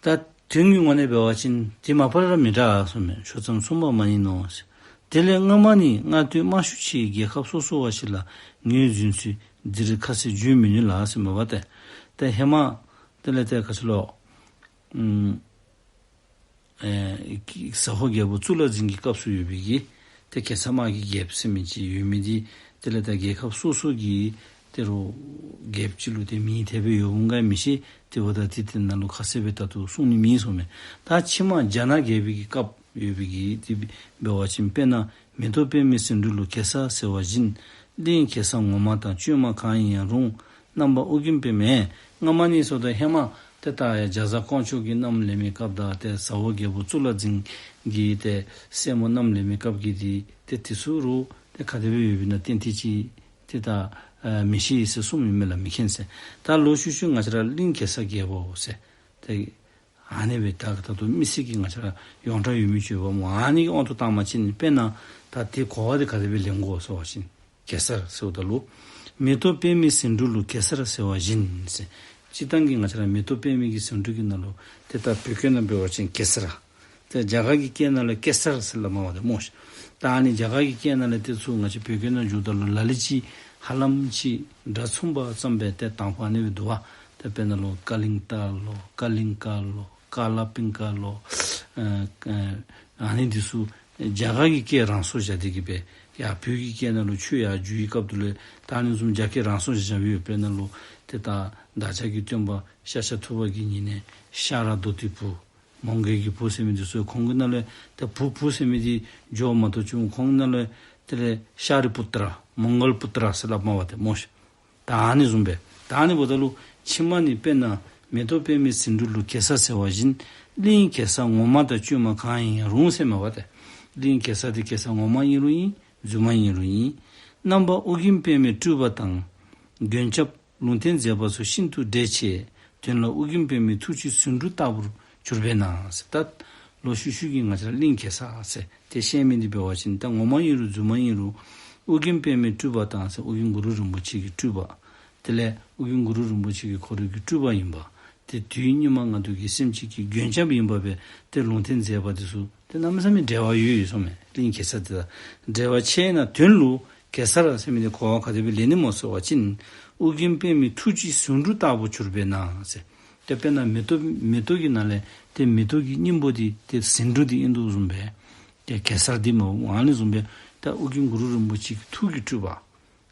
ད་དོན་གྱི་ངོས་ནས་འབད་བ་ཅིན་དེ་མ་པ་ལས་ར་མི་འདྲ་གསུངས་མས། ཕྱོགས་ཙམ་མཚུངས་པ་མ་ཡིན་ནོ་ཟེར། དེ་ལས་སྔ་མ་ནི་སྔ་དུས་དམག་ཤུགས་ཆེའི་རྒྱལ་ཁབ་སོ་སོ་བ་ཞིག་ལ་ངོས་འཛིན་ཚུལ་འདིར་ཁ་གསལ་བརྗོད་མི་ནུས་ལ་ཟེར་མས་པ་ཏེ། ཏེ་ཧེ་མ་དེ་ལས་ཏེ་ག་ཅི་ལོ། ཨུམ། ཨེ་ཟ་འོག་རྒྱལ་པོ་གཙུག་ལག་འཛིན་གྱི་སྐབས་སུ་ཡོད་པའི་གི་ཏེ་གེ་སར་དམག་གི་རྒྱལཔོ་ཟེར་མི་ཅིག་ཡོད་མི་འདི་དེ་ལས་ད་རྒྱལ་ཁབ་སོ་སོ་གི་ཏེ་རུང་རྒྱལཔོ་ཅིག་ལུ་ཏེ་མིང་དེ་སྦེ་ཡོདཔ་འོང་ག་མི་ཤེས། དེ་འབདཝ་ད་ཏེ་དེ་ནང་ལུ་ཁ་གསལ་སྦེ་ད་ལྟོ་གསུང་ནི་མེད་གསུངས་མས། ད་ཕྱི་མ་རྒྱ་ནག་རྒྱལ་པོའི་གི་སྐབས་ཡོད་པའི་གི་དེ་འབད་བ་ཅིན་དཔེར་ན་མེ་ཏོག་པདྨའི་ཟེའུ་འབྲུ་ལུ་གེ་སར་ཟེར་བ་བཞིན། གླིང་གེ་སར་ངོ་མ་དང་བཅོས་མ་གང་ཡིན་ཡང་རུང་། རྣམ་པ་ཨོ་རྒྱན་པདྨས་སྔ་མ་ནི་ཟེརཝ་ད་ཧེ་མ་ཏེ་ད་རྒྱ་བཟའ་དཀོན་མཆོག་གི་མནའམ་ལེན་མི་སྐབས་དང་ཏེ་ཟ་འོག་རྒྱལ་པོ་གཙུག་ལག་འཛིན་གྱི་ཏེ་སྲས་མོ་མནའམ་ལེན་མི་སྐབས་ཀྱི་འདི་ཏེ་དེ་ཚུ་རུང་ཏེ་ག་དེ་སྦེ་ཡོདཔ་ཨིན་ན་ཏན་ཏིག་ཅིག་ཏེ་ད་ཨ་མི་ཤེས་ཟེར་གསུངམ་ཨིན་མས་ལགས། མི་མཁྱེན་ཟེར། ད་ལོག་ཤུལ་ཤུལ་ང་བཅས་ར་གླིང་གེ་སར་རྒྱལ་པོ་ཟེར་ཏེ་ཨ་ནི་སྦེ་ད་ད་ལྟོ་མི་སེར་གྱིས་ང་བཅས་ར་ཡོངས་གྲགས་ཡོད་མི་ཅིག་ཡོདཔ་སྨོ། ཨ་ནི་གི་དབང་དུ་བཏང་བ་ཅིན་དཔེར་ན་ད་དེ་གོ་བ་དེ་ག་དེ་སྦེ་ལེན་དགོ་ཟེར་བ་ཅིན་གེ་སར་ཟེརཝ་ད་ལུ་མེ་ཏོག་པདྨའི་ཟེའུ་འབྲུ་ལུ་གེ་སར་ཟེར་བ་བཞིན་ཟེར། སྤྱིར་བཏང་གི་ང་བཅས་ར་མེ་ཏོག་པདྨའི་གི་ཟེའུ་འབྲུ་གི་ནང་ལུ་ཏེ་ད་བོད་སྐད་ནང་འབད་བ་ཅིན་གེ་སར། ཏེ་རྒྱ་གར་གྱི་སྐད་ནང་ལུ་ཀེ་སར་ཟེར་སླབ་མས་པ་ཏེ་སྨོ་ཤིག། ད་ཨ་ནི་རྒྱ་གར་གྱི་སྐད་ནང་ལས་དེ་ཚུ་ང་བཅས་བོད་སྐད་ནང་བསྒྱུརཝ་ད་ལུ་ལ་ལུ་ཅིག་ཧ་ལམ་ཅིག་སྒྲ་མཚུངས་པ་ཙམ་སྦེ་ཏེ་དང་ཕུ་ཨ་ནི་སྦེ་འདུག་པ། ཏེ་དཔེར་ན་ལུ་ཀ་ལིང་ཏ་ལོ་ཀ་ལིང་ཀ་ལོ་ཀ་ལ་པིང་ཀ་ལོ། ཨ་ཨ་ཨ་ནི་འདི་ཚུ་རྒྱ་གར་གྱི་སྐད་རང་སོར་བཞག་སྟེ་གི་སྦེ་ཡར་བོད་ཀྱི་སྐད་ནང་ལུ་ཆོས་ཡར་བསྒྱུར་བའི་སྐབས་དེ་ལུ་ད་ཨ་ནི་བཟུམ་རྒྱ་སྐད་རང་སོར་བཞག་བཞགཔ་ཡོད། དཔེར་ན་ལུ་ཏེ་ད་བདག་ཅག་གི་སྟོན་པ་ཤཱཀྱ་ཐུབ་པ་གིས་ཉེ་གནས་ཤཱ་ར་དྭ་ཏིའི་བུ་མོའུ་འགལ་གྱི་བུ་ཟེར་མི་འདི་ཚུ་ཁོང་གི་ནང་ལས་ཏེ་བུ་བུ་ཟེར་མི་འདི་འགྱོཝ་མ་གཏོགས་ཅིག་ཁོང་གི་ནང་ལས་དེ་ལས་ཤཱ་རི་པུ་ཏྲ་མོའུ་འགལ་པུ་ཏྲ་ཟེར་སླབ་མས་པ་ཏེ་སྨོ་ཤིག། ད་ཨ་ནི་བཟུམ་སྦེ་ད་ཨ་ནི་འབདཝ་ད་ལུ་ཕྱི་མ་ནི་དཔེར་ན་མེ་ཏོག་པདྨའི་ཟེའུ་འབྲུ་ལུ་གེ་སར་ཟེར་བ་བཞིན། གླིང་གེ་སར་ངོ་མ་དང་བཅོས་མ་གང་ཡིན་ཡང་རུང་ཟེར་མས་པ་ཏེ། གླིང་གེ་སར་འདི་གེ་སར་ངོ་མ་ཨིན་རུང་ཨིན། རྫུན་མ་ཨིན་རུང་ཨིན། རྣམ་པ་ཨོ་རྒྱན་པདྨའི་སྤྲུལ་པ་དང་། མགོན་སྐྱབས་ལུང་བསྟན་མཛད་པ་སོགས་ཤིན་ཏུ་འབྲེལ་ཆེ། དོན་ལ་ཨོ་རྒྱན་པདྨའི་ཐུགས་ཀྱི་ཟེའུ་འབྲུ་ལྟ་བུར་གྱུར་པས་ན་ཟེར། ད་ལོག་ཤུལ་ཤུལ་གྱི་ང་བཅས་ར་གླིང་གེ་སར་ཟེར་དེ་བཤད་མི་འདི་འབད་བ་ཅིན་ད་ངོ་མ་ཨིན་རུང་རྫུན་མ་ཨིན་རུང་ཨོ་རྒྱན་པདྨའི་སྤྲུལ་པ་དང་ཟེར་ཨོ་རྒྱན་གུ་རུ་རིན་པོ་ཆེ་གི་སྤྲུལ་པ། དེ་ལས་ཨོ་རྒྱན་གུ་རུ་རིན་པོ་ཆེ་གི་ཁོ་རའི་གི་སྤྲུལ་པ་ཨིན་པ། དེ་དུས་སྙིགས་མ་ལྔ་བདོ་གི་སེམས་ཅན་གྱི་མགོན་སྐྱབས་ཨིན་པ་སྦེ་དེ་ལུང་བསྟན་མཛད་པ་འདི་ཚུ་དེ་གནམ་མེད་ས་མེད་འབྲེལ་བ་ཡོད་ཡོད་ཟེར་མས། གླིང་གེ་སར་འདི་དང་འབྲེལ་བ་ཆེ་ན་དོན་ལུ་གེ་སར་ཟེར་མི་འདི་གོ་བ་ག་དེ་སྦེ་ལེན་ནི་སྨོ་ཟེར་བ་ཅིན་ཨོ་རྒྱན་པདྨའི་ཐུགས་ཀྱི་ཟེའུ་འབྲུ་ལྟ་བུར་གྱུར་པས་ན་ཟེར། དེ་དཔེར་ན་མེ་ཏོག་མེ་ཏོག་གི་ནང་ལས་དེ་མེ་ཏོག་གི་སྙིང་པོ་འདི་དེ་ཟེའུ་འབྲུ་འདི་ཨིན་དོ་བཟུམ་སྦེ་དེ་གེ་སར་འདི་མ་ཨ་ནི་བཟུམ་སྦེ་ད་ཨོ་རྒྱན་གུ་རུ་རིན་པོ་ཆེ་གི་ཐུགས་ཀྱི་སྤྲུལ་པ།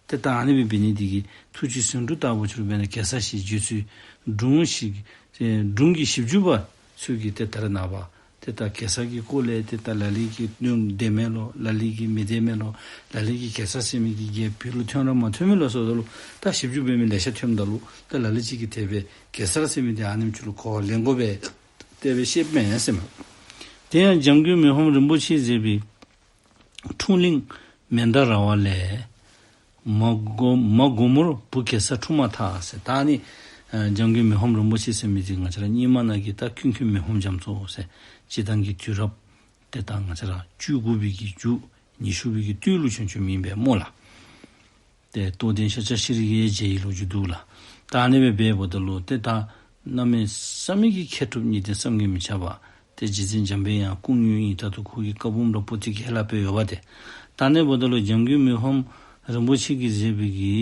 ཏེ་ད་ཨ་ནི་སྦེ་འབད་ནི་འདི་གིས་ཐུགས་ཀྱི་ཟེའུ་འབྲུ་ལྟ་བུར་གྱུར་པས་ན་གེ་སར་ཞེས་བརྗོད་ཚུལ་སྒྲུང་ཞིག་ཨེ་སྒྲུང་གི་ཞིབ་འཇུག་པ་ཚུ་གིས་ཏེ་ད་རེས་ནངས་པ་ཏེ་ད་གེ་སར་གྱི་སྐོར་ལས་ཏེ་ད་ལ་ལུ་གིས་བདེན་མས་ལོ། ལ་ལུ་གིས་མི་བདེན་མས་ལོ། ལ་ལུ་གིས་གེ་སར་ཟེར་མི་གི་རྒྱལཔོ་བོད་ལུ་ཐོན་ར་མ་ཐོན་མས་ལོ་ཟེརཝ་ད་ལུ་ད་ཞིབ་འཇུག་འབད་མི་ལེ་ཤ་ཐོནམ་ད་ལུ་ད་ལ་ལུ་ཅིག་གིས་དེ་སྦེ་གེ་སར་ཟེར་མི་འདི་ཨ་ནེམ་ཅིག་ལུ་གོ་བ་ལེན་དགོ་པས། དེ་སྦེ་བཤདཔ་མས་ཟེར་མས། དེ་ཡང་འཇམ་མགོན་མི་ཕམ་རིན་པོ་ཆེས་མཛད་པའི་འཁྲུངས་གླིང་མནྡ་ར་བ་ལས། མ་དགོ་མ་དགོ་མོར་བུ་གེ་སར་འཁྲུངས་མ་ཐག་ཟེར། ད་ནི་ཨ་འཇམ་མགོན་མི་ཕམ་རིན་པོ་ཆེ་ཟེར་མི་འདི་ང་བཅས་ར་རྙིང་མ་ནང་གི་ད་ཀུན་མཁྱེན་མི་ཕམ་རྒྱ་མཚོ་ཟེར་སྤྱིར་བཏང་གི་དུས་རབས་ཏེ་ད་ང་བཅས་ར་བཅུ་དགུ་པའི་གི་མཇུག་ཉི་ཤུ་པའི་གི་སྟོད་ལུ་བྱོན་བྱོནམ་ཨིན་པས་སྨོ་ལགས། ཏེ་རྟོགས་ལྡན་ཤཱཀྱ་ཤྲཱི་ཡི་རྗེ་ཡི་ལོ་རྒྱུས་འདུག་ལགས། ད་ཨ་ནི་སྦེ་འབདཝ་ད་ལུ་ཏེ་ད་གནམ་མེད་ས་མེད་ཀྱི་མཁས་གྲུབ་གཉིས་ལྡན་བསམ་གྱིས་མི་ཁྱབ་པ། ཏེ་རྗེ་བཙུན་འཇམ་དཔལ་དབྱངས་སྐུ་དངོས་ཨིན། ད་ལྟོ་ཁོ་གི་བཀའ་འབུམ་ར་པོ་ཏི་གི་ཧེ་ལ་སྦེ་ཡོདཔ་ཏེ། ད་ཨ་ནི་འབདཝ་ད་ལུ་འཇམ་མགོན་མི་ཕམ་རིན་པོ་ཆེ་གིས་མཛད་པའི་གི་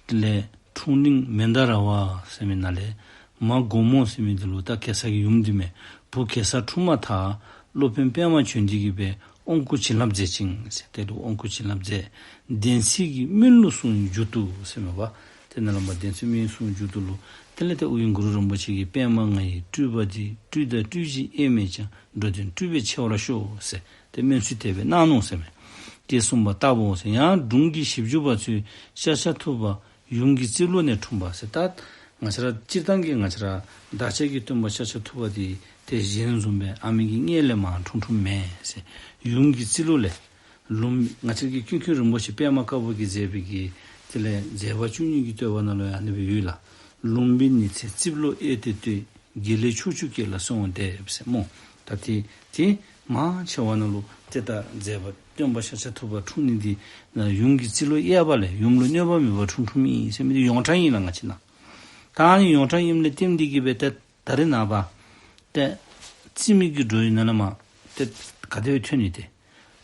དེ་ལས་འཁྲུངས་གླིང་མནྡ་ར་བ་ཟེར་མི་ནང་ལས་མ་དགོ་མོ་ཟེར་མི་འདི་ལུ་ད་གེ་སར་གྱི་ཡུམ་འདི་མས། བུ་གེ་སར་འཁྲུངས་མ་ཐག་སློབ་དཔོན་པདྨ་བྱོན་འདི་གིས་སྦེ་དབང་བསྐུར་བྱིན་རླབས་མཛད་ཅིང་ཟེར། དེ་ལུ་དབང་བསྐུར་བྱིན་རླབས་མཛད། བདེན་ཚིག་གི་སྨོན་ལུགས་གསུང་མཇུག་ཏུ་ཟེར་མས་པ། དེ་ནང་ལས་མ་བདེན་ཚིག་སྨོན་གསུང་མཇུག་ཏུ་ལུ་དེ་ལས་ཏེ་ཨོ་རྒྱན་གུ་རུ་རིན་པོ་ཆེ་གིས་པདྨ་ང་ཡི་སྤྲུལ་པ་འདི། སྤྲུལ་དང་སྤྲུལ་བཞིའི་དབྱེར་མེད་ཀྱང་། འགྲོ་དོན་སྤྲུལ་པའི་ཆེ་བར་ཤོག་ཟེར་ཏེ་སྨོན་ཚིག་དེ་སྦེ་གནང་ནུག་ཟེར་མས། དེ་གསུངས་པ་ལྟ་བུ་ཟེར། ཡང་སྒྲུང་གི་ཞིབ་འཇུག་པ་ཚུ་ཤཱཀྱ་ཐུབ་པ་ཡུམ་གྱི་རྩིབ་ལོགས་ནས་འཁྲུངས་པ་ཟེར། ད་ང་བཅས་ར་སྤྱིར་བཏང་གི་ང་བཅས་ར་བདག་ཅག་གི་སྟོན་པ་ཤཱཀྱ་ཐུབ་པ་འདི་ཏེ་གཞན་བཟུམ་སྦེ་ཨ་མི་གི་མངལ་ལས་མར་འཁྲུངས་འཁྲུངསམ་མེན་ཟེར། ཡུམ་གྱི་རྩིབ་ལོགས་ལས། ལུམ་ང་བཅས་ཀྱི་ཀུན་མཁྱེན་རིན་པོ་ཆེ་པདྨ་དཀར་པོ་གིས་མཛད་པའི་གི་དེ་ལས་མཛད་པ་བཅུ་གཉིས་ཀྱི་བསྟོད་པ་ནང་ལུ་ཡང་ཨ་ནི་སྦེ་ཡོད་ལགས། ལུམ་བི་ནི་ཚེ་རྩིབ་ལོགས་གཡས་ཏེ་བསྟོད། དགེ་ལེགས་ཕྱོགས་བཅུ་སྐྱེ་ལ་གསོལ་བ་འདེབས་ཟེར་སྨོ། ད་དེ་དེ་མང་ཆེ་བ་ནང་ལུ་ཏེ་ད་མཛད་པ་སྟོན་པ་ཤཱཀྱ་ཐུབ་པ་འཁྲུངས་ནི་འདི་ཡུམ་གྱི་རྩིབ་ལོགས་གཡས་པ་ལས་ཡུམ་ལུ་གནོད་པ་མེད་པར་འཁྲུངས་འཁྲུངསམ་ཨིན་ཟེར་མི་འདི་ཡོངས་གྲགས་ཨིན་ལགས་ང་བཅས་ནང་། ད་ཨ་ནི་ཡོངས་གྲགས་ཨིནམ་ལས་བརྟེན་འདི་གིས་སྦེ་ཏེ་ད་རེས་ནངས་པ་ཏེ་རྩིས་མེད་ཀྱི་འགྲོ་ཡི་ནང་ལས་མར་ཏེ་ག་དེ་སྦེ་ཐོན་ནི་ཏེ།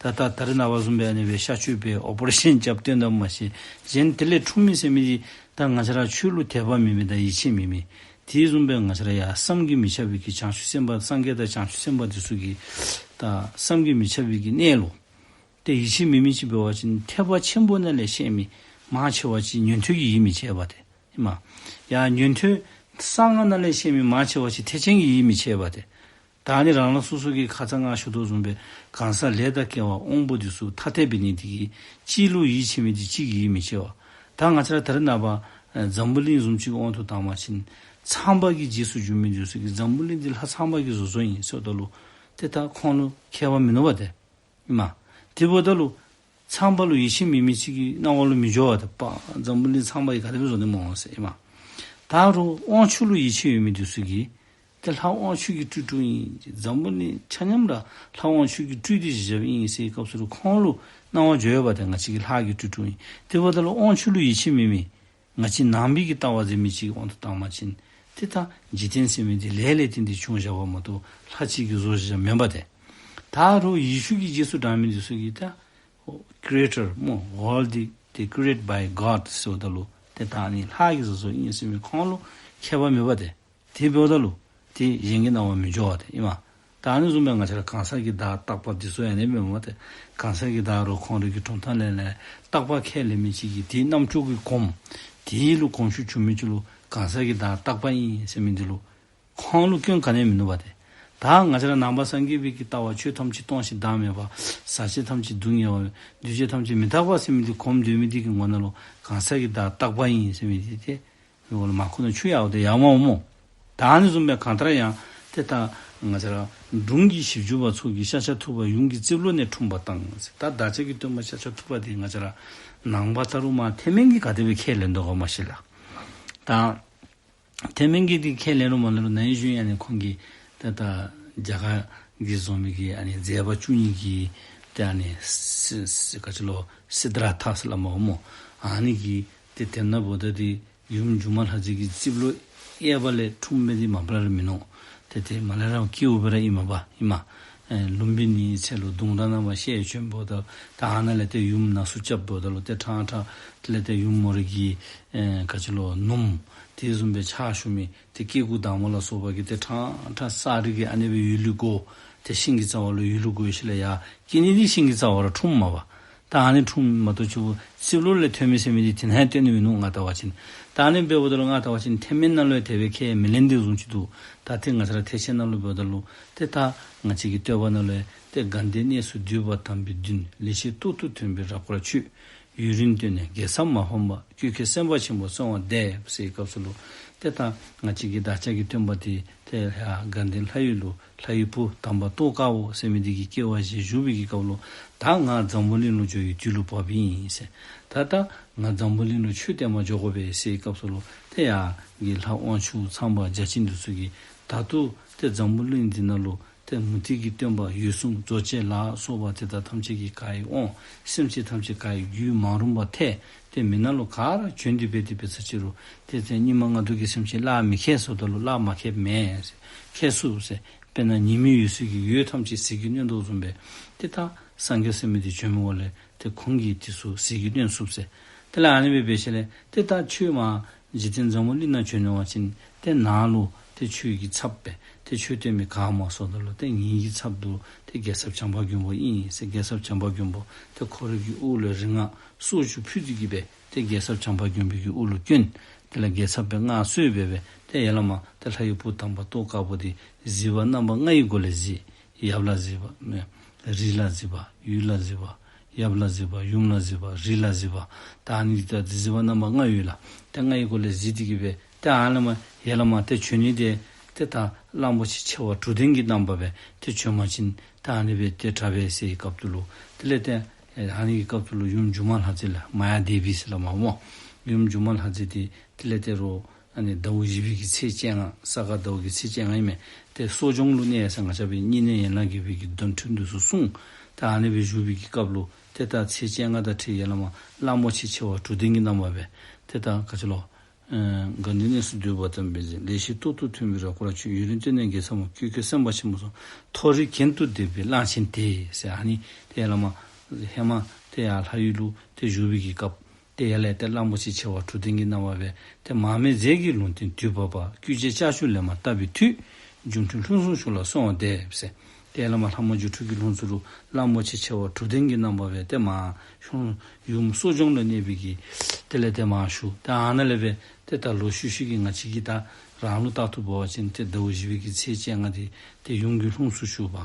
ད་ད་ད་རེས་ནངས་པ་བཟུམ་སྦེ་ཨ་ནི་སྦེ་གཤག་བཅོས་འབད་ཨོ་པ་རེ་ཤཱན་རྐྱབ་སྟོན་དོ་མ་ཤེས། གཞན་དེ་ལས་འཁྲུངས་མི་ཟེར་མི་འདི་ད་ང་བཅས་ར་ཆོས་ལུ་དད་པ་མེད་མི་དང་ཡིད་ཆེས་མེད་མི། དེ་བཟུམ་སྦེ་ང་བཅས་ར་ཡང་བསམ་གྱིས་མི་ཁྱབ་པའི་གི་བྱང་ཆུབ་སེམས་དཔའ་སངས་རྒྱས་དང་བྱང་ཆུབ་སེམས་དཔའ་འདི་ཚུ་གི་ད་བསམ་གྱིས་མི་ཁྱབ་པའི་གི་གནས་ལུ་ཏེ་ཡིད་ཆེས་མེད་མི་ཅིག་འབད་བ་ཅིན་ཐེག་པ་ཆེན་པོ་ནང་ལས་བཤད་མི་མང་ཆེ་བ་ཅིག་ཉན་ཐོས་ཀྱིས་ཡིད་མི་ཆེས་པ་ཏེ། ཨིན་མས། ཡང་ཉན་ཐོས་གསང་སྔགས་ནང་ལས་བཤད་མི་མང་ཆེ་བ་ཅིག་ཐེག་ཆེན་གྱིས་ཡིད་མི་ཆེས་པ་ཏེ། ད་ནི་རང་རང་སོ་སོ་གི་ཁ་ཙ་ང་ཞུ་དོ་བཟུམ་སྦེ་གང་ཟག་ལས་དང་སྐལ་བ་དབང་པོ་འདི་ཚུ་ཐ་དད་འབད་ནི་འདི་གིས་གཅིག་ལུ་ཡིད་ཆེས་མི་འདི་གཅིག་གིས་ཡིད་མི་ཆེས་པ། ད་ང་བཅས་ར་ད་རེས་ནངས་པ་ཨེ་འཛམ་བུ་གླིང་བཟུམ་ཅིག་དབང་དུ་བཏང་བ་ཅིན་ཚངས་པ་གི་རྗེས་སུ་འཇུག་མི་འདི་ཚུ་གིས་འཛམ་བུ་གླིང་འདི་ལྷ་ཚངས་པ་གིས་བཟོ་བཟོཝ་ཨིན་ཟེརཝ་ད་ལུ་ཏེ་ད་ཁོང་ལུ་མཁས་པ་མིན་ནུག་པ་ཏེ། ཨིན་མས། དེ་འབདཝ་ད་ལུ་ཚངས་པ་ལུ་ཡིད་ཆེས་མེད་མི་ཅིག་གི་སྣང་བ་ལུ་མི་འགྱོ་བ་ཏེ། པ་འཛམ་བུ་གླིང་ཚངས་པ་གིས་ག་དེ་སྦེ་བཟོ་ནི་སྨོ་ཟེར། ཨིན་མས། ད་རུང་དབང་ཕྱུག་ལུ་ཡིད་ཆེས་ཡོད་མི་འདི་ཚུ་གིས་ཏེ་ལྷ་དབང་ཕྱུག་གི་སྤྲུལ་སྤྲུལཝ་ཨིན། འཛམ་བུ་གླིང་ཆ་མཉམ་ར་ལྷ་དབང་ཕྱུག་གི་སྤྲུལ་ཏེ་བཞགཔ་ཨིན་ཟེར་སྐབས་སུ་ལུ་ཁོང་ལུ་སྣང་བ་འགྱོ་ཡོདཔ་ཏེ། ང་བཅས་ཀྱི་ལྷ་གི་སྤྲུལ་སྤྲུལཝ་ཨིན། དེ་འབདཝ་ད་ལུ་དབང་ཕྱུག་ལུ་ཡིད་ཆེས་མེད་མི་ང་བཅས་ནང་པའི་གི་ལྟ་བ་འཛིན་མི་ཅིག་གི་དབང་དུ་བཏང་བ་ཅིན་ཏེ་ད་འཇིག་རྟེན་ཟེར་མི་འདི་ལས་ལས་བརྟེན་ཏེ་བྱུང་བཞག་པ་མ་གཏོགས་ལྷ་ཅིག་གིས་བཟོ་བཞག་མེན་པ་ཏེ། ད་རུང་ཡེ་ཤུ་གི་རྗེས་སུ་འབྲང་མི་འདི་ཚུ་གིས་ད་ཁྲི་ཨེ་ཊར་སྨོ། ཝཱལཌ་འདི་ཏེ་ཁྲི་ཨེཊ་བའི་གོཌ་ཟེརཝ་ད་ལུ་ཏེ་ད་ནི་ལྷ་གིས་བཟོ་བཟོཝ་ཨིན་ཟེར་མི་ཁོང་ལུ་མཁས་པ་མེད་པ་ཏེ། དེ་འབདཝ་ད་ལུ་ཏེ་གཞན་གྱི་སྣང་བ་མི་འགྱོ་བ་ཏེ། ཨིན་མས། ད་ཨ་ནི་བཟུམ་སྦེ་ང་བཅས་ར་གང་ཟག་གི་བདག་རྟག་པ་འདི་ཚུ་ཡང་ཨ་ནི་སྦེ་མེན་པ་ཏེ། གང་ཟག་གི་བདག་རུང་ཁོང་རའི་གི་གྲུབ་མཐའ་ལས་ལས་རྟག་པ་ཁས་ལེན་མི་ཅིག་གིས་དེའི་རྣམ་ཅོ་གིས་གོམས། དེ་ལུ་གོམས་ཤུགས་བྱུང་མི་ཅིག་ལུ་གང་ཟག་གི་བདག་རྟག་པ་ཨིན་ཟེར་མི་འདི་ལུ་ཁོང་ལུ་སྐྱོན་ག་ནི་ཡང་མིན་ནུག་པ་ཏེ། ད་ང་བཅས་ར་ནང་པ་སངས་རྒྱས་པའི་གི་ལྟ་བ་ཆོས་ཐམས་ཅད་སྟོང་ཞིང་བདག་མེད་པ། ཟག་བཅས་ཐམས་ཅད་སྡུག་བསྔལ་བ། འདུས་བྱས་ཐམས་ཅད་མི་རྟག་པ་ཟེར་མི་འདི་གོམས་སྡོད་མི་འདི་གི་ངོ་ནང་ལུ་གང་ཟག་གི་བདག་རྟག་པ་ཨིན་ཟེར་མི་འདི་ཏེ་འོ་ལུ་མར་ཁུ་ནང་ཆུ་ཡརཝ་དང་ཡར་མར་འོང་སྨོ། ད་ཨ་ནི་བཟུམ་སྦེ་གང་ལྟར་ཡང་ཏེ་ད་ ང་བཅས་ར་སྒྲུང་གི་ཞིབ་འཇུག་པ་ཚུ་གིས་ཤཱཀྱ་ཐུབ་པ་ཡུམ་གྱི་རྩིབ་ལོགས་ནས་འཁྲུངས་པ་དང་ཟེར། ད་བདག་ཅག་གི་སྟོན་པ་ཤཱཀྱ་ཐུབ་པ་འདི་ང་བཅས་ར་ནང་པ་ལྟ་རུང་མ་ཐེག་དམན་གྱིས་ག་དེ་སྦེ་ཁས་ལེན་དོ་ག་མ་ཤེས་ལགས། ད་ཐེག་དམན་གྱིས་འདི་ཁས་ལེན་རུང་མ་ལེན་རུང་ན་ཧིང་གཞེས་ནིང་ཨ་ནི་ཁོང་གིས་ཏེ་ད་རྒྱ་གར་གྱིས་བཟོ་མི་གི་ཨ་ནི་མཛད་པ་བཅུ་གཉིས་ཀྱི་ཏེ་ཨ་ནི་སི་སི་ག་ཅི་ལོ་སིདྡྷཱརྠ་ཟེར་སླབ་མས་སྨོ། ཨ་ནི་གིས་ཏེ་དེ་ནང་འབདཝ་ད་འདི་ཡུམ་སྒྱུ་མ་ལྷ་མཛེས་ཀྱི་རྩིབ་ལོགས་གཡས་པ་ལས་འཁྲུངས་མི་འདི་མ་པ་ལས་ར་མིན་ནུག། ཏེ་དེ་མ་ལས་ར་སྐྱེཝ་སྦེ་ར་ཨིན་མས་པ་ཨིན་མས། ཨེ་ལུམྦི་ནིའི་ཚལ་ལུ་གདུང་དང་ནང་པ་ཤེས་བྱོན་འབདཝ་ད་ད་ཨ་ནཱ་ལས་ཏེ་ཡུམ་ནང་སུ་རྐྱབ་འབདཝ་ད་ལུ་ཏེ་ཕྲང་ཕྲང་དེ་ལས་ཏེ་ཡུམ་མོ་རའི་གི་ཨེ་ག་ཅི་ལོ་ནུམོ་དེ་བཟུམ་སྦེ་ཕྱག་ཞུ་མི་ཏེ་སྐྱེ་དགུ་བདག་མོ་ལ་སོགས་པ་གིས་ཏེ་ཕྲང་ཕྲང་ས་རི་གི་ཨ་ནི་སྦེ་ཡུལ་ལུ་བསྒོར། ཏེ་ཤིང་གི་རྩ་བ་ལུ་ཡུལ་ལུ་བསྒོར་ཞིནམ་ལས་ཡར་སྐྱེ་ནི་འདི་ཤིང་གི་རྩ་བ་ར་འཁྲུངསམ་མས་པ། ད་ཨ་ནི་འཁྲུངསམ་མ་གཏོགས་ཁྱོད་རྩིབ་ལོགས་ལས་ཐོན་མི་ཟེར་མི་འདི་དེ་ནང་ཡང་སྟོན་ནི་མིན་ནུག་ང་བལྟ་བ་ཅིན། ད་ཨ་ནི་འབདཝ་ད་ལུ་ང་བལྟ་བ་ཅིན་ཐེག་དམན་ནང་ལུ་ཡང་དེ་སྦེ་ཁས་མི་ལེན་དོ་བཟུམ་ཅིག་འདུག། ད་ཏེ་ང་བཅས་ར་ཐེག་ཆེན་ནང་ལུ་འབདཝ་ད་ལུ་ཏེ་ད་ང་བཅས་ཀྱི་བསྟོད་པ་ནང་ལུ་ཡང་ཏེ་དགའ་ལྡན་གནས་སུ་འདུས་པ་དམ་པའི་བདུན། ལེགས་བཤད་ཏོག་ཏུ་ཐོན་པའི་རབ་དཀར་ཆོས། ཡུན་རིང་བསྟོད་ནས་རྒྱལ་ཚབ་མ་ཕམ་པ། ཀུན་མཁྱེན་སེམས་དཔའ་ཆེན་པོ་གསོལ་བ་འདེབས་ཟེར་བའི་སྐབས་སུ་ལུ་ཏེ་ད་ང་བཅས་ཀྱི་བདག་ཅག་གི་སྟོན་པ་འདི་ཏེ་ཡར་དགའ་ལྡན་ལྷ་ཡུལ་ལུ་ལྷ་ཡུལ་བུ་དམ་པ་ཏོག་དཀར་པོ་ཟེར་མི་འདི་གི་སྐྱེ་བ་བཞེས་བཞུགས་པའི་གི་སྐབས་ལུ་ད་ང་འཛམ་བུ་གླིང་ལུ་འགྱོ་བའི་དུས་ལུ་བབ་ཨིན་ཟེར། ད་ད་ང་འཛམ་བུ་གླིང་ལུ་ཆོས་སྟོན་པར་འགྱོ་དགོ་པས་ཟེར་བའི་སྐབས་སུ་ལུ་ཏེ་ཡར་གྱི་ལྷ་དབང་ཕྱུག་ཚངས་པ་བརྒྱ་བྱིན་འདི་ཚུ་གིས་ད་ལྟོ་ཏེ་འཛམ་བུ་གླིང་འདི་ནང་ལུ་ཏེ་མུ་སྟེགས་ཀྱི་སྟོན་པ་འོད་སྲུང་རྫོགས་བྱེད་ལ་སོགས་པ་དེ་དག་ཐམས་ཅད་ཀྱི་ག་ཡི་དབང་སེམས་ཅན་ཐམས་ཅད་ག་ཡི་རྒྱུད་མ་རུངས་པ་ཐལ། ཏེ་མི་ནང་ལུ་ག་ར་བྱོན་ཏེ་འབད་དེ་འབད་ས་ཅི་རུང་ཏེ་ཏེ་སྙིགས་མ་ལྔ་བདོ་གི་སེམས་ཅན་གླགས་མི་ཁེལ་ཟེརཝ་ད་ལུ་གླགས་མ་ཁེལཝ་མེན། ཁེལ་ཚུགས་ཟེར། དཔེར་ན་ཉི་མའི་འོད་ཟེར་གྱིས་འོད་ཐམས་ཅད་ཟིལ་གྱིས་གནོན་དོ་བཟུམ་སྦེ་ཏེ་ད་སངས་རྒྱས་ཟེར་མི་འདི་བྱོནམ་འོང་ལས་ཏེ་ཁོང་གིས་དེ་ཚུ་ཟིལ་གྱིས་གནོན་ཚུགས་ཟེར། དེ་ལས་ཨ་ནི་སྦེ་འབད་ཞིནམ་ལས་ཏེ་ད་ཁྱོད་མར་འཇིག་རྟེན་འཛམ་བུ་གླིང་ནང་བྱོན་འོང་བ་ཅིན་ཏེ་ནཱ་ལུ་ཏེ་ཁྱོད་ཀྱི་ཚབ་སྦེ་ཏེ་ཆོས་སྟོན་མི་ག་སྨོ་ཟེརཝ་ད་ལུ་ཏེ་ངེའི་གི་ཚབ་ཏུ་ཏེ་རྒྱལ་ཚབ་བྱམས་པ་མགོན་པོ་ཨིན་ཟེར། རྒྱལ་ཚབ་བྱམས་པ་མགོན་པོ་ཏེ་ཁོ་རའི་གི་དབུ་ལུ་རིགས་ལྔ་གསོལ་ཇ་ཕུལ་ཏེ་གི་སྦེ་ཏེ་རྒྱལ་ཚབ་བྱམས་པ་མགོན་པོའི་གི་དབུ་ལུ་བཀོན། དེ་ལས་རྒྱལ་ཚབ་སྦེ་མངའ་གསོལ་འབད་སྦེ་ཏེ་ཡར་ལས་མར་ཏེ་ལྷ་ཡུལ་བུ་དམ་པ་ཏོག་དཀར་པོ་འདི་གཟིགས་པ་རྣམ་པ་ལྔ་ཡི་སྒོ་ལས་གཟིགས། ཡབ་ལ་གཟིགས་པ། རི་ལ་གཟིགས་པ། ཡུལ་ལ་གཟིགས་པ། ཡབ་ལ་གཟིགས་པ། ཡུམ་ལ་གཟིགས་པ། རི་ལ་གཟིགས་པ། ད་ཨ་ནི་ད་གཟིགས་པ་རྣམ་པ་ལྔ་ཡོད་ལགས། ཏེ་ལྔ་ཡི་སྒོ་ལས་གཟིགས་ཏེ་གི་སྦེ་ཏེ་ཨ་ལས་མར་ཡར་ལས་མར་ཏེ་བྱོན་ནི་འདི་ཏེ་ད་གླང་པོ་ཆེ་མཆེ་བ་དྲུག་ལྡན་གྱི་རྣམ་པ་སྦེ་ཏེ་བྱོན་པ་ཅིན་ད་ཨ་ནི་སྦེ་ཏེ་དྲག་པས་ཟེར་བའི་སྐབས་སུ་ལུ་དེ་ལས་ཏེ་ཨ་ནི་གི་སྐབས་སུ་ལུ་ཡུམ་སྒྱུ་མ་ལྷ་མཛེས་ལགས་མ་ཡ་དེ་བི་ཟེར་སླབ་མས་སྨོ། ཡུམ་སྒྱུ་མ་ལྷ་མཛེས་འདི་དེ་ལས་ཏེ་རོགས་ཨ་ནི་ཟླཝ་བཞི་པའི་གི་ཚེས་བཅོ་ལྔ་ས་ག་ཟླཝ་གི་ཚེས་བཅོ་ལྔ་ཨིན་མས། ཏེ་གསོ་སྦྱོང་ལུ་གནས་ཟེར་ང་བཅས་པའི་བསྙེན་གནས་ཡན་ལག་བརྒྱད་པའི་གི་འདོན་ཐུན་འདི་ཚུ་གསུངས། ད་ཨ་ནི་སྦེ་བཞུགས་པའི་གི་སྐབས་ལུ་ཏེ་ད་ཚེས་བཅོ་ལྔ་དང་འཁྲིལ་ཡར་ལས་མར་གླང་པོ་ཆེ་མཆེ་བ་དྲུག་ལྡན་གྱི་རྣམ་པ་སྦེ་ཏེ་ད་ག་ཅི་ལོ་ཨེ་དགའ་ལྡན་གནས་སུ་འདུས་པ་དམ་པའི་ཆོས། ལེགས་བཤད་ཏོག་ཏུ་ཐོན་པའི་རབ་དཀར་ཆོས། ཡུན་རིང་བསྟོད་ནས་རྒྱལ་ཚབ་མ། ཀུན་མཁྱེན་སེམས་དཔའ་ཆེན་པོ་གསོལ། མཐོ་རིས་གྱེན་དུ་འདེགས་པའི་གླང་ཆེན་དེ་ཟེར། ཨ་ནི་ཏེ་ཡར་ལས་མར་ཧེ་མ་ཏེ་ཡར་ལྷ་ཡུལ་ལུ་ཏེ་བཞུགས་པའི་གི་སྐབས་ཏེ་ཡར་ལས་ཏེ་གླང་པོ་ཆེ་མཆེ་བ་དྲུག་ལྡན་གྱི་རྣམ་པ་སྦེ་ཏེ་མར་མེ་མཛད་ཀྱི་ལུང་བསྟན་དུས་བབས་པ། སྐུ་རྗེས་ལྕགས་ཀྱུ་ལས་མར་བཏབ་པའི་མཐུས། སྒྱུ་འཕྲུལ་ལྷུན་གསུམ་ཞུགས་ལ་གསོལ་བ་འདེབས་ཟེར། ཏེ་ཡར་ལས་མར་ལྷ་མོ་སྒྱུ་འཕྲུལ་གྱི་ལྷུན་གསུམ་ལུ་གླང་པོ་ཆེ་མཆེ་བ་དྲུག་ལྡན་གྱི་རྣམ་པ་སྦེ་ཏེ་མར་ཤོང་ཡུམ་གསོ་སྦྱོང་ལུ་གནས་པའི་གི་དེ་ལས་ཏེ་མར་ཞུ། ཏེ་ཨ་ནཱ་ལས་སྦེ་ཏེ་ད་ལོག་ཤུལ་ཤུལ་གྱི་ང་བཅས་ཀྱིས་ད་རང་ལུགས་ལྟར་དུ་འབད་བ་ཅིན་ཏེ་ཟླཝ་བཞི་པའི་གི་ཚེས་བཅོ་ལྔ་འདི་ཏེ་ཡུམ་གྱི་ལྷུན་གསུམ་ཞུགས་པ།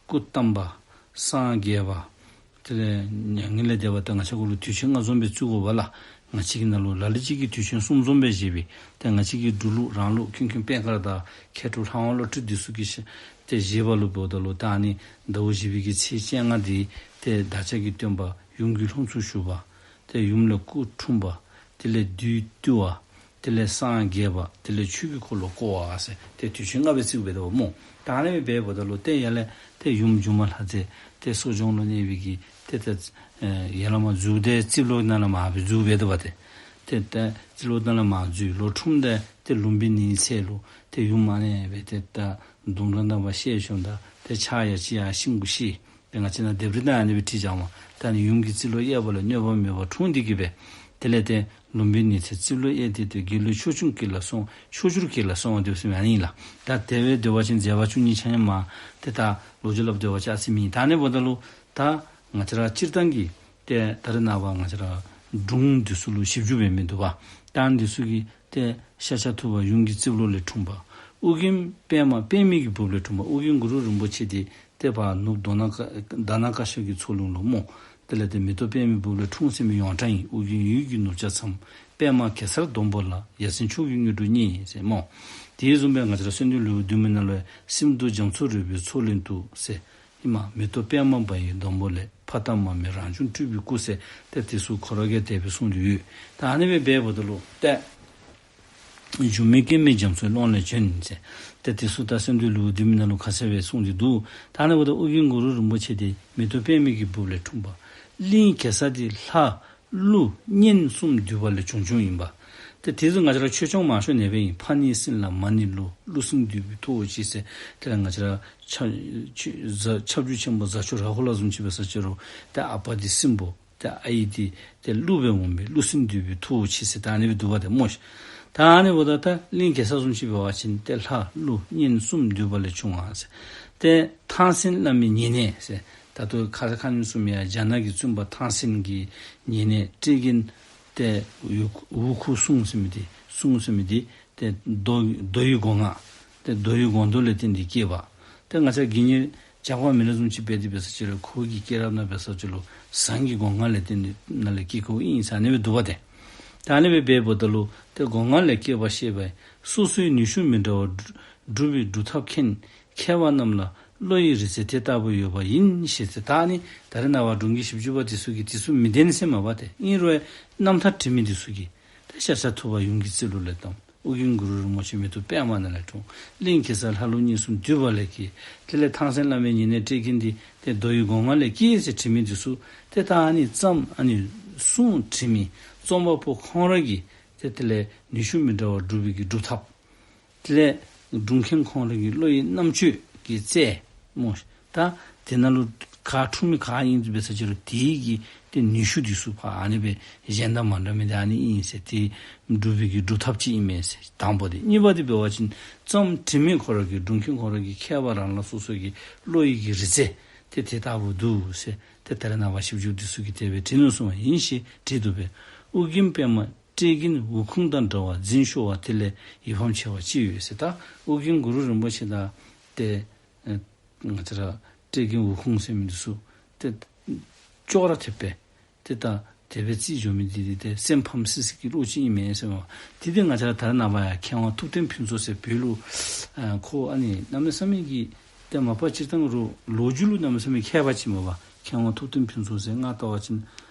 སྐུ་བལྟམས་པ། སངས་རྒྱས་པ། དེ་ལས་མྱ་ངན་ལས་འདས་པ་ཏེ་ང་བཅས་གུ་ལུ་དུས་ཆེན་ལྔ་འཛོམས་སྦེ་བརྩི་དགོ་པས་ལགས། ང་བཅས་ཀྱི་ནང་ལུ་ལ་ལུ་ཅིག་གིས་དུས་ཆེན་གསུམ་འཛོམས་སྦེ་བཞེས་པས། ཏེ་ང་བཅས་ཀྱི་འབྲུག་ལུགས་རང་ལུགས་ཀུན་མཁྱེན་པད་དཀར་དང་མཁས་གྲུབ་ལྷ་དབང་བློ་གྲོས་འདི་ཚུ་གིས་ཏེ་བཞེས་པ་ལུ་འབདཝ་ད་ལུ་ད་ཨ་ནི་ཟླཝ་བཞི་པའི་གི་ཚེས་བཅོ་ལྔ་འདི་ཏེ་བདག་ཅག་གི་སྟོན་པ་ཡུམ་གྱི་ལྷུན་གསུམ་ཞུགས་པ། ཏེ་ཡུམ་ལས་སྐུ་འཁྲུངས་པ། དེ་ལས་བདུད་བཏུལ་བ། དེ་ལས་སངས་རྒྱས་པ། དེ་ལས་ཆོས་ཀྱི་འཁོར་ལོ་བསྐོར་བ་ཟེར་ཏེ་དུས་ཆེན་ལྔ་སྦེ་བརྩིཝ་འབད་དོ་སྨོ། ད་ཨ་ནི་སྦེ་འབདཝ་ད་ལུ་ཏེ་ཡར་ལས་ཏེ་ཡུམ་སྒྱུ་མ་ལྷ་མཛེས་ཏེ་གསོ་སྦྱོང་ལུ་གནས་པའི་གི་ཏེ་ཏེ་ཨེ་ཡར་ལས་མར་འཛུལ་ཏེ་རྩིབ་ལོགས་ནང་ལས་མར་སྦེ་འཛུལ་འབད་དོ་བ་ཏེ། ཏེ་ཏེ་རྩིབ་ལོགས་ནང་ལས་མར་འཛུལ་ལོག་འཁྲུངས་ཏེ་ཏེ་ལུམྦི་ནིའི་ཚལ་ལུ་ཏེ་ཡུམ་ཨ་ནི་སྦེ་ཏེ་ད་གདུང་དྲ་དམ་པ་ཤེས་བྱུང་ད་ཏེ་ཕྱག་ཡ་གཅིག་ཡར་ཤིང་གུ་བཤེད། ཏེ་ང་བཅས་ནཱ་ལྡེབས་རིས་ནང་ཨ་ནི་སྦེ་བྲིས་བཞག་མས། ད་ཨ་ནི་ཡུམ་གྱི་རྩིབ་ལོགས་གཡས་པ་ལས་གནོད་པ་མེད་པར་འཁྲུངས་ཏེ་གི་སྦེ་དེ་ལས་ཏེ་ལུམྦི་ནིའི་ཚལ་རྩིབ་ལོགས་གཡས་ཏེ་ཏེ་དགེ་ལུགས་ཕྱོགས་བཅུར་སྐྱེལ་ལ་སོང་། ཕྱོགས་བཅུར་སྐྱེལ་ལ་སོང་བ་དེ་ཚུ་ཨ་ནི་ཨིན་ལགས། ད་དེ་སྦེ་འབད་བ་ཅིན་མཛད་པ་བཅུ་གཉིས་ཆ་མཉམ་མ་ཏེ་ད་ལོ་རྒྱུས་སླབ་སྟེ་འབད་བ་ཅིན་ཨ་ཙི་མེན། ད་ཨ་ནི་འབདཝ་ད་ལུ་ད་ང་བཅས་ར་སྤྱིར་བཏང་གི་ཏེ་ད་རེས་ནངས་པ་ང་བཅས་ར་སྒྲུང་འདི་ཚུ་ལུ་ཞིབ་འཇུག་འབད་མི་འདུག་པ། ད་ཨ་ནི་འདི་ཚུ་གིས་ཏེ་ཤཱཀྱ་ཐུབ་པ་ཡུམ་གྱི་རྩིབ་ལོགས་ལས་འཁྲུངས་པ། ཨོ་རྒྱན་པདྨ་པདྨའི་གི་སྦུབས་ལས་འཁྲུངས་པ། ཨོ་རྒྱན་གུ་རུ་རིན་པོ་ཆེ་འདི་ཏེ་ཕར་ནུབ་མདོ་ནང་ཀ་དྷ་ན་ཀ་ཤ་གི་མཚོ་ལུང་ལུ་སྨོ། དེ་ལས་ཏེ་མེ་ཏོག་པདྨའི་སྦུབས་ལས་འཁྲུངས་ཟེར་མི་ཡོངས་གྲགས་ཨིན། ཨོ་རྒྱན་འོད་ཀྱི་ནུབ་བྱང་མཚམས། པདྨ་གེ་སར་སྡོང་པོ་ལ། ཡ་མཚན་མཆོག་གི་དངོས་གྲུབ་བརྙེས་ཟེར་སྨོ། དེ་བཟུམ་སྦེ་ང་བཅས་ར་གསོལ་འདེབས་ལེའུ་བདུན་མའི་ནང་ལུ་ཡང་སྲིན་བུ་རྒྱ་མཚོ་རོལ་པའི་མཚོ་ལས་བཏུས་ཟེར། ཨིན་མས། མེ་ཏོག་པདྨ་འབར་བའི་སྡོང་པོ་ལས། ཕ་དང་མ་མེད་རང་བྱུང་སྤྲུལ་པའི་སྐུ་ཟེར། ཏེ་དེ་ཚུ་ཁོ་ར་གིས་དེ་སྦེ་གསུངས་ཏེ་ཡོད། ད་ཨ་ནི་སྦེ་འབདཝ་ད་ལུ་ཏེ་སྒྱུ་མའི་སྐྱེ་མེད་རྒྱ་མཚོའི་ཀློང་ལས་བྱོན་ཟེར། ཏེ་དེ་ཚུ་ད་གསོལ་འདེབས་ལེའུ་བདུན་མའི་ནང་ལུ་ཁ་གསལ་སྦེ་གསུངས་ཏེ་འདུག། ད་ཨ་ནི་འབདཝ་ད་ཨོ་རྒྱན་གུ་རུ་རིན་པོ་ཆེ་འདི་མེ་ཏོག་པདྨའི་གི་སྦུབས་ལས་འཁྲུངས་པ། གླིང་གེ་སར་འདི་ལྷ་ཀླུ་གཉན་གསུམ་འདུས་པ་ལས་བྱུང་བྱུངམ་ཨིན་པས། ཏེ་དེ་ཚུ་ང་བཅས་ར་ཆོས་སྐྱོང་མང་ཤོས་ཨ་ནི་སྦེ་ཨིན། ཕ་ནི་སྲིན་ལྷ་མ་ནི་ཀླུ། ཀླུ་སྲིན་འདུས་པའི་ཐུ་བོ་ཆེ་ཟེར། དེ་ལས་ང་བཅས་ར་ཁྱབ་ཁྱབ་འཇུག་ཆེན་པོ་གཟའ་མཆོག་རཱ་ཧུ་ལ་བཟུམ་ཅིག་འབད་ས་ཅི་རུང་ཏེ་ཨ་པ་འདི་སྲིན་པོ། ཏེ་ཨའི་འདི་ཏེ་ཀླུ་སྦེ་འོང་པས། ཀླུ་སྲིན་འདུས་པའི་ཐུ་བོ་ཆེ་ཟེར། ད་ཨ་ནི་སྦེ་འདུག་པ་ཏེ་སྨོ་ཤིག། ད་ཨ་ནི་འབདཝ་ད་ད་གླིང་གེ་སར་བཟུམ་ཅིག་འབད་བ་ཅིན་ཏེ་ལྷ་ཀླུ་གཉན་གསུམ་འདུས་པ་ལས་བྱུང་བ་ཟེར། ཏེ་ཐང་སེང་བླ་མའི་ཉེ་གནས་ཟེར། ད་ལྟོ་ཁ་ཙ་ཁ་ཉིནམ་གསུངམ་ཡང་རྒྱ་ནག་གི་བཙུན་པ་ཐང་སེང་གི་ཉེ་གནས་སྤྲེལ་རྒན་ཏེ་ཝུ་ཁུ་སུང་ཟེར་མི་འདི་སུང་ཟེར་མི་འདི་ཏེ་རྡོ་རྡོ་ཡི་སྒོ་ང་། ཏེ་རྡོ་ཡི་སྒོང་རྡོག་ལས་བརྟེན་ཏེ་སྐྱེས་པ། ཏེ་ང་བཅས་དགེ་བསྙེན་ཇག་པ་མེ་ལེན་བཟུམ་ཅིག་འབད་དེ་འབད་ས་ཅི་རུང་ཁོ་གི་སྐྱེས་རབས་ནང་འབད་ས་ཅི་རུང་ཟངས་ཀྱི་སྒོ་ང་ལས་བརྟེན་ཏེ་ནཱ་ལས་སྐྱེས་ཁོ་ཨིན་ཟེར་ཨ་ནི་སྦེ་འདུག་པ་ཏེ། ད་ཨ་ནི་སྦེ་འབདཝ་ད་ལུ་ཏེ་སྒོ་ང་ལས་སྐྱེས་པ་ཤེས་པས། སོ་སོའི་ནུས་ཤུགས་མི་འདྲ་བ་སྒྲུབ་པའི་སྒྲུབ་ཐབས་མཁྱེན། མཁས་པ་རྣམས་ལ་བློ་ཡི་རིག་རྩལ་དེ་ལྟ་བུ་ཡོད་པ་ཡིན་ཞེས་ཟེར། ད་ཨ་ནི་ད་རེས་ནངས་པ་སྒྲུང་གི་ཞིབ་འཇུག་པ་འདི་ཚུ་གིས་འདི་ཚུ་མི་བདེན་ཟེར་མ་པ་ཏེ། ཨིན་རུང་རྣམ་ཐར་བྲིས་མི་འདི་ཚུ་གིས་ཏེ་ཤཱཀྱ་ཐུབ་པ་ཡུམ་གྱི་རྩེ་ལུགས་ལས་བརྩམས། ཨོ་རྒྱན་གུ་རུ་རིན་པོ་ཆེ་མེ་ཏོག་པདྨ་ནང་ལས་འཁྲུངས། གླིང་གེ་སར་ལྷ་ཀླུ་གཉན་གསུམ་འདུས་པ་ལས་སྐྱེས། དེ་ལས་ཐང་སེང་བླ་མའི་ཉེ་གནས་སྤྲེལ་རྒན་འདི་ཏེ་རྡོ་ཡི་སྒོ་ང་ལས་སྐྱེས་ཟེར་བྲིས་མི་འདི་ཚུ་ཏེ་ད་ཨ་ནི་བརྩམས། ཨ་ནི་གསུང་བྲིས་མི་རྩོམ་པ་པོ་ཁོང་ར་གི་ཏེ་དེ་ལས་ནུས་ཤུགས་མི་འདྲ་བ་སྒྲུབ་པའི་གི་སྒྲུབ་ཐབས། དེ་ལས་སྒྲུང་མཁན་ཁོང་ར་གི་བློ་ཡི་རྣམ་དཔྱོད་ཀྱི་རྩལ་སྨོ། ད་དེ་ནང་ལུ་ག་འཁྲུངས་མི་ག་ཨིན་འབད་ས་ཅི་རུང་དེ་གི་ཏེ་ནུས་ཤུགས་འདི་ཚུ་ཕར་ཨ་ནི་སྦེ་གཞན་དང་མ་འདྲ་མི་འདི་ཨ་ནི་ཨིན་ཟེར། ཏེ་སྒྲུབ་པའི་གི་སྒྲུབ་ཐབས་ཅིག་ཨིན་མས་ཟེར་དང་པོ་འདི། གཉིས་པ་འདི་འབད་བ་ཅིན་རྩོམ་བྲིས་མི་ཁོ་ར་གི་སྒྲུང་མཁན་ཁོ་ར་གི་མཁས་པ་རང་ལ་སོ་སོ་གི་བློ་ཡི་གི་རིག་རྩལ་ཏེ་དེ་ལྟ་བུ་འདུག་ཟེར། ཏེ་ད་རེས་ནངས་པ་ཞིབ་འཇུག་འདི་ཚུ་གིས་དེ་སྦེ་བྲིས་ནུག་གསུངམ་ཨིན་ཞེས་བྲིས་འདུག་པས། ཨོ་རྒྱན་པདྨ་སྤྲེལ་རྒན་ཝུ་ཁུང་དང་འདྲ་བ་འཛིན་ཤོར་བ་དེ་ལས་ཡིད་ཕམ་ཆེ་བ་ཅི་ཡོད་ཟེར། ད་ཨོ་རྒྱན་གུ་རུ་རིན་པོ་ཆེ་དང་ཏེ་ཨེ་ང་བཅས་ར་སྤྲེལ་རྒན་ཝུ་ཁུང་ཟེར་མི་འདི་ཚུ་ཏེ་ཅོག་ར་འཐདཔ་སྦེ་ཏེ་ད་དེ་སྦེ་རྩིས་འགྱོ་མི་འདི་འདི་ཏེ་སེམས་ཕམ་སི་སི་གི་བློ་ཅིག་ཨིན་མས་ཟེར་མས། དེ་འདི་ང་བཅས་ར་ད་རེས་ནངས་པ་ཡང་མཁས་དབང་ཐུབ་བསྟན་ཕུན་ཚོགས་ཟེར་བོད་ལུ་ཨ་ཁོ་ཨ་ནི་གནམ་མེད་ས་མེད་ཀྱི་ཏེ་མ་པ་སྤྱིར་བཏང་རུང་ལོ་རྒྱུས་ལུ་གནམ་མེད་ས་མེད་མཁས་པ་ཅིག་མས་པ། མཁས་དབང་ཐུབ་བསྟན་ཕུན་ཚོགས་ཟེར་ང་བལྟ་བ་ཅིན་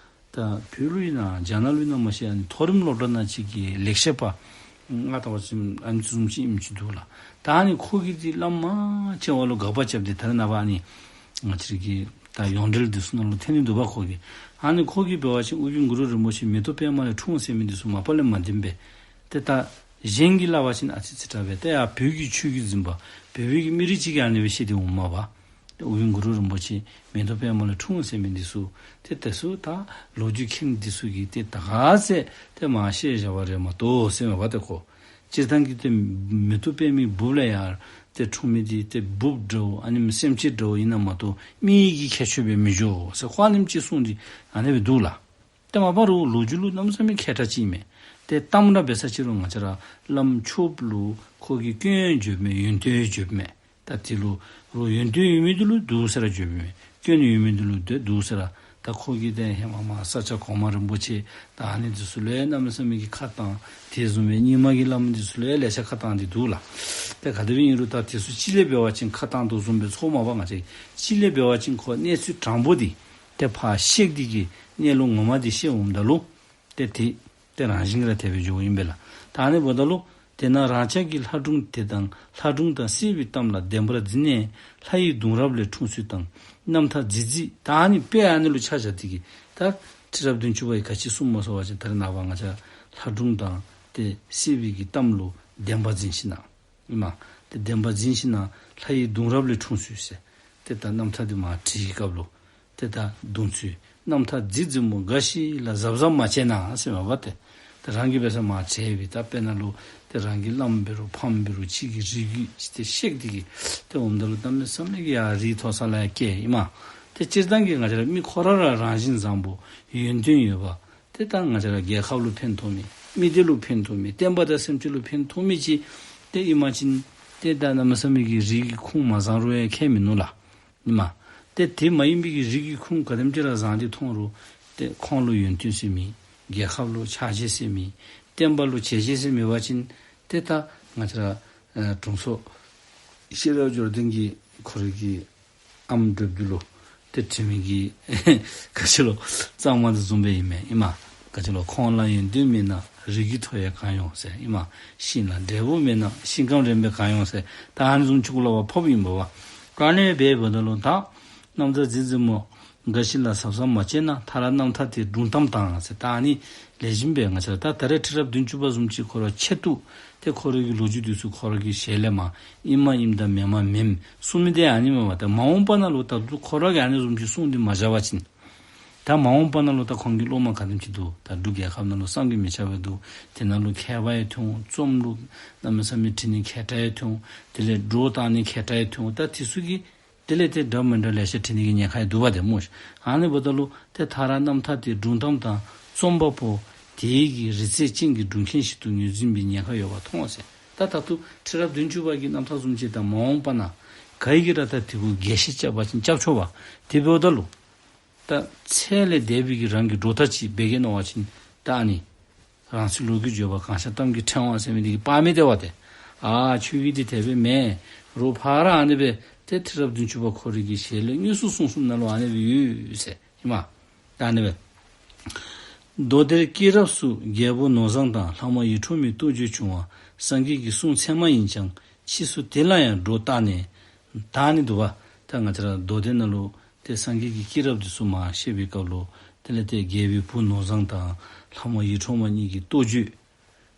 ད་བོད་ལུ་ཨིན་ན་རྒྱ་ནག་ལུ་ཨིན་ན་མ་ཤེས། ཨ་ནི་མཐོ་རིམ་སློབ་གྲྭ་ནང་ཅིག་གི་ལེགས་བཤད་པ་ང་བལྟ་བ་ཅིན་ཨ་ནི་བཟུམ་ཅིག་ཨིནམ་ཅིག་འདུག་ལགས། ད་ཨ་ནི་ཁོ་གིས་འདི་བླམ་མང་ཆེ་བ་ལུ་དགག་པ་རྐྱབ་སྟེ་ད་རེས་ནངས་པ་ཨ་ནི་ང་བཅས་ར་གི་ད་ཡོངས་འབྲེལ་འདི་ཚུ་ནང་ལུ་ཐོན་ནི་འདུག་པ་ཁོ་གིས། ཨ་ནི་ཁོ་གིས་འབད་བ་ཅིན་ཨོ་རྒྱན་གུ་རུ་རིན་པོ་ཆེ་མེ་ཏོག་པདྨ་ལས་འཁྲུངས་ཟེར་མི་འདི་ཚུ་མ་པ་ལས་མ་བདེན་པས། ཏེ་ད་གཞན་གྱིས་སླབ་པ་ཅིན་ཨ་ཙི་ཙི་དྲག་པས། ཏེ་ཡང་བོད་ཀྱི་ཆོས་ཀྱི་འཛིན་པ་བོད་པའི་གི་མི་རིགས་ཅིག་གིས་ཨ་ནི་སྦེ་བཤད་དེ་འོངམ་མས་པ། ཏེ་ཨོ་རྒྱན་གུ་རུ་རིན་པོ་ཆེ་མེ་ཏོག་པདྨ་ལས་འཁྲུངས་ཟེར་མི་འདི་ཚུ་ཏེ་དེ་ཚུ་ད་ལོ་རྒྱུས་མཁན་འདི་ཚུ་གིས་ཏེ་ད་ག་ཟེར་ཏེ་མ་བཤད་བཞག་པ་རེད་མ་གཏོགས་ཟེར་མས་པ་ཏེ་ཁོ། སྤྱིར་བཏང་གི་ཏེ་མེ་ཏོག་པདྨའི་སྦུབས་ལས་ཡར་ཏེ་འཁྲུངས་མི་འདི་ཏེ་འབུཔ་འདྲཝ་ཨ་ནི་སེམས་ཅན་འདྲཝ་ཨིན་ན་མ་གཏོགས་མི་གི་ཁྱད་ཆོས་སྦེ་མི་འགྱོ་ཟེར་ཁོ་ཨ་ནེམ་ཅིག་གསུངས་ཏེ་ཨ་ནི་སྦེ་འདུག་ལགས། ཏེ་མ་པ་རུང་ལོ་རྒྱུས་ལུ་གནམ་མེད་ས་མེད་མཁས་དྲགས་ཅིག་ཨིན་མས། ཏེ་གཏམ་ར་འབད་ས་ཅི་རུང་ང་བཅས་ར་བླམ་ཆོསཔ་ལུ་ཁོ་གིས་སྐྱོན་བརྗོདཔ་མས། ཡོན་ཏན་བརྗོདཔ་མས། ད་དེ་ལུ་རུང་ཡོན་ཏན་ཡོད་མི་འདི་ལུ་འདུག་ཟེར་ར་བརྗོདཔ་མས། སྐྱོན་ཡོད་མི་འདི་ལུ་ཏེ་འདུག་ཟེར་ར། ད་ཁོ་གིས་ཏེ་ཧེ་མ་མར་ས་སྐྱ་གོང་མ་རིན་པོ་ཆེ་ད་ཨ་ནི་འདི་ཚུ་ལུ་ཡང་གནམ་མེད་ས་མེད་ཀྱི་ཁ་བཏང་། དེ་བཟུམ་སྦེ་རྙིང་མ་གི་བླམ་འདི་ཚུ་ལུ་ཡང་ལེ་ཤ་ཁ་བཏང་སྟེ་འདུག་ལགས། ཏེ་ག་དེ་སྦེ་ཨིན་རུང་ད་དེ་ཚུ་གཅིག་ལས་འབད་བ་ཅིན་ཁ་བཏང་དོ་བཟུམ་སྦེ་ཚོར་མས་པ་ང་བཅས། གཅིག་ལས་འབད་བ་ཅིན་ཁོ་གནས་ཚུལ་དྲང་པོ་འདི་ཏེ་ཕར་བཤད་དེ་གི་གནས་ལུགས་ངོ་མ་འདི་བཤད་འོངམ་ད་ལུ་ཏེ་དེ་ཏེ་རང་བཞིན་གྱིས་ར་དེ་སྦེ་འགྱོཝ་ཨིན་པས་ལགས། ད་ཨ་ནི་འབདཝ་ད་ལུ་དེས་ན་རང་ཅག་གི་ལྷ་སྒྲུང་དེ་དང་ལྷ་སྒྲུང་དང་བསྲེས་པའི་གཏམ་ལ་བདེན་པར་འཛིན་ནས་ལྷ་ཡི་གདུང་རབས་ལས་འཁྲུངས་ཚུལ་དང་རྣམ་ཐར་རྫིག་རྫིག་ད་ཨ་ནི་དཔེ་ཨ་ནི་ལུ་ཆ་བཞག་སྟེ་གི་ད་ཁྲི་རབས་བདུན་ཅུ་པ་ཡིས་ག་ཅི་གསུངས་མས་ཟེར་བ་ཅིན་ད་རེས་ནངས་པ་ང་བཅས་ལྷ་སྒྲུང་དང་ཏེ་བསྲེས་པའི་གི་གཏམ་ལུ་བདེན་པར་འཛིན་ཞིན་ན་ཨིན་མས། ཏེ་བདེན་པར་འཛིན་ཞིན་ན་ལྷ་ཡི་གདུང་རབས་ལས་འཁྲུངས་ཚུལ་ཟེར། ཏེ་ད་རྣམ་ཐར་འདི་མར་བྲིས་སྐབས་ལུ་ཏེ་ད་གདུང་ཚུལ་རྣམ་ཐར་རྫིག་རྫིག་མོ་འགའ་ཞིག་ལ་གཟབ་གཟབ་མ་བྱས་ན་ཟེར་མས་པ་ཏེ། ཏེ་རང་གིས་འབད་ས་མར་བྲིས་པའི་ད་དཔེར་ན་ལུ་ཏེ་རང་གི་བླམ་འབད་རུང་ཕམ་འབད་རུང་ཅིག་གི་རིགས་རྒྱུད་ཅིག་ཏེ་བཤད་དེ་གི་ཏེ་འོངམ་ད་ལུ་གནམ་མེད་ས་མེད་ཀྱི་ཡར་རིགས་མཐོ་ས་ལུ་ཡར་བསྐྱལ་ཨིན་མས། ཏེ་སྤྱིར་བཏང་གི་ང་བཅས་ར་མི་ཁོ་ར་ར་རང་བཞིན་བཟང་པོ་ཡོན་ཏན་ཡོད་པ། ཏེ་ད་ང་བཅས་ར་རྒྱལ་ཁབ་ལུ་ཕན་ཐོགས་མི་མི་སྡེ་ལུ་ཕན་ཐོགས་མི་བསྟན་པ་དང་སེམས་ཅན་ལུ་ཕན་ཐོགས་མི་ཅིག་ཏེ་ཨིན་པ་ཅིན་ཏེ་ད་གནམ་མེད་ས་མེད་ཀྱི་རིགས་ཀྱི་ཁུངས་མ་བཟང་རུང་ཡང་ཁྱད་མིན་ནུག་ལགས། ཨིན་མས། ཏེ་དེ་མ་ཡིན་པའི་གི་རིགས་ཀྱི་ཁུངས་ག་དེམ་ཅིག་ར་བཟང་སྟེ་མཐོང་རུང་ཏེ་ཁོང་ལུ་ཡོན་ཏན་ཟེར་མེད། རྒྱལ་ཁབ་ལུ་ཕྱག་རྗེས་ཟེར་མེད། བསྟན་པ་ལུ་བྱས་རྗེས་ཟེར་མེད་པ་ཅིན་ཏེ་ད་ང་བཅས་ར་ ཨ་དྲུང་འཚོ་ཤེས་རབ་འབྱོར་ལྡན་གྱིས་ཁོ་རའི་གི་ཨམ་སྒྲུབ་རྒྱུ་ལུ་ཏེ་དྲི་མེད་ཀྱི་ག་ཅི་ལོ་གཙང་མ་འདི་བཟུམ་སྦེ་ཨིན་མས། ཨིན་མས། ག་ཅི་ལོ། ཁོང་ལ་ཡོན་ཏན་མེད་ན་རིགས་ཀྱི་མཐོ་ཡང་གང་ཡོང་ཟེར། ཨིན་མས། ཤིང་ལ་འབྲས་བུ་མེད་ན་ཤིང་སྐམ་རན་པས་གང་ཡོང་ཟེར། ད་ཨ་ནི་བཟུམ་ཅིག་གུ་ལུ་བ་ཕོགཔ་ཨིན་པས་པ། ད་ཨ་ནི་སྦེ་འབདཝ་ད་ལུ་ད་གནམ་བཟའ་མཛེས་མཛེས་མོ་འགའ་ཞིག་ལ་གཟབ་གཟབ་མ་བྱས་ན། མཐའ་ར་རྣམ་ཐར་དེ་སྒྲུང་གཏམ་དང་ཟེར། ད་ཨ་ནི་ལེགས་ཤོམ་སྦེ་ང་བཅས་ར་ད་ད་རེས་ཁྲི་རབས་བདུན་ཅུ་པ་བཟུམ་ཅིག་ཁོ་ར་ཆེད་དུ་ཏེ་ཁོ་རའི་གི་ལོ་རྒྱུས་འདི་ཚུ་ཁོ་ར་གི་ཞལ་ལས་མར་ཨིནམ་ཨིནམ་དང་མེནམ་མེནམ་གསུང་མི་དེ་ཨ་ནི་མས་པ། ད་མ་འོངས་པ་ནང་ལུ་ད་དུང་ཁོ་ར་གིས་ཨ་ནི་བཟུམ་ཅིག་གསུངས་ཏེ་མ་བཞག་པ་ཅིན་ད་མ་འོངས་པ་ནང་ལུ་ད་ཁོང་གི་སློབ་མ་ག་དེམ་ཅིག་འདུག། ད་འབྲུག་རྒྱལ་ཁབ་ནང་ལུ་བསམ་གྱིས་མི་ཁྱབ་པ་འདུག། དེ་ནང་ལུ་མཁས་པ་ཡང་ཐོན་འོང་། རྩོམ་ལུ་གནམ་མེད་ས་མེད་འབྲི་ནི་མཁས་དྲགས་ཡང་ཐོན་འོང་། དེ་ལས་སྒྲོ་བཏགས་ནི་མཁས་དྲགས་ཡང་ཐོན་འོང་། ད་དེ་ཚུ་གིས་དེ་ལས་ཏེ་འདྲ་མི་འདྲ་ལེ་ཤ་འབྲི་ནི་གི་ཉེན་ཁ་ཡང་འདུག་པ་ཏེ་སྨོ་ཤིག། ཨ་ནི་འབདཝ་ད་ལུ་ཏེ་མཐའ་ར་རྣམ་ཐར་དེ་སྒྲུང་གཏམ་དང་རྩོམ་པ་པོ་དེ་གི་རིག་རྩལ་ཅན་གྱི་སྒྲུང་མཁན་ཞིག་ཏུ་ངོས་འཛིན་པའི་ཉེན་ཁ་ཡོདཔ་མཐོང་ཟེར། ད་ད་ལྟོ་ཁྲི་རབས་བདུན་ཅུ་པ་གི་རྣམ་ཐར་བཟུམ་ཅིག་ད་མ་འོངས་པ་ནང་ག་གིས་ར་ད་དེ་གུ་རྒྱས་བཤད་རྐྱབ་པ་ཅིན་རྐྱབ་ཆོག་པ། དེ་འབདཝ་ད་ལུ་ད་ཚད་ལས་འདས་པའི་གི་རང་གི་སྒྲོ་བཏགས་ཅིག་འབད་གེ་མནོ་བ་ཅིན་ད་ཨ་ནི་རང་ཚོད་ལོ་རྒྱུས་བརྗོད་པ་གང་ཤར་གཏམ་གྱི་ཕྲེང་བ་ཟེར་མི་འདི་གིས་སྤང་མི་སྟེར་བ་ཏེ། ཨ་ཁྱོད་ཀྱིས་འདི་དེ་སྦེ་མེན་རུང་ཕར་ཨ་ནི་སྦེ་ཏེ་ཁྲི་རབས་བདུན་ཅུ་པ་ཁོ་རའི་གི་ཞལ་ལས་དངོས་སུ་གསུངས་གསུངསམ་ནང་ལུ་ཨ་ནི་སྦེ་ཡོད་ཟེར་ཨིན་མས། ད་ཨ་ནི་སྦེ་མདོ་སྡེ་སྐྱེས་རབས་སུ་རྒྱལ་པོ་ནོར་བཟང་དང་ལྷ་མོ་ཡིད་འཕྲོག་མའི་རྟོགས་བརྗོད་བྱུང་བ་སངས་རྒྱས་ཀྱི་གསུང་ཚད་མ་ཡིན་ཀྱང་ཕྱིས་སུ་དེ་ལ་ཡང་སྒྲོ་བཏགས་ནས། ད་ཨ་ནི་འདུག་པ། ད་ང་བཅས་ར་མདོ་སྡེ་ནང་ལུ་ཏེ་སངས་རྒྱས་ཀྱི་སྐྱེས་རབས་འདི་ཚུ་མར་བཤད་པའི་སྐབས་ལུ་དེ་ལས་ཏེ་རྒྱལ་པོའི་བུ་ནོར་བཟང་དང་ལྷ་མོ་ཡིད་འཕྲོག་མ་གཉིས་ཀྱི་རྟོགས་བརྗོད།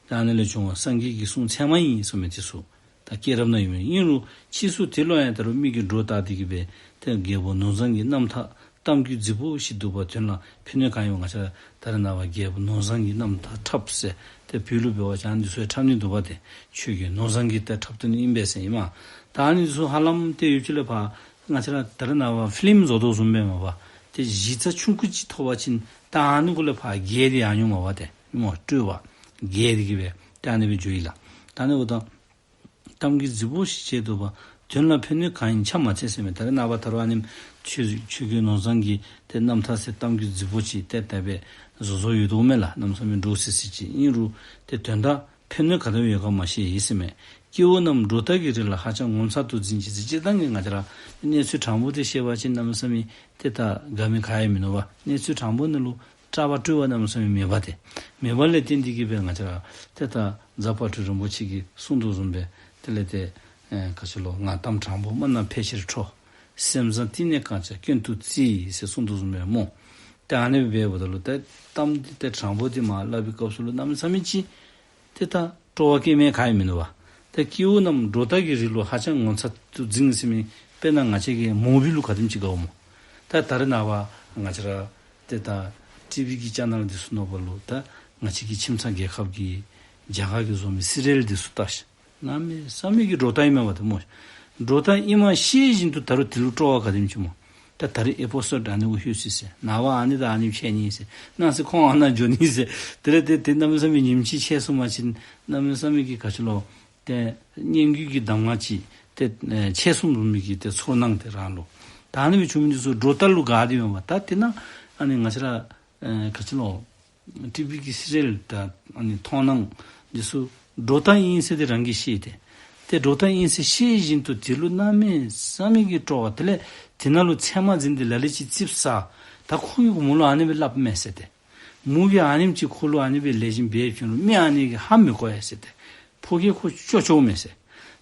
ད་ཨ་ནི་ལས་བྱུང་བ་སངས་རྒྱས་ཀྱི་གསུང་ཚད་མ་ཡིན་གསུངས་མི་འདི་ཚུ་ད་སྐྱེས་རབས་ནང་ཡོད་མི་ཨིན་རུང་ཕྱིས་སུ་དེ་ལུ་ཡང་ད་རུང་མི་གིས་སྒྲོ་བཏགས་ཏེ་གི་སྦེ་ཏེ་རྒྱལ་པོ་ནོར་བཟང་གི་རྣམ་ཐར་གཏམ་རྒྱུད་རྫིག་པོ་ཞིག་འདུག་པ། དོན་ལ་ཕན་གནོད་གང་ཡོད། ང་བཅས་ད་རེས་ནངས་པ་རྒྱལ་པོ་ནོར་བཟང་གི་རྣམ་ཐར་འཁྲབ་ཟེར་ཏེ་བོད་ལུ་འབད་བ་ཅིན་འདི་ཚུ་ཡང་འཁྲབ་ནི་འདུག་པ་ཏེ། ཆོས་རྒྱལ་ནོར་བཟང་གི་ཏེ་འཁྲབ་སྟོན་ཨིན་པས་ཟེར་ཨིན་མས། ད་ཨ་ནི་འདི་ཚུ་ཧ་ལམ་ཏེ་ཡོད་ཅི་ལས་ཕར་ང་བཅས་ར་ད་རེས་ནངས་པ་ཕི་ལིམ་བཟོ་དོ་བཟུམ་སྦེ་མས་པ། ཏེ་གཞི་རྩ་ཆུང་ཀུ་ཅིག་ཐོབ་པ་ཅིན་ད་ཨ་ནི་གུ་ལས་ཕར་རྒྱས་ཏེ་ཡང་འགྱོཝ་མས་པ་ཏེ། སྨོ་སྤྲོས་པ་རྒྱས་ཏེ་གི་སྦེ་ཏེ་ཨ་ནི་སྦེ་འགྱོཝ་ཨིན་ལགས། ད་ཨ་ནི་འབདཝ་ད་གཏམ་རྒྱུད་རྫིག་པོ་ཞིག་བྱས་འདུག་པ། དོན་ལ་ཕན་གནོད་གང་ཡིན་ཆ་མ་འཚལ་ཟེར་མས། ད་རེས་ནངས་པ་ད་རུང་ཨ་ནེམ་ཆོས་ཆོས་རྒྱལ་ནོར་བཟང་གི་ཏེ་རྣམ་ཐར་ཟེར་གཏམ་རྒྱུད་རྫིག་པོ་ཅིག་ཏེ་དེ་སྦེ་བཟོ་བཟོཝ་ཡོདཔ་མས་ལགས། གནམ་མེད་ས་མེད་འདྲོག་སི་སི་ཅིག་ཨིན་རུང་ཏེ་དོན་དག་ཕན་གནོད་ག་དེ་སྦེ་ཡོད་ག་མ་ཤེས་ཡི་ཟེར་མས། སྐྱེ་བོ་རྣམས་སྒྲོ་བཏགས་ཀྱི་རིགས་ལ་ཧ་ཅང་ངོ་མཚར་དུ་འཛིན་ཅིང་ཟེར། སྤྱིར་བཏང་གི་ང་བཅས་ར་གནས་ཚུལ་དྲང་པོ་དེ་བཤད་པ་ཅིན་གནམ་མེད་ས་མེད་ཏེ་ད་དགའ་མི་ག་ཡང་མིན་ནུག་པ། གནས་ཚུལ་དྲང་པོ་ནང་ལུ་སྐྲག་པ་སྤྲོ་བ་གནམ་མེད་ས་མེད་མེད་པ་ཏེ། མེད་པ་ལས་བརྟེན་ཏེ་གི་སྦེ་ང་བཅས་ར་ཏེ་ད་རྫ་དཔལ་སྤྲུལ་རིན་པོ་ཆེ་གིས་གསུངས་དོ་བཟུམ་སྦེ་དེ་ལས་ཏེ་ཨེ་ག་ཅི་ལོ། ངག་གཏམ་དྲང་པོ་སྨྲ་ན་ཕལ་ཆེར་འཕྲོ། སེམས་བཟང་གཏིང་ནས་གང་བྱ་སྐྱོན་དུ་བརྩི་ཟེར་གསུངས་དོ་བཟུམ་སྦེ་སྨོ། ཏེ་ཨ་ནི་སྦེ་འབདཝ་ད་ལུ་ཏེ་གཏམ་འདི་ཏེ་དྲང་པོ་འདི་མར་སླབ་པའི་སྐབས་སུ་ལུ་གནམ་མེད་ས་མེད་ཅིག་ཏེ་ད་སྤྲོ་བ་སྐྱེ་མི་ག་ཡང་མིན་ནུག་པ། ཏེ་སྐྱེ་བོ་རྣམས་སྒྲོ་བཏགས་ཀྱི་རིགས་ལུ་ཧ་ཅང་ངོ་མཚར་དུ་འཛིན་ཟེར་མི་དཔེར་ན་ང་བཅས་ཀྱི་མུ་བི་ལུ་ག་དེམ་ཅིག་དགའཝ་སྨོ། ད་ད་རེས་ནངས་པ་ང་བཅས་ར་ཏེ་ད་ཊི་བི་གི་ཅེ་ནལ་འདི་ཚུ་ནང་པ་ལུ་ད་ང་བཅས་ཀྱི་ཁྱིམ་ཚང་རྒྱལ་ཁབ་ཀྱི་རྒྱ་གར་གྱིས་བཟོ་མི་སི་རི་ཡལ་འདི་ཚུ་བལྟ་ཤིག། གནམ་མེད་ས་མེད་ཀྱི་སྒྲོ་བཏགས་ཨིན་མས་པ་ཏེ་སྨོ། སྒྲོ་བཏགས་ཨིནམ་ཤེས་བཞིན་དུ་ད་རུང་དེ་ལུ་སྤྲོ་བ་ག་དེམ་ཅིག་སྨོ། ད་ད་རེས་ཨེ་པི་སོཌ་ཨ་ནི་གུ་ལྷོད་ཅི་ཟེར། ནངས་པ་ཨ་ནི་དང་ཨ་ནི་འཕྱད་ནི་ཟེར། གནངས་ཚེ་ཁོང་ཨ་ནཱ་འགྱོ་ནི་ཟེར། དེ་ལས་ཏེ་ཏེ་གནམ་མེད་ས་མེད་ཉིནམ་གཅིག་འཕྱད་སོང་པ་ཅིན་གནམ་མེད་ས་མེད་ཀྱི་ག་ཅི་ལོ། ཏེ་སྙན་བརྒྱུད་ཀྱི་གདམས་ངག་ཅིག་ཏེ་ཨེ་འཕྱད་སོང་བཟུམ་མའི་གི་ཏེ་ཚོར་སྣང་དེ་རང་ལུ། ད་ཨ་ནི་སྦེ་བྱུང་མི་འདི་ཚུ་སྒྲོ་བཏགས་ལུ་དགའ་སྟེ་ཡོདཔ་མས་པ། ད་དེ་ནང་ཨ་ནི་ང་བཅས་ར་ཨེ་ག་ཅི་ལོ། ཊི་བི་གི་སི་རི་ཡལ་དང་ཨ་ནི་མཐོང་སྣང་འདི་ཚུ་སྒྲོ་བཏགས་ཨིན་ཟེར་དེ་རང་གིས་ཤེས་ཏེ། ཏེ་སྒྲོ་བཏགས་ཨིན་ཟེར་ཤེས་བཞིན་དུ་དེ་ལུ་གནམ་མེད་ས་མེད་ཀྱི་སྤྲོ་བ། དེ་ལས་དེ་ནང་ལུ་ཚད་མ་འཛིན་ཏེ་ལ་ལུ་ཅིག་ཙིགཔ་ཟ། ད་ཁོ་གིས་མོ་ལུ་ཨ་ནི་སྦེ་སླབ་མས་ཟེར་ཏེ། མོ་གིས་ཨ་ནེམ་ཅིག་ཁོ་ལུ་ཨ་ནི་སྦེ་ལེགས་ཤོམ་འབད་བྱུང་རུང་མི་ཨ་ནི་གིས་ཧ་མི་གོ་ཡ་ཟེར་ཏེ། ཕོ་སྐྱེས་ཁོ་སྐྱོ་སྐྱོཝ་མས་ཟེར།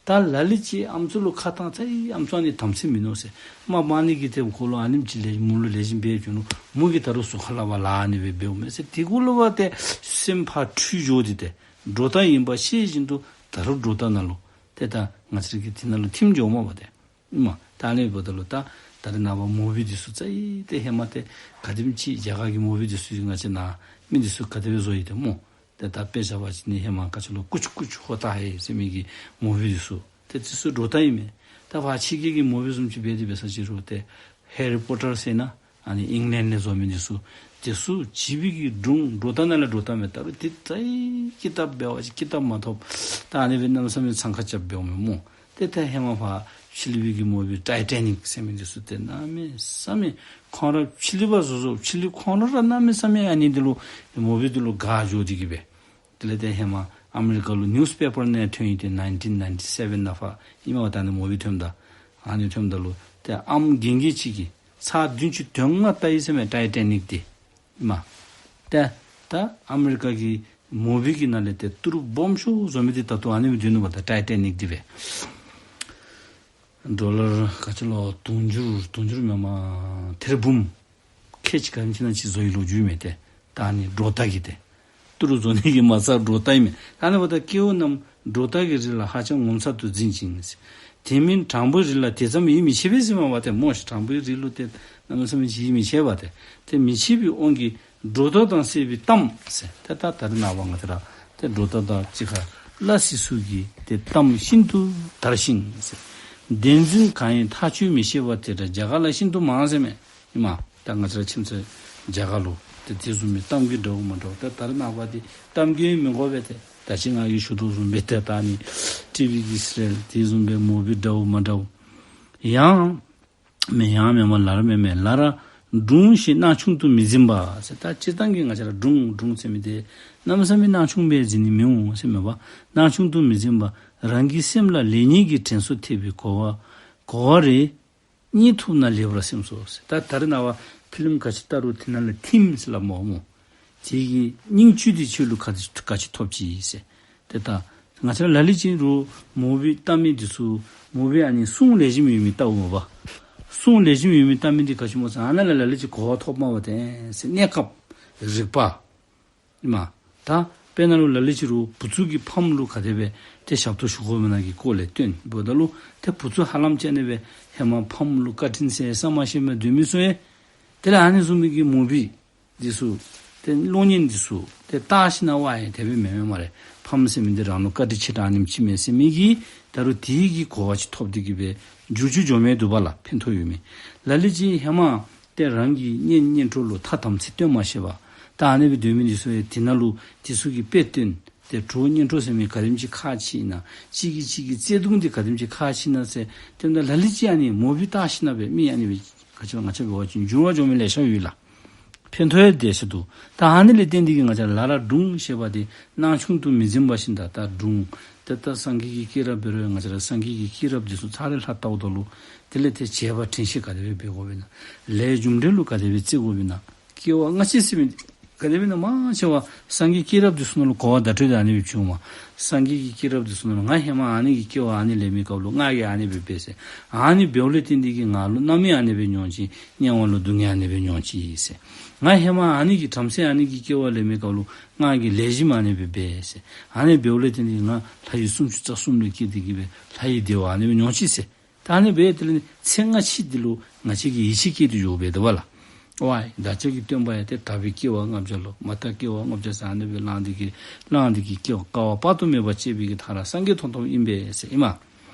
ད་ལ་ལུ་ཅིག་ཨམ་སྲུ་ལུ་ཁ་བཏང་ཚར་ཡི། ཨམ་སྲུ་ཨ་ནི་དམ་ཚིག་མིན་ནུག་ཟེར། མ་པ་ཨ་ནི་གིས་ཏེ་ཁོ་ལུ་ཨ་ནེམ་ཅིག་ལེགས་མོ་ལུ་ལེགས་ཤོམ་འབད་བྱུང་རུང་མོ་གིས་ད་རུང་ཟུར་ཁ་ལས་ཕར་ལཱ་ཨ་ནི་སྦེ་འབདཝ་མས་ཟེར། དེ་གུ་ལུ་བ་ཏེ་སེམས་ཕར་འཁྲུལ་འགྱོ་སྟེ་ཏེ་སྒྲོ་བཏགས་ཨིན་པ་ཤེས་བཞིན་དུ་ད་རུང་སྒྲོ་བཏགས་ནང་ལུ་ཏེ་ད་ང་བཅས་ཀྱི་དེ་ནང་ལུ་ཐིམ་འགྱོཝ་མས་པ་ཏེ། ཨིན་མས། ད་ཨ་ནི་འབདཝ་ད་ལུ་ད་ད་རེས་ནངས་པ་མུ་བི་འདི་ཚུ་ཙ་ཡི་ཏེ་ཧེ་མ་ཏེ་ག་དེམ་ཅིག་རྒྱ་གར་གྱི་མུ་བི་འདི་ཚུ་ང་བཅས་ནང་མི་འདི་ཚུ་ག་དེ་སྦེ་བཟོ་ཡི་ཏེ་སྨོ། ཏེ་ད་དཔེ་བཞག་པ་ཅིན་ནི་ཧེ་མ་ག་ཅི་ལོ་ཀུཆ་ཀུཆ་ཧོ་ཏ་ཧེ་ཟེར་མི་གི་མུ་བི་འདི་ཚུ་ཏེ་འདི་ཚུ་སྒྲོ་བཏགས་ཨིན་མས། ད་ཕར་ཕྱི་རྒྱལ་གྱི་མུ་བི་བཟུམ་ཅིག་འབད་དེ་འབད་ས་ཅིག་རུང་ཏེ་ཧེ་རི་པོ་ཊར་ཟེར་ན་ཨ་ནི་ཨིང་ལེནཌ་ལས་བཟོ་མི་འདི་ཚུ་དེ་ཚུ་བྱིས་པའི་གི་སྒྲུང་སྒྲོ་བཏགས་ནང་ལས་སྒྲོ་བཏགས་མས། ད་རུང་དེ་ཙ་ཡི་ཀི་ཏབ་འབད་བ་ཅིན་ཀི་ཏབ་མ་ཐོབ། ད་ཨ་ནི་སྦེ་གནམ་མེད་ས་མེད་འཚང་ཁ་རྐྱབ་འབདཝ་མས་སྨོ། ཏེ་ད་ཧེ་མ་ཕར་ཕྱི་གླིང་པའི་གི་མུ་བི་ཊའི་ཊ་ནིཀ་ཟེར་མི་འདི་ཚུ་ཏེ་གནམ་མེད་ས་མེད་ཁོང་ར་ཕྱི་གླིང་པ་བཟོ་བཟོཝ་ཕྱི་གླིང་ཁོང་ར་ར་གནམ་མེད་ས་མེད་ཨ་ནི་འདི་ལུ་མུ་བི་འདི་ལུ་དགའ་འགྱོ་སྟེ་གི་སྦེ། དེ་ལས་ཏེ་ཧེ་མ་ ཨ་མི་རི་ཀ་ལུ་ནིའུསི་པེ་པར་ནང་ཐོན་ཡི། ཏེ་ནའིན་ཊིན་ནའིན་ཊི་སེ་ཝེན་ནང་ཕར་ཨིན་མས་པ། ད་ཨ་ནི་མུ་བི་ཐོནམ་ད་ཨ་ནི་ཐོནམ་ད་ལུ་ཏེ་ཨམ་རྒན་རྒས་ཅིག་གིས་ཚར་བདུན་ཅུ་དོན་ལྔ་བལྟ་ཡི་ཟེར་མས། ཊའི་ཊ་ནིཀ་འདི་ཨིན་མས། ཏེ་ད་ཨ་མི་རི་ཀ་གི་མུ་བི་གི་ནང་ལས་ཏེ་ཏི་རུ་སྦོམ་ཤོས་བཟོ་མི་འདི་ད་ལྟོ་ཨ་ནི་སྦེ་སྡོད་ནུག་པ། ད་ཊའི་ཊ་ནིཀ་འདི་སྦེ་ཌོ་ལར་ག་ཅི་ལོ་དུང་ཕྱུར་དུང་ཕྱུར་མེན་མས། ཐེར་འབུམ་ཁལ་གཅིག་ག་ཅི་ཨིན་ན་ཅིག་བཟོ་ཡི་ལོ་རྒྱུས་མས། ཏེ་ད་ཨ་ནི་སྒྲོ་བཏགས་ཀྱི་ཏེ་ཏི་རུ་བཟོ་ནི་གི་མ་རྩ་སྒྲོ་བཏགས་ཨིན་མས། ད་ཨ་ནི་འབདཝ་ད་སྐྱེ་བོ་རྣམས་སྒྲོ་བཏགས་ཀྱི་རིགས་ལ་ཧ་ཅང་ངོ་མཚར་དུ་འཛིན་ཅིང་། དེ་མིན་དྲང་པོའི་རིགས་ལ་དེ་ཙམ་ཡིད་མི་ཆེས་པས་ཟེར་མས་པ། ཏེ་མོ་ཤིག་དྲང་པོའི་རིགས་ལུ་ཏེ་གནམ་མེད་ས་མེད་ཅིག་ཡིད་མི་ཆེས་པ། ཏེ་ཏེ་མི་ཕྱེད་པའི་དབང་གིས་སྒྲོ་བཏགས་དང་བསྲེས་པའི་གཏམ་ཟེར། ཏེ་ད་ད་རེས་ནངས་པ་ང་བཅས་ར་ཏེ་སྒྲོ་བཏགས་དང་གཅིག་ཁར་སླ་བསྲེ་ཚུལ་གྱིས་ཏེ་གཏམ་ཤིན་ཏུ་དར་ཞིང་ཟེར། བདེན་རྫུན་གང་ཡིན་ཐག་ཆོད་མི་ཤེས་པ་དེ་འདྲ་རྒྱ་གར་ལ་ཤིན་ཏུ་མང་ཟེར་མས། ཨིན་མས། ད་ང་བཅས་ར་ཁྱིམ་མཚེས་རྒྱ་གར་ལུ་ཏེ་དེ་བཟུམ་མའི་གཏམ་རྒྱུད་འདྲཝ་མ་འདྲཝ་ད་ད་རེས་ནངས་པ་འདི་གཏམ་རྒྱུད་མི་དགོ་པས། ཏེ་ད་ཅི་ང་གིས་ཞུ་དོ་བཟུམ་སྦེ་ཏེ་ད་ཨ་ནི་ཊི་ཝི་གི་སི་རི་ཡལ་དེ་བཟུམ་སྦེ་མུ་བི་འདྲཝ་མ་འདྲཝ་ཡང་མེན་ཡང་མེན་མས། ལར་མེན་མས། ལར་སྒྲུང་ཞེས་སྣང་ཆུང་དུ་མི་འཛིན་པ་ཟེར། ད་སྤྱིར་བཏང་གི་ང་བཅས་ར་སྒྲུང་སྒྲུང་ཟེར་མི་འདི་གནམ་མེད་ས་མེད་སྣང་ཆུང་སྦེ་འཛིན་ནི་མི་འོང་ཟེར་མས་པ། སྣང་ཆུང་དུ་མི་འཛིན་པར་རང་གི་སེམས་ལ་ལེགས་ཉེས་ཀྱི་དྲན་གསོ་ཐེབས་པའི་གོ་བ་གོ་བ་རེ་རྙེད་ཐུབ་ན་ལེགས་པར་སེམས་སོ་ཟེར། ད་ད་རེས་ནངས་པ་ཕི་ལིམ་ག་ཅི་བལྟ་རུང་དེ་ནང་ལས་ཐིམ་ཟེར་སླབ་སྨོ་སྨོ། དེ་གི་སྙིང་བཅུད་འདི་ཁྱོད་ལུ་ག་ག་ཅི་ཐོབ་ཅི་ཟེར། ཏེ་ད་ང་བཅས་ར་ལ་ལུ་ཅིག་རུང་མུ་བི་བལྟ་མི་འདི་ཚུ་མུ་བི་ཨ་ནི་གསུང་ལེགས་ཤོམ་ཡོད་མི་བལྟཝ་མས་པ། གསུང་ལེགས་ཤོམ་ཡོད་མི་བལྟ་མི་འདི་ག་ཅི་སྨོ་ཟེར་ཨ་ནཱ་ལས་ལ་ལུ་ཅིག་གོ་བ་ཐོབ་མས་པ། ཏེ་ཟེར་གནས་སྐབས་རིག་པ་ཨིན་མས། ད་དཔེར་ན་ལུ་ལ་ལུ་ཅིག་རུང་བུ་ཚུ་གིས་ཕམ་ལུ་ག་དེ་སྦེ་ཏེ་ཞབས་ཏོག་ཞུ་དགོཔ་ཨིན་ན་གི་སྐོར་ལས་སྟོན་འབདཝ་ད་ལུ་ཏེ་བུ་ཚུ་ཧ་ལམ་ཅིག་ཨ་ནི་སྦེ་ཧེ་མ་ཕམ་ལུ་བཀའ་དྲིན་ཆེ་བསམ་མ་ཤེས་མི་སྡོད་མི་ཚུ་ཡང་དེ་ལས་ཨ་ནི་བཟུམ་མའི་གི་མུ་བི་འདི་ཚུ་ཏེ་གློག་བརྙན་འདི་ཚུ་ཏེ་བལྟ་ཞིན་ན་ཝའི་དེ་སྦེ་མེན་མས་སྨ་རེ། ཕམ་ཟེར་མི་འདི་རང་ལུ་བཀའ་དྲིན་ཆེ་དྲགས་ཨ་ནེམ་ཅིག་མས་ཟེར་མི་གི་ད་རུང་དེ་གི་གོ་བ་ཅིག་ཐོབ་སྟེ་གི་སྦེ་འགྱུར་བཅོས་འགྱོ་མི་འདུག་པ་ལགས། ཕན་ཐོགས་ཡོད་མི། ལ་ལུ་ཅིག་ཧེ་མ་ཏེ་རང་གི་གཉེན་གཉེན་གྲོགས་ལུ་ཐ་དམ་ཚིག་སྟོན་མ་ཤེས་པར་ད་ཨ་ནི་སྦེ་སྡོད་མི་འདི་ཚུ་ཡང་དེ་ནང་ལུ་དེ་ཚུ་གིས་དཔེ་སྟོན་ཏེ་གྲོགས་གཉེན་གྲོགས་ཟེར་མི་ག་དེམ་ཅིག་ཁག་ཆེ་ཨིན་ན་གཅིག་གིས་གཅིག་གི་བརྩེ་གདུང་འདི་ག་དེམ་ཅིག་ཁག་ཆེ་ཨིན་ན་ཟེར་ཏེ་ད་ལ་ལུ་ཅིག་ཨ་ནི་མུ་བི་བལྟ་ཞིན་ན་སྦེ་མི་ཨ་ནི་སྦེ་ག་ཅི་ང་བཅས་འབད་བ་ཅིན་འགྱུར་བ་འགྱོ་མི་ལེ་ཤ་ཡོད་ལགས། ཕན་ཐོགས་ཡང་དེ་ཅིག་འདུག། ད་ཨ་ནི་ལས་བརྟེན་ཏེ་གི་ང་བཅས་ལ་ལར་སྒྲུང་ཞེས་པ་འདི་སྣང་ཆུང་དུ་མི་འཛིན་པ་བཞིན་དུ་ད་སྒྲུང་ཏེ་ད་སངས་རྒྱས་ཀྱི་སྐྱེས་རབས་འབད་རུང་ང་བཅས་ར་སངས་རྒྱས་ཀྱི་སྐྱེས་རབས་འདི་ཚུ་ཚར་རེ་ལྷག་བལྟཝ་ད་ལུ་དེ་ལས་ཏེ་བྱས་པ་དྲན་ཤེས་ག་དེ་སྦེ་འབད་དགོཔ་ཨིན་ན། ལས་རྒྱུ་འབྲས་ལུ་ག་དེ་སྦེ་བརྩི་དགོཔ་ཨིན་ན། སྐྱེ་བ་སྔ་ཕྱི་ཟེར་མི་འདི་ག་དེ་སྦེ་ཨིན་ན་མང་ཆེ་བ་སངས་རྒྱས་སྐྱེས་རབས་འདི་ཚུ་ནང་ལུ་གོ་བ་བརྡ་སྤྲོད་འདི་ཨ་ནི་སྦེ་བྱུངམ་མས། སངས་རྒྱས་ཀྱི་སྐྱེས་རབས་འདི་ཚུ་ནང་ལུ་ང་ཧེ་མ་ཨ་ནི་གི་སྐྱེ་བ་ཨ་ནི་ལེན་མི་སྐབས་ལུ་ང་གིས་ཨ་ནི་སྦེ་འབད་ཟེར། ཨ་ནི་འབདཝ་ལས་བརྟེན་ཏེ་གི་ང་ལུ་རྣམ་སྨིན་ཨ་ནི་སྦེ་མྱོང་ཅི། དམྱལ་བ་ལུ་སྡུག་བསྔལ་ཨ་ནི་སྦེ་མྱོང་ཅི་ཟེར། ང་ཧེ་མ་ཨ་ནི་གི་བྲམ་ཟེ་ཨ་ནི་གི་སྐྱེ་བ་ལེན་མི་སྐབས་ལུ་ང་གིས་ལེགས་ཤོམ་ཨ་ནི་སྦེ་འབད་ཟེར། ཨ་ནི་འབདཝ་ལས་བརྟེན་ཏེ་ང་ལྷ་ཡུལ་སུམ་ཅུ་རྩ་གསུམ་ལུ་སྐྱེས་ཏེ་གི་སྦེ་ལྷ་ཡི་བདེ་བ་ཨ་ནི་སྦེ་མྱོང་ཅི་ཟེར། ད་ཨ་ནི་སྦེ་དེ་ལས་ཚེ་སྔ་ཕྱི་འདི་ལུ་ང་བཅས་ཀྱིས་ཡིད་ཆེས་བསྐྱེད་དེ་འགྱོཝ་འབད་དོ་བ་ལགས། ཝའི་བདག་ཅག་གི་སྟོན་པ་ཡང་ཏེ་དག་པའི་སྐྱེ་བ་ལྔ་བརྒྱ་ལུ་མ་དག་སྐྱེ་བ་ལྔ་བརྒྱ་ཟེར་ཨ་ནི་སྦེ་བླངས་ཏེ་གི་བླངས་ཏེ་གི་སྐྱེ་བ་བསྐལ་པ་དཔག་ཏུ་མེད་པ་སྤྱད་པའི་གི་མཐར་སངས་རྒྱས་ཐོབ་ཐོབཔ་ཨིན་པས་ཟེར་ཨིན་མས།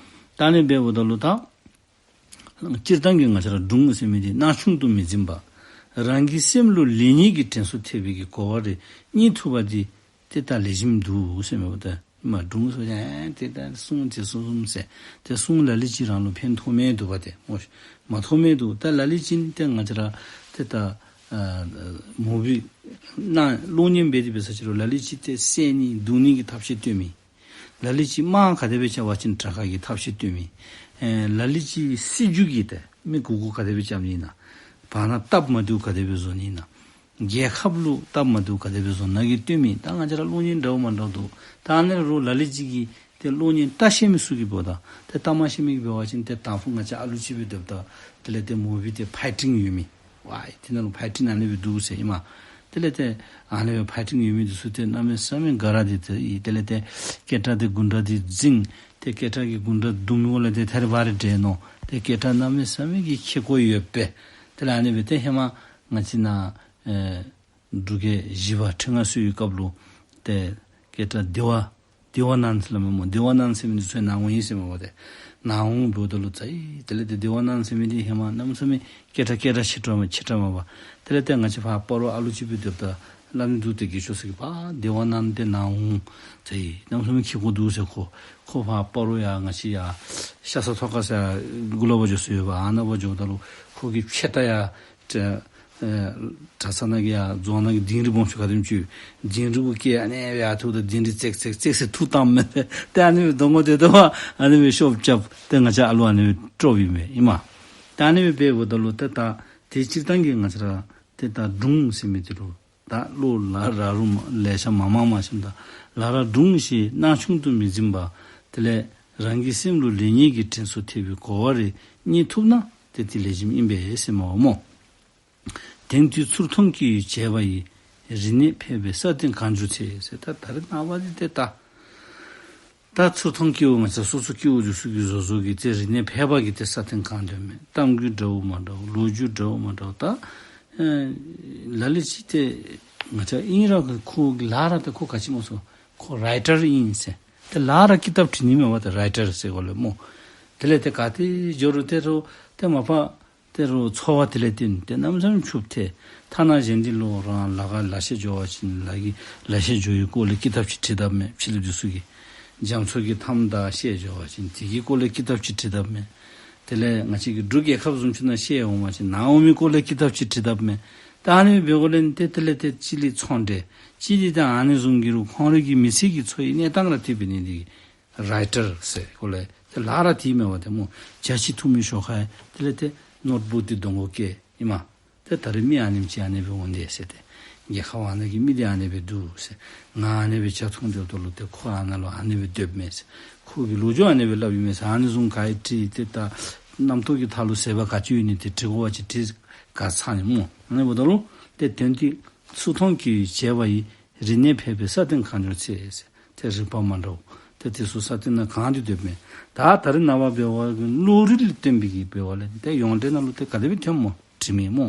ད་ཨ་ནི་སྦེ་འབདཝ་ད་ལུ་ད་སྤྱིར་བཏང་གི་ང་བཅས་ར་སྒྲུང་ཟེར་མི་འདི་སྣང་ཆུང་དུ་མི་འཛིན་པར་རང་གི་སེམས་ལུ་ལེགས་ཉེས་ཀྱི་དྲན་གསོ་ཐེབས་པའི་གི་གོ་བ་རེ་རྙེད་ཐུབ་པ་འདི་ཏེ་ད་ལེགས་ཤོམ་འདུག་ཟེར་མས་པ། ད་མ་སྒྲུང་ཟེར་ཡང་ཏེ་ད་གསུང་དེ་གསུང་གསུང་ཟེར་ཏེ་གསུང་ལ་ལུ་ཅིག་རང་ལུ་ཕན་ཐོགས་མི་འདུག་པ། ཏེ་མོ་མ་ཐོགས་མི་འདུག། ད་ལ་ལུ་ཅིག་ཏེ་ང་བཅས་ར་ཏེ་ད་ཨ་མུ་བི་ནང་གློག་བརྙན་འབད་དེ་འབད་ས་ཅིག་རུང་ལ་ལུ་ཅིག་ཏེ་བསད་ནི་རྡུང་ནི་གི་ཐབས་ཤེས་སྟོན་མི། ལ་ལུ་ཅིག་དམག་ག་དེ་སྦེ་རྐྱབ་པ་ཅིན་དྲག་ཁ་གི་ཐབས་ཤེས་སྟོན་མི། ཨེ་ལ་ལུ་ཅིག་སྲིད་བྱུས་ཀྱི་ཏེ་མི་མགུ་སྐོར་ག་དེ་སྦེ་རྐྱབ་ནི་ཨིན་ན། བར་ན་སྟབས་མ་བདེཝ་ག་དེ་སྦེ་བཟོ་ནི་ཨིན་ན། རྒྱལ་ཁབ་ལུ་སྟབས་མ་བདེཝ་ག་དེ་སྦེ་བཟོ་ནི་ཨིན་ན་གི་སྟོན་མི། ད་ང་བཅས་ར་གློག་བརྙན་འདྲཝ་མ་འདྲཝ་འདུག། ད་ཨ་ནི་རུང་ལ་ལུ་ཅིག་གིས་ཏེ་གློག་བརྙན་བལྟ་ཤེས་མི་ཚུ་གིས་འབདཝ་ད་ཏེ་བལྟ་མ་ཤེས་མི་གིས་འབད་བ་ཅིན་ཏེ་དང་ཕུ་ང་བཅས་ཨ་ལུ་ཅིག་སྦེ་སྡོདཔ་ད་དེ་ལས་ཏེ་མུ་བི་ཏེ་ཕའི་ཊིང་ཡོད་མི། ཝའི་དེ་ནང་ལུ་ཕའི་ཊིང་ཨ་ནི་སྦེ་འདུག་ཟེར་ཨིན་མས། དེ་ལས་ཏེ་ཨ་ནི་སྦེ་ཕའི་ཊིང་ཡོད་མི་འདི་ཚུ་ཏེ་གནམ་མེད་ས་མེད་དགའ་ར་སྟེ་ཏེ་དེ་ལས་ཏེ་སྐད་གྲགས་འདི་དགུང་གྲགས་འདི་འཛིང་། ཏེ་སྐད་གྲགས་ཀྱི་དགུང་གྲགས་བརྡུང་མི་འོག་ལས་ཏེ་ཐད་རི་བ་རི་བྲལ་ནུག། ཏེ་སྐད་གྲགས་གནམ་མེད་ས་མེད་ཀྱི་ཁེ་ཀོ་ཡོད་པས། དེ་ལས་ཨ་ནི་སྦེ་ཏེ་ཧེ་མ་ང་བཅས་ནཱ་ཨེ་འབྲུག་རྒྱལ་བཞི་པ་ཁྲི་མངའ་གསོལ་བའི་སྐབས་ལུ་ཏེ་སྐད་གྲགས་བདེ་བ་བདེ་བ་ནང་ཟེར་སླབ་མས་སྨོ། བདེ་བ་ནང་ཟེར་མི་འདི་ཚུ་ནང་ངོ་ཨིན་ཟེར་མས་པ། ཏེ་ནང་ངོ་འབདཝ་ད་ལུ་ཙ་ཡི་དེ་ལས་ཏེ་བདེ་བ་ནང་ཟེར་མི་འདི་ཧེ་མ་གནམ་མེད་ས་མེད་སྐད་གྲགས་སྐད་གྲགས་ཆེ་དྲགས་མས་ཆེ་དྲགས་མས་པ། དེ་ལས་ཏེ་ང་བཅས་ཕར་སྤ་རོ་ཨ་ལུ་ཅིག་སྦེ་སྡོདཔ་ད་སླབ་ནི་འདུག། ཏེ་དགེ་ཤོས་ཟེར་གི་ཕར་བདེ་བ་ནང་ཏེ་ནང་ངོ་ཙ་ཡི་གནམ་མེད་ས་མེད་ཁེ་ཀོ་འདུག་ཟེར། ཁོ་ཁོ་ཕར་སྤ་རོ་ཡར་ང་བཅས་ཡར་ཤ་ཚ་ཐོག་ཁ་ཟེར་མགུ་ལོག་པར་འགྱོ་ས་ཡོད་པ། ཨ་ནཱ་བར་འགྱོཝ་ད་ལུ་ཁོ་གི་ཕྱེད་ད་ཡར་ཏེ་ ཨེ་གྲྭ་ཚང་ནང་གི་ཡ་རྫོང་ནང་གི་དིང་རི་སྦོམ་ཤོས་ག་དེམ་ཅིག་དིང་རི་གུ་སྐྱེལ་ཨ་ནི་སྦེ་ཡར་འཐུཝ་ད་དིང་རི་ཙེག་ཙེག་ཙེག་ཟེར་འཐུ་བཏངམ་མས། ཏེ་ཨ་ནི་སྦེ་སྡོང་མགོ་དེ་དོ་བ་ཨ་ནི་སྦེ་ཤོབ་རྐྱབ་ཏེ་ང་བཅས་ཨ་ལུ་ཨ་ནི་སྦེ་དཀྲོགཔ་ཨིན་མས་ཨིན་མས། ཏེ་ཨ་ནི་སྦེ་འབདཝ་ད་ལུ་ཏེ་ད་དེ་སྤྱིར་བཏང་གི་ང་བཅས་ར་ཏེ་ད་སྒྲུང་ཟེར་མི་དེ་ལུ་ད་བློ་ལ་ར་རུང་ལེ་ཤ་མ་མང་མ་ཞིནམ་ད་ལ་ར་སྒྲུང་ཞེས་སྣང་ཆུང་དུ་མི་འཛིན་པར་དེ་ལས་རང་གི་སེམས་ལུ་ལེགས་ཉེས་ཀྱི་དྲན་གསོ་ཐེབས་པའི་གོ་བ་རེ་རྙེད་ཐུབ་ན་ཏེ་དེ་ལེགས་ཤོམ་ཨིན་པས་ཟེར་མས་པ་སྨོ། དེང་དུས་ཚུར་མཐོང་སྐྱེ་བོའི་བྱེད་པ་ཡིས། རིག་གནས་འཕེལ་བའི་ས་སྟེང་གང་འགྱུར་ཚེ་ཟེར། ད་ད་རེས་ནངས་པ་འདི་ཏེ་ད་ད་ཚུར་མཐོང་སྐྱེ་བོ་ང་བཅས་སོ་སོ་སྐྱེ་བོ་འདི་ཚུ་གིས་བཟོ་བཟོཝ་གི་ཏེ་རིག་གནས་འཕེལ་བ་གི་ཏེ་ས་སྟེང་གང་འགྱུར་མས། གཏམ་རྒྱུད་འདྲཝ་མ་འདྲཝ་ལོ་རྒྱུས་འདྲཝ་མ་འདྲཝ་ད་ཨེ་ལ་ལུ་ཅིག་ཏེ་ང་བཅས་ཨིན་ར་ཁོ་གི་ལ་ར་ཏེ་ཁོ་ག་ཅི་སྨོ་ཟེར་ཁོ་རའི་ཊར་ཨིན་ཟེར། ཏེ་ལ་ར་ཀི་ཏབ་བྲི་ནི་མས་པ་ཏེ་རའི་ཊར་ཟེར་གོ་ལས་སྨོ། དེ་ལས་ཏེ་ག་ཏེ་འགྱོ་རུང་ཏེ་རུང་ཏེ་མ་པ་ཏེ་རུང་འཚོ་བ་དེ་ལས་བརྟེན་ཏེ་གནམ་མེད་ས་མེད་ཕྱུགཔ་ཐལ། ཐ་ན་གཞན་འདི་ལུ་རང་ལ་ག་ལ་ཤ་འགྱོ་བ་ཅིན་ལ་གི་ལ་ཤ་འགྱོ་བའི་སྐོར་ལས་ཀི་ཏབ་ཅིག་བྲི་དཔ་མས། ཕྱི་གླིང་འདི་ཚུ་གིས་རྒྱ་མཚོ་གི་མཐའམ་དང་བཤལ་འགྱོ་བ་ཅིན་དེ་གི་སྐོར་ལས་ཀི་ཏབ་ཅིག་བྲི་དཔ་མས། དེ་ལས་ང་བཅས་ཀྱི་འབྲུག་རྒྱལ་ཁབ་བཟུམ་ཅིག་ནང་བཤལ་འོང་བ་ཅིན་ནཱ་འོང་མི་སྐོར་ལས་ཀི་ཏབ་ཅིག་བྲི་དཔ་མས། ད་ཨ་ནི་འབད་དགོ་ལས་ཏེ་དེ་ལས་ཏེ་སྤྱི་ལས་ཚོང་འབྲེལ་སྤྱི་ལས་ཏེ་ཨ་ནི་བཟུམ་གྱི་རུང་ཁོང་རའི་གི་མི་ཚེ་གི་འཚོ་བའི་གནས་སྟངས་ར་དེ་འབད་ནི་འདི་རའི་ཊར་ཟེར་གོ་ལས། ཏེ་ལ་ར་དེ་མས་པ་ཏེ་སྨོ། བརྒྱ་ཅིག་འཐུ་མི་ཤོག་ཁ་དེ་ལས་ཏེ་ནོཊ་བུཀ་འདི་གདོང་གུ་བཀལ་ཨིན་མས། ཏེ་ད་རེས་མི་ཨ་ནེམ་ཅིག་ཨ་ནི་སྦེ་འོང་དེས་ཟེར་ཏེ། རྒྱལ་ཁབ་ཨ་ནི་གི་མི་འདི་ཨ་ནི་སྦེ་འདུག་ཟེར། ང་ཨ་ནི་སྦེ་ཇ་འཐུང་སྡོདཔ་ད་ལུ་ཏེ་ཁོ་ཨ་ནཱ་ལུ་ཨ་ནི་སྦེ་སྡོདཔ་མས་ཟེར། ཁོ་གིས་ལོ་རྒྱུས་ཨ་ནི་སྦེ་སླབ་ཨིན་མས་ཟེར། ཨ་ནི་བཟུམ་ག་ཡེ་བྲིས་ཏེ་ད་རྣམ་རྟོག་གི་མཐའ་ལུ་ཟད་པ་ག་ཅི་ཡོད་ནི་དེ་བྲི་དགོ་པ་ཅིན་བྲིས་ག་ཚང་ནི་སྨོ། ཨ་ནི་འབདཝ་ད་ལུ་ཏེ་དོན་དེ་ཚུར་མཐོང་སྐྱེ་བོའི་བྱེད་པ་ཡིས། རིག་གནས་འཕེལ་བའི་ས་སྟེང་གང་འགྱུར་ཚེ་ཟེར། ཏེ་རིག་པ་མ་འདྲཝ་ཏེ་དེ་ཚུ་ས་སྟེང་ནང་གང་སྟེ་སྡོདཔ་མས། ད་ད་རེས་ནངས་པ་འབད་བ་གི་བློ་རིག་ལས་བརྟེན་པའི་གི་འབད་བ་ལས་ཏེ་ཡོངས་འབྲེལ་ནང་ལུ་ཏེ་ག་དེ་སྦེ་ཐོནམ་སྨོ། འབྲི་མི་སྨོ།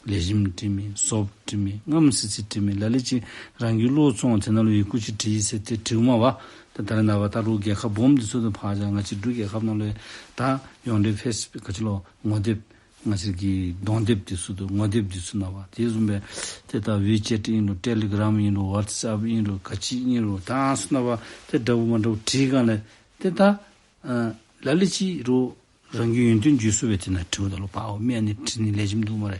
ལེགས་ཤོམ་འབྲི་མི་ཟོགཔ་འབྲི་མི་རྔམ་སི་སི་འབྲི་མི་ལ་ལུ་ཅིག་རང་གི་བློ་བཙོང་དེ་ནང་ལུ་ཡི་གུ་ཅིག་བྲིས་ཟེར་ཏེ་བྲིཝ་མས་པ། ད་ད་རེས་ནངས་པ་ད་རུང་རྒྱལ་ཁབ་སྦོམ་འདི་ཚུ་དང་ཕར་བཞག་ང་བཅས་འབྲུག་རྒྱལ་ཁབ་ནང་ལུ་ད་ཡོངས་འབྲེལ་ཕེསི་ག་ཅི་ལོ་ངོ་དེབ་ང་བཅས་ཀྱི་གདོང་དེབ་འདི་ཚུ་དང་ངོ་དེབ་འདི་ཚུ་ནང་པ། དེ་བཟུམ་སྦེ་ཏེ་ད་ཝི་ཅེཊ་ཨིན་རུང་ཊེ་ལི་གརམ་ཨིན་རུང་ཝཊས་ཨེཔ་ཨིན་རུང་ག་ཅི་ཨིན་རུང་ད་ཚུ་ནང་པ་ཏེ་འདྲཝ་མ་འདྲཝ་བྲིས་ག་ལས་ཏེ་ད་ཨ་ལ་ལུ་ཅིག་རུང་རང་གི་ཡོན་ཏན་བརྗོད་སྲོལ་སྦེ་དེ་ནང་བྲིཝ་ད་ལུ་པའོ་མི་ཨ་ནི་བྲིས་ནི་ལེགས་ཤོམ་འདུག་སྨ་རེ།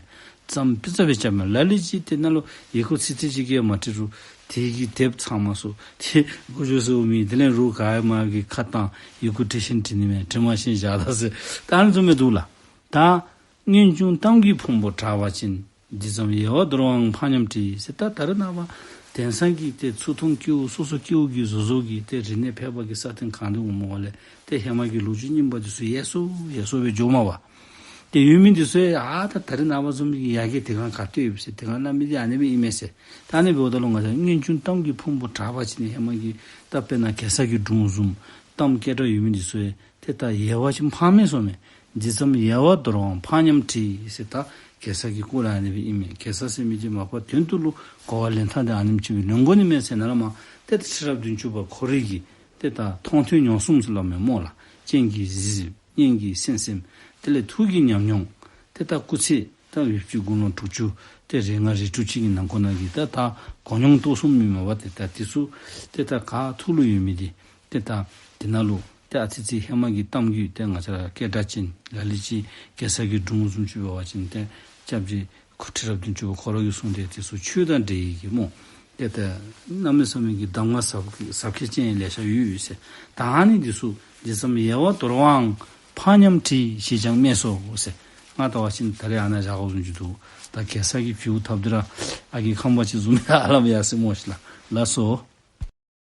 ཙམ་པི་ཙ་སྦེ་རྐྱབ་མས། ལ་ལུ་ཅིག་ཏེ་ནང་ལུ་ཡི་གུ་ཚིག་ཚིག་ཅིག་གིས་མ་བྲིས་རུང་དེ་གི་དེབ་ཚང་མ་སོ་ཏེ་གུ་བཅོས་སོ་མི་དེ་ལས་རུང་ག་ཡ་མ་གི་ཁ་བཏང་ཡི་གུ་བྲི་ཤེས་བྲི་ནི་མས། བྲི་མ་ཤེས་བཞག་ད་ཟེར་ད་ཨ་ནི་བཟུམ་སྦེ་འདུག་ལགས། ད་སྔོན་བྱུང་གཏམ་གྱི་ཕུང་པོ་དྲངས་པ་ཅིན། འདི་ཙམ་ཡལ་བར་དོར་བའང་ཕངས་སྙམ་བྲིས་ཟེར། ད་ད་རེས་ནངས་པ་དེང་སང་གི་ཏེ་ཚུར་མཐོང་སྐྱེ་བོ་སོ་སོ་སྐྱེ་བོ་གིས་བཟོ་བཟོཝ་གི་ཏེ་རིག་གནས་འཕེལ་བ་གི་ས་སྟེང་གང་དུ་འོངམ་སྨོ་ལས་ཏེ་ཧེ་མ་གི་ལོ་རྒྱུས་རྙིང་པ་འདི་ཚུ་ཡལ་སོ་ཡལ་སོ་སྦེ་འགྱོཝ་མས་པ། ཏེ་ཡོད་མི་འདི་ཚུ་ཡང་ཨ་ད་ད་རེས་ནངས་པ་བཟུམ་གྱི་ཡ་གི་དེ་སྒང་ག་ཏེ་ཡོད་ཟེར། དེ་སྒང་བླ་མ་འདི་ཨ་ནི་སྦེ་ཨིན་མས་ཟེར། ད་ཨ་ནི་འབདཝ་ད་ལུ་ང་བཅས་སྔོན་བྱུང་གཏམ་གྱི་ཕུང་པོ་དྲངས་པ་ཅིན་ཧེ་མ་གི་ད་དཔེར་ན་གེ་སར་གྱི་སྒྲུང་བཟུམ་གཏམ་སྐད་གྲགས་ཡོད་མི་འདི་ཚུ་ཡང་ཏེ་ད་ཡལ་བ་ཅིན་ཕངས་མས་ཟེརཝ་མས། འདི་ཙམ་ཡལ་བར་དོར་བའང་ཕངས་སྙམ་བྲིས་ཟེར། ད་གེ་སར་གྱི་སྐོར་ལས་ཨ་ནི་སྦེ་ཨིན་མས། གེ་སར་ཟེར་མི་འདི་མ་པ་དོན་དུ་ལུ་གོ་བ་ལེན་ཐངས་འདི་ཨ་ནེམ་ཅིག་སྦེ་ལེན་དགོ་ནི་མས་ཟེར་ནཱ་ལས་མར་ཏེ་ད་ཁྲི་རབས་བདུན་ཅུ་པ་ཁོ་རའི་གི་ཏེ་ད་མཐོང་ཐོས་མྱོང་གསུམ་ཟེར་སླབ་མས་སྨོ་ལགས། སྤྱན་གྱིས་གཟིགས་གཟིགསཔ་སྙན་གྱིས་གསན་གསནམ་དེ་ལས་ཐུགས་ཀྱིས་ཉམས་མྱོང་ཏེ་ད་སྐུ་ཚེ་ད་བཞི་བཅུ་དགུང་ལོ་དྲུག་ཅུ་ཏེ་རེ་ལྔ་རེ་དྲུག་ཅིག་གི་ནང་འཁོད་ནང་གི་ད་ད་གོ་མྱོང་རྟོགས་གསུམ་ཨིན་མས་པ། ཏེ་ད་འདི་ཚུ་ཏེ་ད་ག་ཐུགས་ལུ་ཡོད་མི་འདི་ཏེ་ད་དེ་ནང་ལུ་ཏེ་ཨ་ཙི་ཙི་ཧེ་མ་གི་གཏམ་རྒྱུད་ཏེ་ང་བཅས་ར་སྐད་གྲགས་ཅན་ལ་ལུ་ཅིག་གེ་སར་གྱི་སྒྲུང་བཟུམ་ཅིག་འབད་བ་ཅིན་ཏེ་སྐྱབས་རྗེ་ཁོ་ཁྲི་རབས་བདུན་ཅུ་པ་ཁོ་ར་གིས་གསུངས་ཏེ་དེ་ཚུ་ཆོས་དང་འབྲེལ་ཡོད་ཀྱི་སྨོ། ཏེ་ད་གནམ་མེད་ས་མེད་ཀྱི་གདམས་ངག་ཟབ་ཟབ་ཁྱད་ཅན་ལེ་ཤ་ཡོད་ཟེར། ད་ཨ་ནི་འདི་ཚུ་འདི་ཙམ་ཡལ་བར་དོར་བའང་ཕངས་སྙམ་བྲིས་ཞེས་ཀྱང་སྨྲས་སོ་ཟེར། ང་ལྟ་བ་ཅིན་ད་རེས་ཨ་ནཱ་བཞག་དགོཔ་བཟུམ་ཅིག་འདུག། ད་གེ་སར་གྱི་བྱིའུ་ཐབ་འདི་ར་ཨ་རྒས་ཁམས་པ་ཅིག་བཟུམ་ཡར་ལངམ་ཡར་སོ་སྨོ་ཤིག་ལགས། ལགས་སོ།